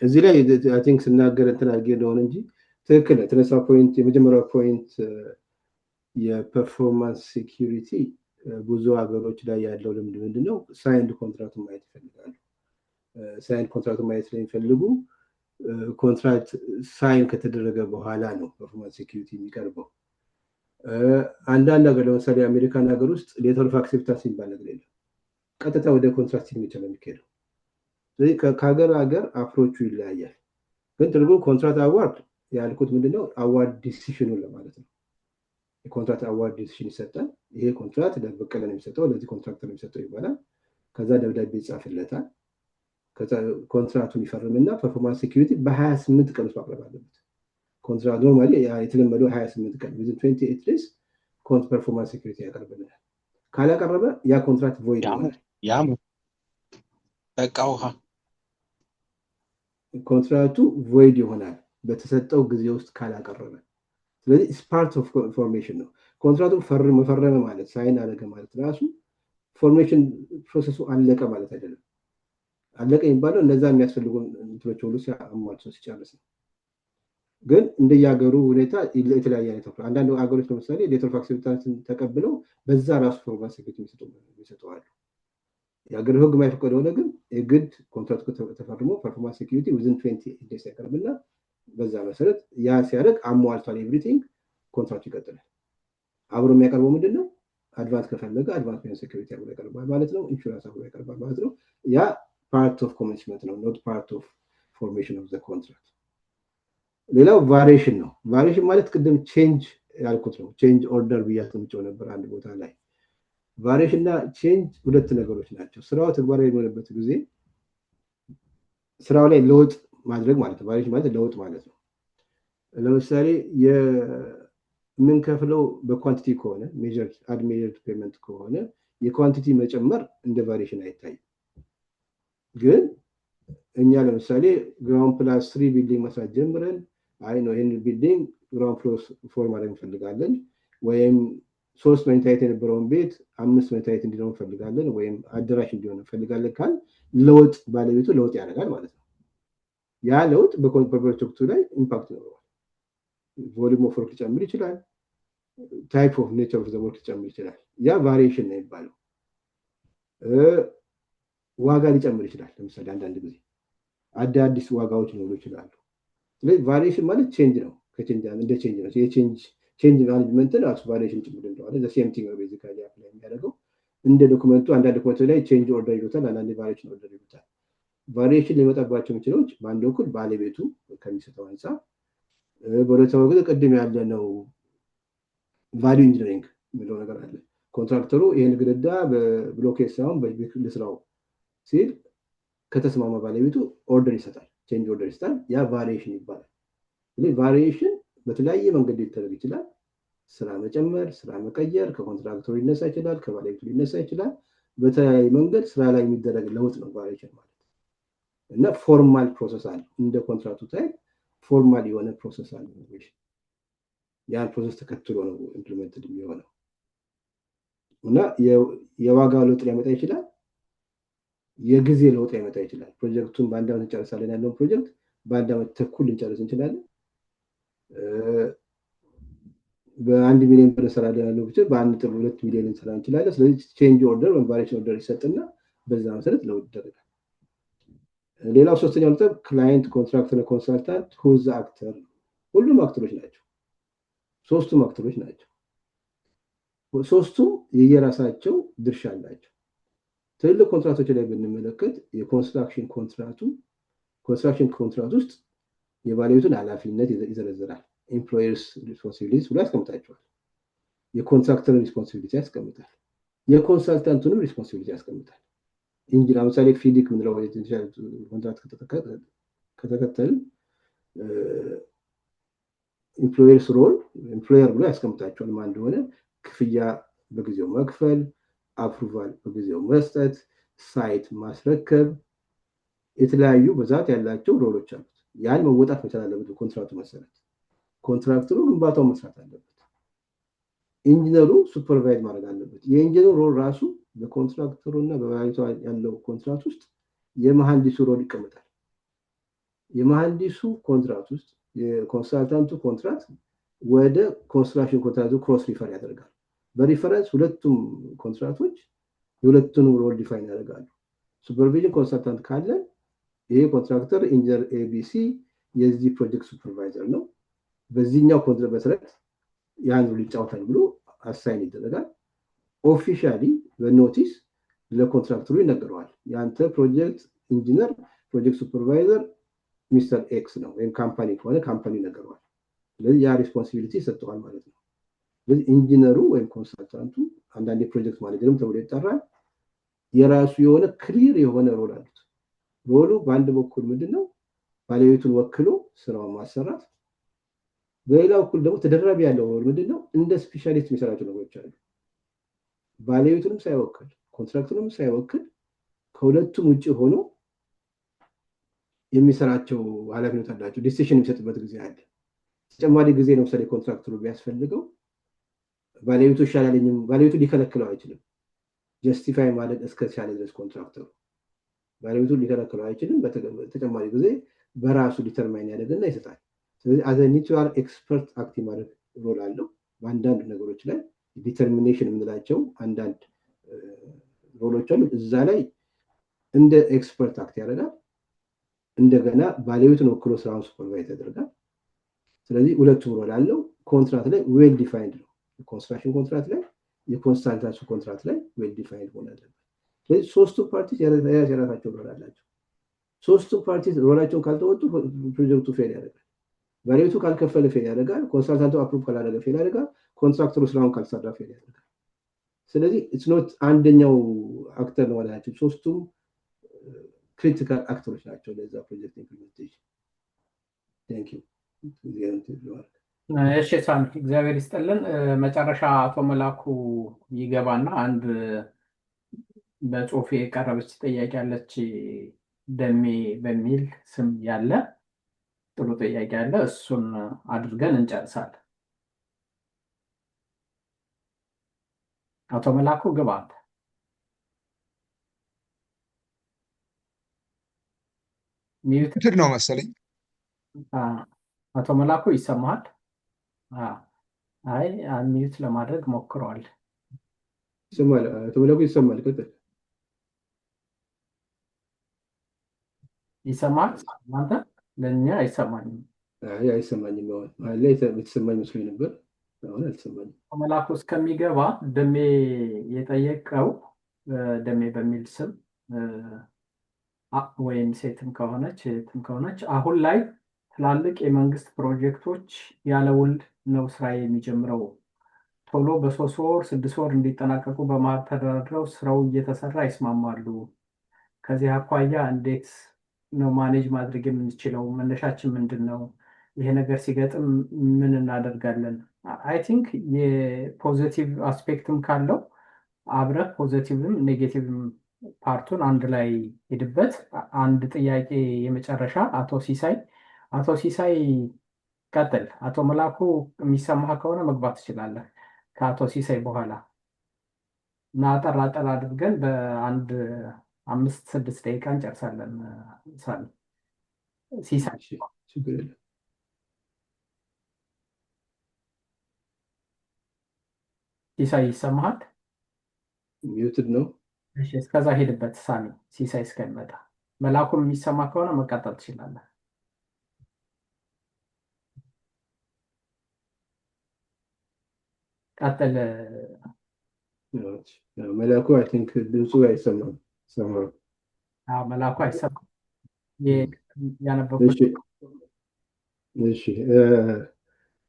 እዚህ ላይ I think ስናገር እንትን አድርጌ እንደሆነ እንጂ ትክክል የተነሳው point፣ የመጀመሪያው point የ performance security ብዙ ሀገሮች ላይ ያለው ልምድ ምንድን ነው? Signed ኮንትራቱን ማየት ይፈልጋሉ። Signed ኮንትራቱን ማየት ስለሚፈልጉ contract sign ከተደረገ በኋላ ነው performance security የሚቀርበው። አንዳንድ ሀገር ለምሳሌ አሜሪካን ሀገር ውስጥ letter of acceptance የሚባል ነገር የለም። ቀጥታ ወደ contract signature ነው የሚካሄደው። ስለዚህ ከሀገር ሀገር approach ኡ ይለያያል። ግን ትርጉም contract award ያልኩት ምንድነው award decision ኑን ለማለት ነው። የ contract award decision ይሰጣል። ይሄ ኮንትራት ለበቀለ ነው የሚሰጠው፣ ለዚህ contractor ነው የሚሰጠው ይባላል። ከዛ ደብዳቤ ይጻፍለታል። ኮንትራቱን ይፈርምና performance security በ28 ቀን ውስጥ ማቅረብ አለበት። ኮንትራት normally የተለመደው 28 ቀን፣ within 28 days performance security ያቀርብልናል። ካላቀረበ ያ ኮንትራት void ይሆናል። ያሙ በቃ ውሃ። ኮንትራቱ void ይሆናል በተሰጠው ጊዜ ውስጥ ካላቀረበ። ስለዚህ part of formation ነው። ኮንትራቱን መፈረመ ማለት፣ sign አደረገ ማለት ራሱ formation process ኡ አለቀ ማለት አይደለም። አለቀ የሚባለው እነዛ የሚያስፈልጉ እንትኖች ሁሉ አሟልቶ ሲጨርስ ነው። ግን እንደየሀገሩ ሁኔታ የተለያየ አይነት፣ አንዳንድ ሀገሮች ለምሳሌ letter of acceptance ን ተቀብለው በዛ ራሱ performance security የሚሰጡ አሉ። የሀገር ሕግ የማይፈቀድ ሆነ ግን የግድ ኮንትራቱ ተፈርሞ performance security within 28 days ያቀርብና በዛ መሰረት ያ ሲያደርግ አሟልቷል everything፣ ኮንትራቱ ይቀጥላል። አብሮ የሚያቀርበው ምንድን ነው? Advance ከፈለገ advance payment security አብሮ ያቀርባል ማለት ነው። ኢንሹራንስ አብሮ ያቀርባል ማለት ነው። ያ part of commencement ነው፣ not part of formation of the contract። ሌላው variation ነው። Variation ማለት ቅድም change ያልኩት ነው። Change order ብዬ አስቀምጬው ነበር አንድ ቦታ ላይ። Variation እና change ሁለት ነገሮች ናቸው። ስራው ተግባራዊ የሚሆንበት ጊዜ ስራው ላይ ለውጥ ማድረግ ማለት ነው። Variation ማለት ለውጥ ማለት ነው። ለምሳሌ የምንከፍለው በ quantity ከሆነ፣ measured unmeasured payment ከሆነ የ quantity መጨመር እንደ variation አይታይም። ግን እኛ ለምሳሌ ground plus three building መስራት ጀምረን አይ ነው ይህን building ground four ማድረግ እንፈልጋለን፣ ወይም ሶስት መኝታ ቤት የነበረውን ቤት አምስት መኝታ ቤት እንዲሆን እንፈልጋለን፣ ወይም አዳራሽ እንዲሆን እንፈልጋለን ካል ለውጥ ባለቤቱ ለውጥ ያደርጋል ማለት ነው። ያ ለውጥ በፕሮጀክቱ ላይ impact ይኖረዋል። Volume of work ሊጨምር ይችላል። Type of nature of the work ሊጨምር ይችላል። ያ variation ነው የሚባለው። ዋጋ ሊጨምር ይችላል። ለምሳሌ አንዳንድ ጊዜ አዳዲስ ዋጋዎች ሊኖሩ ይችላሉ። ስለዚህ variation ማለት change ነው። እንደ change ነው። የ change management ን ራሱ variation ጭምር እንደዋለ same thing ነው basically apply የሚያደርገው። እንደ document ኡ አንዳንድ document ኦች ላይ change order ይሉታል፣ አንዳንድ variation order ይሉታል። Variation ሊመጣባቸው የሚችለው በአንድ በኩል ባለቤቱ ከሚሰጠው አንጻር፣ በሁለተኛ በኩል ቅድም ያለነው value engineering የሚለው ነገር አለ። Contractor ኡ ይህን ግድግዳ በብሎኬት ሳይሆን ልስራው ሲል ከተስማማ ባለቤቱ order ይሰጣል፣ change order ይሰጣል። ያ variation ይባላል። ስለዚህ variation በተለያየ መንገድ ሊደረግ ይችላል። ስራ መጨመር፣ ስራ መቀየር፣ ከ contractor ኡ ሊነሳ ይችላል፣ ከባለቤቱ ሊነሳ ይችላል። በተለያየ መንገድ ስራ ላይ የሚደረግ ለውጥ ነው variation ማለት። እና formal process አለ። እንደ ኮንትራቱ type formal የሆነ process አለ። ያን process ተከትሎ ነው implemented የሚሆነው። እና የዋጋ ለውጥ ሊያመጣ ይችላል። የጊዜ ለውጥ ሊያመጣ ይችላል። ፕሮጀክቱን በአንድ ዓመት እንጨርሳለን ያለውን ፕሮጀክት በአንድ ዓመት ተኩል ልንጨርስ እንችላለን። በ1 ሚሊዮን ብር እንሰራለን ያለው ብቻ በ1.2 ሚሊዮን ልንሰራ እንችላለን። ስለዚህ change order ወይም variation order ይሰጥና በዛ መሰረት ለውጥ ይደረጋል። ሌላው ሶስተኛው ነጥብ client፣ contractor፣ consultant፣ who's actor፣ ሁሉም actor ኦች ናቸው። ሶስቱም actor ኦች ናቸው። ሶስቱም የየራሳቸው ድርሻ አላቸው። ትልልቅ ኮንትራቶች ላይ ብንመለከት የ construction ኮንትራቱ construction ኮንትራት ውስጥ የባለቤቱን ኃላፊነት ይዘረዝራል። Employer's responsibility ብሎ ያስቀምጣቸዋል። የ contractor ን responsibility ያስቀምጣል። የ consultant ኡንም responsibility ያስቀምጣል። እንጂ ለምሳሌ FIDIC ምንለው ኮንትራት ከተከተል employer's role፣ employer ብሎ ያስቀምጣቸዋል። ማን እንደሆነ፣ ክፍያ በጊዜው መክፈል፣ approval በጊዜው መስጠት፣ site ማስረከብ፣ የተለያዩ ብዛት ያላቸው role ኦች አሉት። ያን መወጣት መቻል አለበት። በኮንትራቱ መሰረት contractor ኡ ግንባታውን መስራት አለበት። ኢንጂነሩ supervise ማድረግ አለበት። የኢንጂነሩ role ራሱ በ contractor ኡ እና በባለቤቱ ያለው ኮንትራት ውስጥ የመሐንዲሱ role ይቀመጣል። የመሐንዲሱ ኮንትራት ውስጥ የ consultant ኡ ኮንትራት ወደ construction ኮንትራቱ cross refer ያደርጋል። በ reference ሁለቱም ኮንትራቶች የሁለቱንም role define ያደርጋሉ። Supervision consultant ካለ ይሄ contractor engineer ABC የዚህ ፕሮጀክት supervisor ነው፣ በዚህኛው ኮንትራት መሰረት ያን role ይጫወታል ብሎ assign ይደረጋል። Officially በ notice ለ contractor ኡ ይነገረዋል። የአንተ project engineer፣ project supervisor Mister X ነው፣ ወይም company ከሆነ company ይነገረዋል። ስለዚህ ያ responsibility ይሰጠዋል ማለት ነው። ስለዚህ ኢንጂነሩ ወይም consultant ኡ፣ አንዳንድ የ project manager ም ተብሎ ይጠራል። የራሱ የሆነ clear የሆነ role አሉት። Role ኡ በአንድ በኩል ምንድን ነው? ባለቤቱን ወክሎ ስራውን ማሰራት፣ በሌላ በኩል ደግሞ ተደራቢ ያለው role ምንድን ነው? እንደ specialist የሚሰራቸው ነገሮች አሉ። ባለቤቱንም ሳይወክል contractor ኡንም ሳይወክል ከሁለቱም ውጭ ሆኖ የሚሰራቸው ኃላፊነት አላቸው። Decision የሚሰጥበት ጊዜ አለ። ተጨማሪ ጊዜ ለምሳሌ contractor ኡ ቢያስፈልገው ባለቤቱ ይሻላለኝም ባለቤቱ ሊከለክለው አይችልም። Justify ማድረግ እስከቻለ ድረስ contractor ኡ ባለቤቱ ሊከለክለው አይችልም። በተጨማሪ ጊዜ በራሱ determine ያደርግና ይሰጣል። ስለዚህ as a neutral expert act ማድረግ role አለው። በአንዳንድ ነገሮች ላይ determination የምንላቸው አንዳንድ role ኦች አሉ። እዛ ላይ እንደ expert act ያደርጋል። እንደገና ባለቤቱን ወክሎ ስራውን supervise ያደርጋል። ስለዚህ ሁለቱም role አለው። ኮንትራት ላይ well defined ነው። የ construction ኮንትራት ላይ፣ የ consultancy ኮንትራት ላይ well defined መሆን አለበት። ስለዚህ ሶስቱ parties የራሳቸው role አላቸው። ሶስቱ parties role ኣቸውን ካልተወጡ ፕሮጀክቱ fail ያደርጋል። ባለቤቱ ካልከፈለ fail ያደርጋል። Consultant ኡ approve ካላደረገ fail ያደርጋል። Contractor ኡ ስራውን ካልሰራ fail ያደርጋል። ስለዚህ it's not አንደኛው actor ነው ማለታቸው፣ ሶስቱም critical actor ኦች ናቸው ለዛ ፕሮጀክት implementation። Thank you። እሺ ሳሚ፣ እግዚአብሔር ይስጥልን። መጨረሻ አቶ መላኩ ይገባና አንድ በጽሁፍ የቀረበች ጥያቄ አለች። ደሜ በሚል ስም ያለ ጥሩ ጥያቄ አለ። እሱን አድርገን እንጨርሳለን። አቶ መላኩ ግባ አንተ። Mute ትድ ነው መሰለኝ። አቶ መላኩ ይሰማሃል? አይ፣ mute ለማድረግ ሞክረዋል። ይሰማል። አቶ መላኩ ይሰማል። ቀጥል። ይሰማል? አንተ ለእኛ አይሰማኝም። አይ፣ አይሰማኝም። አሁን መሀል ላይ የተሰማኝ መስሎኝ ነበር። አሁን አልተሰማኝም። አቶ መላኩ እስከሚገባ ደሜ የጠየቀው፣ ደሜ በሚል ስም ወይም ሴትም ከሆነች ሴትም ከሆነች፣ አሁን ላይ ትላልቅ የመንግስት ፕሮጀክቶች ያለ ውል ነው ስራ የሚጀምረው። ቶሎ በ3 ወር 6 ወር እንዲጠናቀቁ በመሀል ተደራድረው ስራው እየተሰራ ይስማማሉ። ከዚህ አኳያ እንዴት ነው manage ማድረግ የምንችለው? መነሻችን ምንድን ነው? ይሄ ነገር ሲገጥም ምን እናደርጋለን? I think የ positive aspect ም ካለው አብረህ positive ም negative ም part ኡን አንድ ላይ ሄድበት። አንድ ጥያቄ የመጨረሻ አቶ ሲሳይ፣ አቶ ሲሳይ ቀጥል። አቶ መላኩ የሚሰማህ ከሆነ መግባት ትችላለህ ከአቶ ሲሳይ በኋላ፣ እና አጠር አጠር አድርገን በአንድ 5-6 ደቂቃ እንጨርሳለን። ሳሚ፣ ሲሳይ። እሺ፣ ችግር የለም። ሲሳይ ይሰማሃል? Muted ነው። እሺ፣ እስከዛ ሄድበት ሳሚ፣ ሲሳይ እስከሚመጣ። መላኩም የሚሰማ ከሆነ መቀጠል ትችላለህ። ቀጥል። መላኩ I think ድምፁ አይሰማም። ሰማሁ። አዎ፣ መላኩ አይሰማም። ያነበብኩት። እሺ፣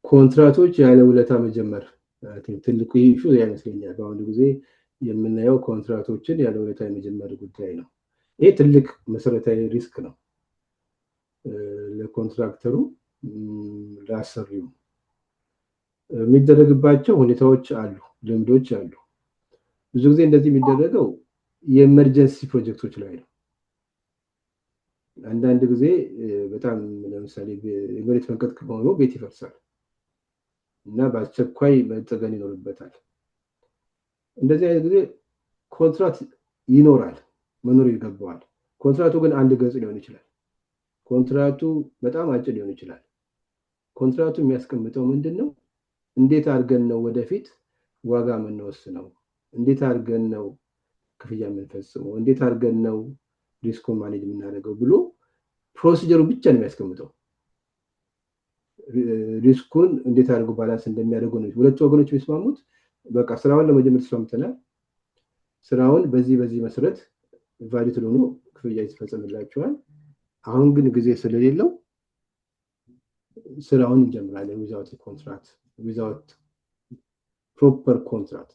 ኮንትራቶች ያለ ውለታ መጀመር I think ትልቁ issue ይመስለኛል። በአሁኑ ጊዜ የምናየው ኮንትራቶችን ያለ ውለታ የመጀመር ጉዳይ ነው። ይህ ትልቅ መሰረታዊ risk ነው ለ contractor ኡ፣ ለአሰሪው። የሚደረግባቸው ሁኔታዎች አሉ፣ ልምዶች አሉ። ብዙ ጊዜ እንደዚህ የሚደረገው የ emergency ፕሮጀክቶች ላይ ነው። አንዳንድ ጊዜ በጣም ለምሳሌ የመሬት መንቀጥቀጥ ሆኖ ቤት ይፈርሳል እና በአስቸኳይ መጠገን ይኖርበታል። እንደዚህ አይነት ጊዜ ኮንትራት ይኖራል፣ መኖር ይገባዋል። ኮንትራቱ ግን አንድ ገጽ ሊሆን ይችላል። ኮንትራቱ በጣም አጭር ሊሆን ይችላል። ኮንትራቱ የሚያስቀምጠው ምንድን ነው? እንዴት አድርገን ነው ወደፊት ዋጋ የምንወስነው? እንዴት አድርገን ነው ክፍያ የምንፈጽመው? እንዴት አድርገን ነው risk ኡን manage የምናደርገው ብሎ procedure ኡ ብቻ ነው የሚያስቀምጠው። Risk ኡን እንዴት አድርገው balance እንደሚያደርጉ ነው ሁለቱ ወገኖች የሚስማሙት። በቃ ስራውን ለመጀመር ተስማምተናል። ስራውን በዚህ በዚህ መሰረት valid ሆኖ ክፍያ ይፈጸምላቸዋል። አሁን ግን ጊዜ ስለሌለው ስራውን እንጀምራለን without contract፣ without proper contract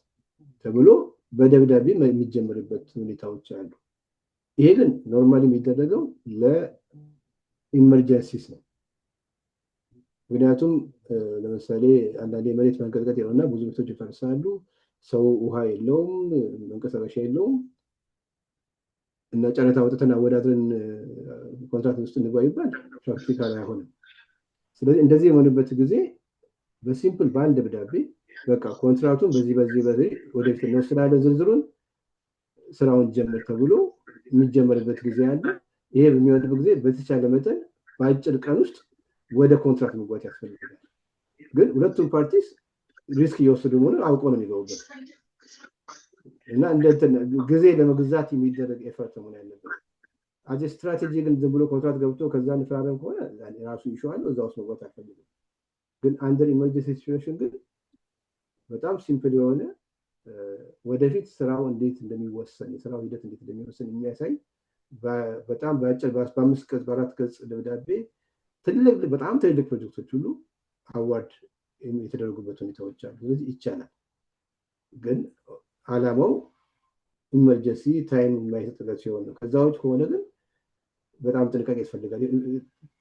ተብሎ በደብዳቤ የሚጀምርበት ሁኔታዎች አሉ። ይሄ ግን normally የሚደረገው ለ emergencies ነው። ምክንያቱም ለምሳሌ አንዳንዴ መሬት መንቀጥቀጥ ይሆንና ብዙ ቤቶች ይፈርሳሉ። ሰው ውሃ የለውም፣ መንቀሳቀሻ የለውም እና ጨረታ አውጥተን አወዳድረን ኮንትራት ውስጥ እንግባ ይባል practical አይሆንም። ስለዚህ እንደዚህ የሆነበት ጊዜ በ simple በአንድ ደብዳቤ በቃ ኮንትራቱን በዚህ በዚህ በዚህ ወደፊት እንወስናለን፣ ዝርዝሩን ስራውን ጀምር ተብሎ የሚጀመርበት ጊዜ አለ። ይሄ በሚሆንበት ጊዜ በተቻለ መጠን በአጭር ቀን ውስጥ ወደ ኮንትራት መግባት ያስፈልጋል። ግን ሁለቱም parties risk እየወሰዱ መሆኑን አውቀው ነው የሚገቡበት እና እንደ ጊዜ ለመግዛት የሚደረግ effort መሆን ያለበት። As a strategy ግን ዝም ብሎ ኮንትራት ገብቶ ከዛ እንፈራረም ከሆነ ራሱ issue አለው፣ እዛ ውስጥ መግባት አልፈልግም። ግን under emergency situation ግን በጣም simple የሆነ ወደፊት ስራው እንዴት እንደሚወሰን፣ የስራው ሂደት እንዴት እንደሚወሰን የሚያሳይ በጣም በአጭር በ5 ገጽ በ4 ገጽ ደብዳቤ ትልቅ በጣም ትልልቅ ፕሮጀክቶች ሁሉ award የተደረጉበት ሁኔታዎች አሉ። ስለዚህ ይቻላል። ግን አላማው emergency time የማይሰጥበት ሲሆን ነው። ከዛ ውጭ ከሆነ ግን በጣም ጥንቃቄ ያስፈልጋል።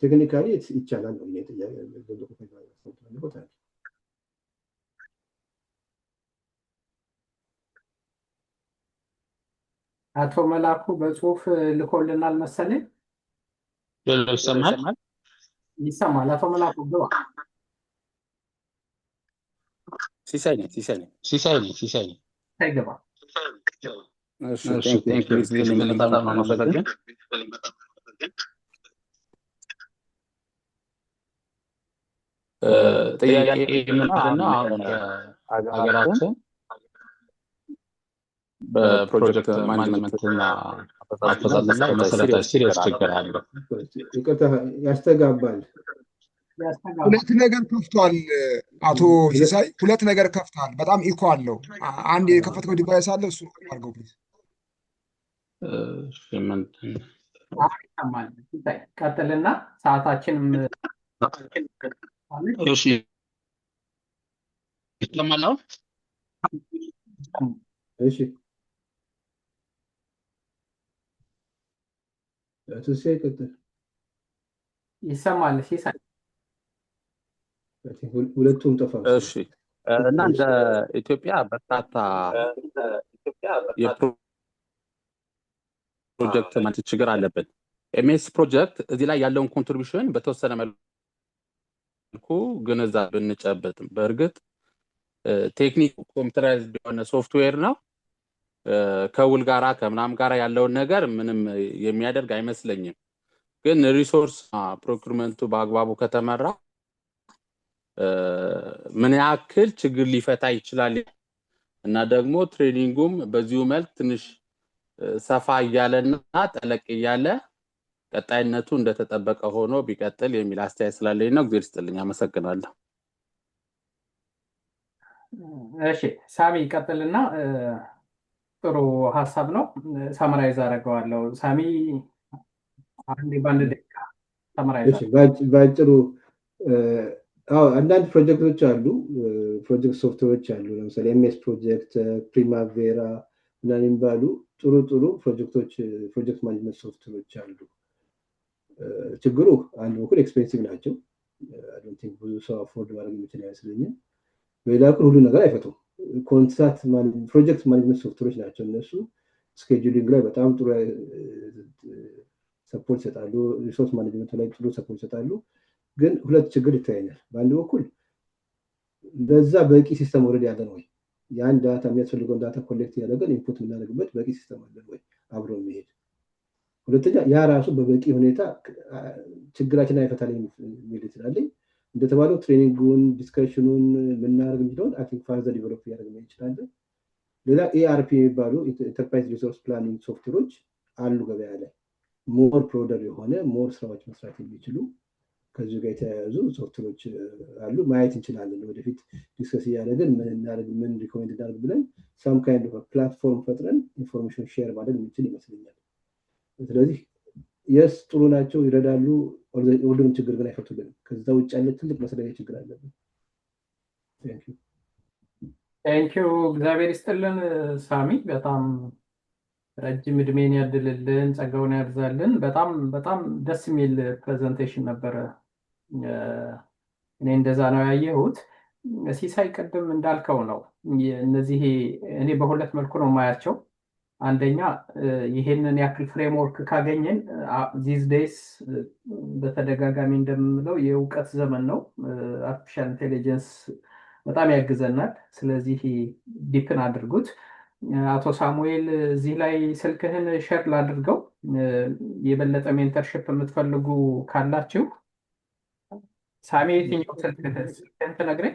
Technically ይቻላል ነው ጥያቄ። አቶ መላኩ በጽሁፍ ልኮልናል መሰለኝ። ይሰማል? ይሰማል። አቶ መላኩ ግባ። ሲሳይ ነኝ፣ ሲሳይ ነኝ፣ ሲሳይ ነኝ፣ ሲሳይ ነኝ። ሳይገባ። እሺ፣ thank you፣ በጣም ነው የማመሰግን። ጥያቄ ምንድን ነው? አሁን ሀገራችን በ project management እና አፈጻጸም ላይ መሰረታዊ serious ችግር አለ። ይቅርታ፣ ያስተጋባል። ሁለት ነገር ከፍቷል አቶ ሲሳይ፣ ሁለት ነገር ከፍቷል። በጣም echo አለው። አንድ የከፈትከው device አለ፣ እሱ አድርገው please። ምንድን ይሰማል። ሲሳይ ቀጥልና ሰዓታችንም እሺ፣ ይሰማል አሁን? እሺ፣ አቶ ሲሳይ ቀጥል። ይሰማል ሲሳይ። ሁለቱም ጠፋ። እሺ፣ እና እንደ ኢትዮጵያ በርካታ የ project ማለት ችግር አለብን። MS Project እዚህ ላይ ያለውን contribution በተወሰነ መልኩ ግንዛቤ ብንጨብጥም፣ በእርግጥ ቴክኒክ computerized የሆነ ሶፍትዌር ነው። ከውል ጋራ ከምናምን ጋራ ያለውን ነገር ምንም የሚያደርግ አይመስለኝም። ግን resource procurement ኡ በአግባቡ ከተመራ ምን ያክል ችግር ሊፈታ ይችላል እና ደግሞ training ኡም በዚሁ መልክ ትንሽ ሰፋ እያለና ጠለቅ እያለ ቀጣይነቱ እንደተጠበቀ ሆኖ ቢቀጥል የሚል አስተያየት ስላለኝ ነው። እግዚአብሔር ይስጥልኝ። አመሰግናለሁ። እሺ ሳሚ ቀጥልና፣ ጥሩ ሀሳብ ነው። Summarize አደርገዋለሁ። ሳሚ፣ አንድ በአንድ ደቂቃ summarize። በአጭሩ አንዳንድ ፕሮጀክቶች አሉ፣ project software ኦች አሉ። ለምሳሌ MS Project፣ Primavera ምናምን የሚባሉ ጥሩ ጥሩ ፕሮጀክቶች project management software ኦች አሉ። ችግሩ አንድ በኩል expensive ናቸው። I think ብዙ ሰው afford ማድረግ የሚችል አይመስለኝም። በሌላ በኩል ሁሉ ነገር አይፈቱም። ኮንትራት project management software ኦች ናቸው እነሱ። Scheduling ላይ በጣም ጥሩ support ይሰጣሉ። Resource management ላይ ጥሩ support ይሰጣሉ። ግን ሁለት ችግር ይታየኛል። በአንድ በኩል ለዛ በቂ system already ያለን ወይ? ያን data የሚያስፈልገውን data collect እያደረገን input የምናደርግበት በቂ system አለን ወይ አብሮ የሚሄድ? ሁለተኛ ያ ራሱ በበቂ ሁኔታ ችግራችን አይፈታልኝ የሚል ስላለኝ እንደተባለው training ኡን discussion ኡን የምናደርግ የሚችለውን I think further develop እያደረግን እንችላለን። ሌላ ERP የሚባሉ enterprise resource planning software ኦች አሉ ገበያ ላይ፣ more broader የሆነ more ስራዎች መስራት የሚችሉ ከዚሁ ጋር የተያያዙ ሶፍትዌሮች አሉ፣ ማየት እንችላለን። ወደፊት discuss እያደረግን ምን እናደርግ፣ ምን recommend እናደርግ ብለን some kind of platform ፈጥረን information share ማድረግ የምንችል ይመስለኛል። ስለዚህ yes፣ ጥሩ ናቸው፣ ይረዳሉ። ሁሉንም ችግር ግን አይፈቱልንም። ከዛ ውጭ ያለ ትልቅ መሰረታዊ ችግር አለብን። Thank you፣ እግዚአብሔር ይስጥልን ሳሚ፣ በጣም ረጅም እድሜን ያድልልን፣ ጸጋውን ያብዛልን። በጣም በጣም ደስ የሚል presentation ነበረ። እኔ እንደዛ ነው ያየሁት። ሲሳይ፣ ቅድም እንዳልከው ነው። እነዚህ እኔ በሁለት መልኩ ነው የማያቸው። አንደኛ ይሄንን ያክል framework ካገኘን፣ these days በተደጋጋሚ እንደምለው የእውቀት ዘመን ነው። Artificial intelligence በጣም ያግዘናል። ስለዚህ deepen አድርጉት። አቶ ሳሙኤል፣ እዚህ ላይ ስልክህን share ላድርገው። የበለጠ mentorship የምትፈልጉ ካላችሁ፣ ሳሚ፣ የትኛው ስልክህን ትነግረኝ?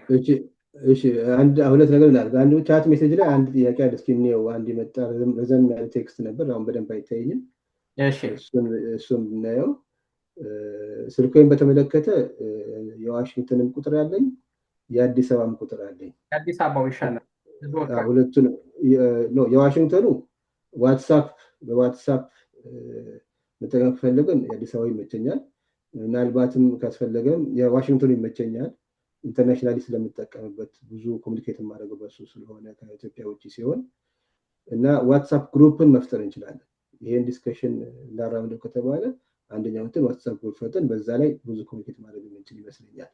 እሺ፣ አንድ ሁለት ነገር ላድርግ። አንዱ chat message ላይ አንድ ጥያቄ አለ። እስኪ እንየው። አንድ የመጣ ረዘም ያለ text ነበር። አሁን በደንብ አይታየኝም። እሱን ብናየው። ስልኬን በተመለከተ የዋሽንግተንም ቁጥር አለኝ፣ የአዲስ አበባም ቁጥር አለኝ። የአዲስ አበባው ይሻላል። ሁለቱን። የዋሽንግተኑ WhatsApp፣ በ WhatsApp መጠቀም ከፈለግን የአዲስ አበባ ይመቸኛል። ምናልባትም ካስፈለገም የዋሽንግተኑ ይመቸኛል። Internationally ስለምጠቀምበት፣ ብዙ communicate የማደርገው በሱ ስለሆነ ከኢትዮጵያ ውጭ ሲሆን፣ እና WhatsApp group ን መፍጠር እንችላለን። ይሄን discussion እንዳራምደው ከተባለ አንደኛው እንትን WhatsApp group ፈጥረን በዛ ላይ ብዙ communicate ማድረግ የምንችል ይመስለኛል።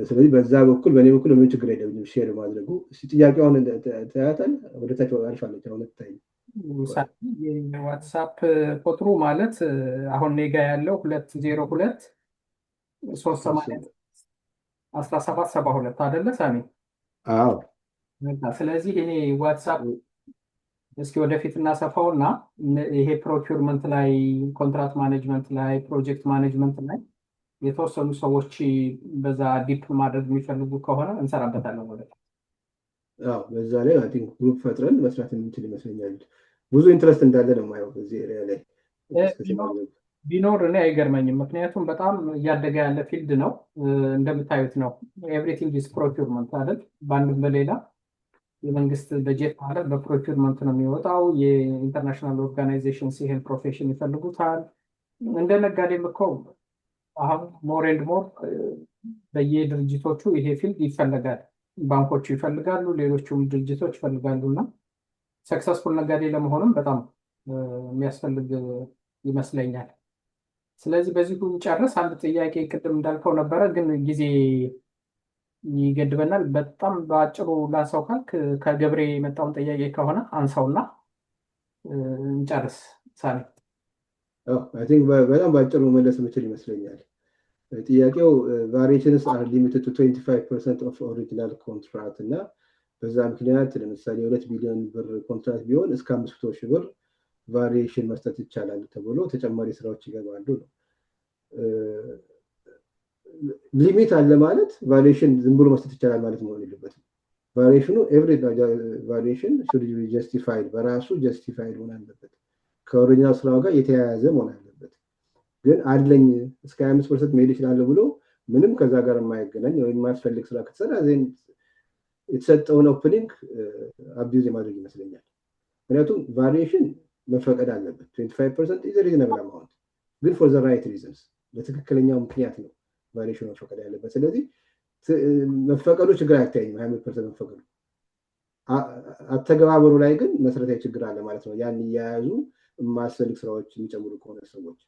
ስለዚህ በዛ በኩል በእኔ በኩል ምንም ችግር የለብኝም share ማድረጉ። ጥያቄውን ታያታል፣ ወደታች አልፋለች። አሁን ታይ። የ WhatsApp ቁጥሩ ማለት አሁን እኔ ጋ ያለው 2023801772 አይደለ ሳሚ? አዎ። ስለዚህ እኔ WhatsApp እስኪ ወደፊት እናሰፋውና ይሄ procurement ላይ፣ contract management ላይ፣ project management ላይ የተወሰኑ ሰዎች በዛ deep ማድረግ የሚፈልጉ ከሆነ እንሰራበታለን ወደፊት። አዎ፣ በዛ ላይ I think group ፈጥረን መስራት የምንችል ይመስለኛል። ብዙ interest እንዳለ ነው የማየው በዚህ area ላይ discuss የማድረግ። ቢኖር እኔ አይገርመኝም። ምክንያቱም በጣም እያደገ ያለ field ነው። እንደምታዩት ነው። Everything is procurement አይደል? በአንድም በሌላ የመንግስት በጀት ማለት በ procurement ነው የሚወጣው። የ international organizations ይሄን profession ይፈልጉታል። እንደ ነጋዴም እኮ አሁን more and more በየድርጅቶቹ ይሄ field ይፈለጋል። ባንኮቹ ይፈልጋሉ፣ ሌሎቹም ድርጅቶች ይፈልጋሉ፣ እና successful ነጋዴ ለመሆንም በጣም የሚያስፈልግ ይመስለኛል። ስለዚህ በዚሁ ጨርስ። አንድ ጥያቄ ቅድም እንዳልከው ነበረ፣ ግን ጊዜ ይገድበናል። በጣም በአጭሩ ላንሳው ካልክ፣ ከገብሬ የመጣውን ጥያቄ ከሆነ አንሳውና እንጨርስ ሳሚ። I think በጣም በአጭሩ መመለስ የምችል ይመስለኛል። ጥያቄው variations are limited to 25% of original contract፣ እና በዛ ምክንያት ለምሳሌ የ2 ቢሊዮን ብር contract ቢሆን እስከ 500,000 ብር variation መስጠት ይቻላል ተብሎ ተጨማሪ ስራዎች ይገባሉ ነው። Limit አለ ማለት variation ዝም ብሎ መስጠት ይቻላል ማለት መሆን የለበትም። Variation ኑ every variation should be justified፣ በራሱ justified መሆን አለበት። ከ original ስራው ጋር የተያያዘ መሆን አለበት። ግን አለኝ እስከ 25% መሄድ ይችላለሁ ብሎ ምንም ከዛ ጋር የማይገናኝ ወይም የማያስፈልግ ስራ ከተሰራ then የተሰጠውን opening abuse የማድረግ ይመስለኛል። ምክንያቱም variation መፈቀድ አለበት። 25% is reasonable amount፣ ግን for the right reasons፣ ለትክክለኛው ምክንያት ነው variation መፈቀድ ያለበት። ስለዚህ መፈቀዱ ችግር አይታየኝም፣ 25% መፈቀዱ። አተገባበሩ ላይ ግን መሰረታዊ ችግር አለ ማለት ነው። ያን እያያዙ የማያስፈልግ ስራዎች የሚጨምሩ ከሆነ ሰዎች።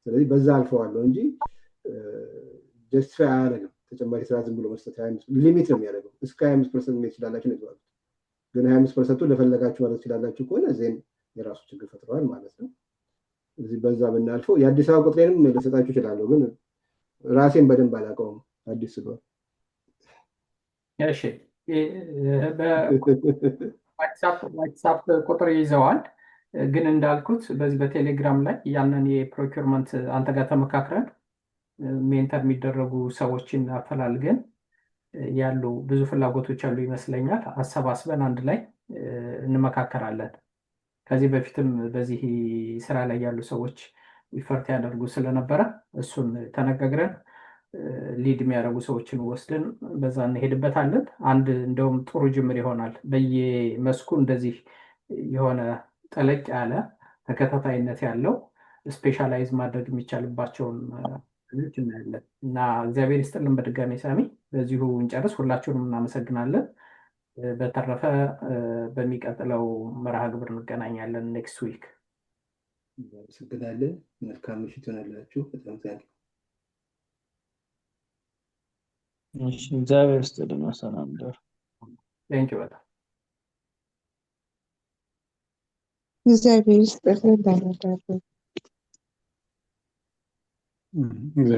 ስለዚህ በዛ አልፈዋለሁ እንጂ justify አያደርግም። ተጨማሪ ስራ ዝም ብሎ መስጠት limit ነው የሚያደርገው። እስከ 25% መሄድ ትችላላችሁ ነው የተባሉት። ግን 25% ቱ ለፈለጋችሁ ማለት ትችላላችሁ ከሆነ then የራሱ ችግር ፈጥረዋል ማለት ነው። እዚህ በዛ ብናልፈው፣ የአዲስ አበባ ቁጥሬንም ልሰጣችሁ እችላለሁ፣ ግን ራሴን በደንብ አላውቀውም አዲስ ስለሆነ። እሺ፣ በ WhatsApp ቁጥር ይዘዋል። ግን እንዳልኩት በዚህ በቴሌግራም ላይ ያንን የ procurement አንተ ጋር ተመካክረን mentor የሚደረጉ ሰዎችን አፈላልገን፣ ያሉ ብዙ ፍላጎቶች ያሉ ይመስለኛል። አሰባስበን አንድ ላይ እንመካከራለን። ከዚህ በፊትም በዚህ ስራ ላይ ያሉ ሰዎች effort ያደርጉ ስለነበረ እሱን ተነጋግረን lead የሚያደርጉ ሰዎችን ወስደን በዛ እንሄድበታለን። አንድ እንደውም ጥሩ ጅምር ይሆናል። በየመስኩ እንደዚህ የሆነ ጠለቅ ያለ ተከታታይነት ያለው specialize ማድረግ የሚቻልባቸውን እናያለን፣ እና እግዚአብሔር ይስጥልን በድጋሚ ሳሚ። በዚሁ እንጨርስ። ሁላችሁንም እናመሰግናለን። በተረፈ በሚቀጥለው መርሃ ግብር እንገናኛለን next week። እናመሰግናለን። መልካም ምሽት ይሆንላችሁ። በጣም thank እሺ፣ እግዚአብሔር ይስጥልን። ሰላም ደሩ። Thank you በጣም። እግዚአብሔር ይስጥልን። ደህና እደሩ። እግዚአብሔር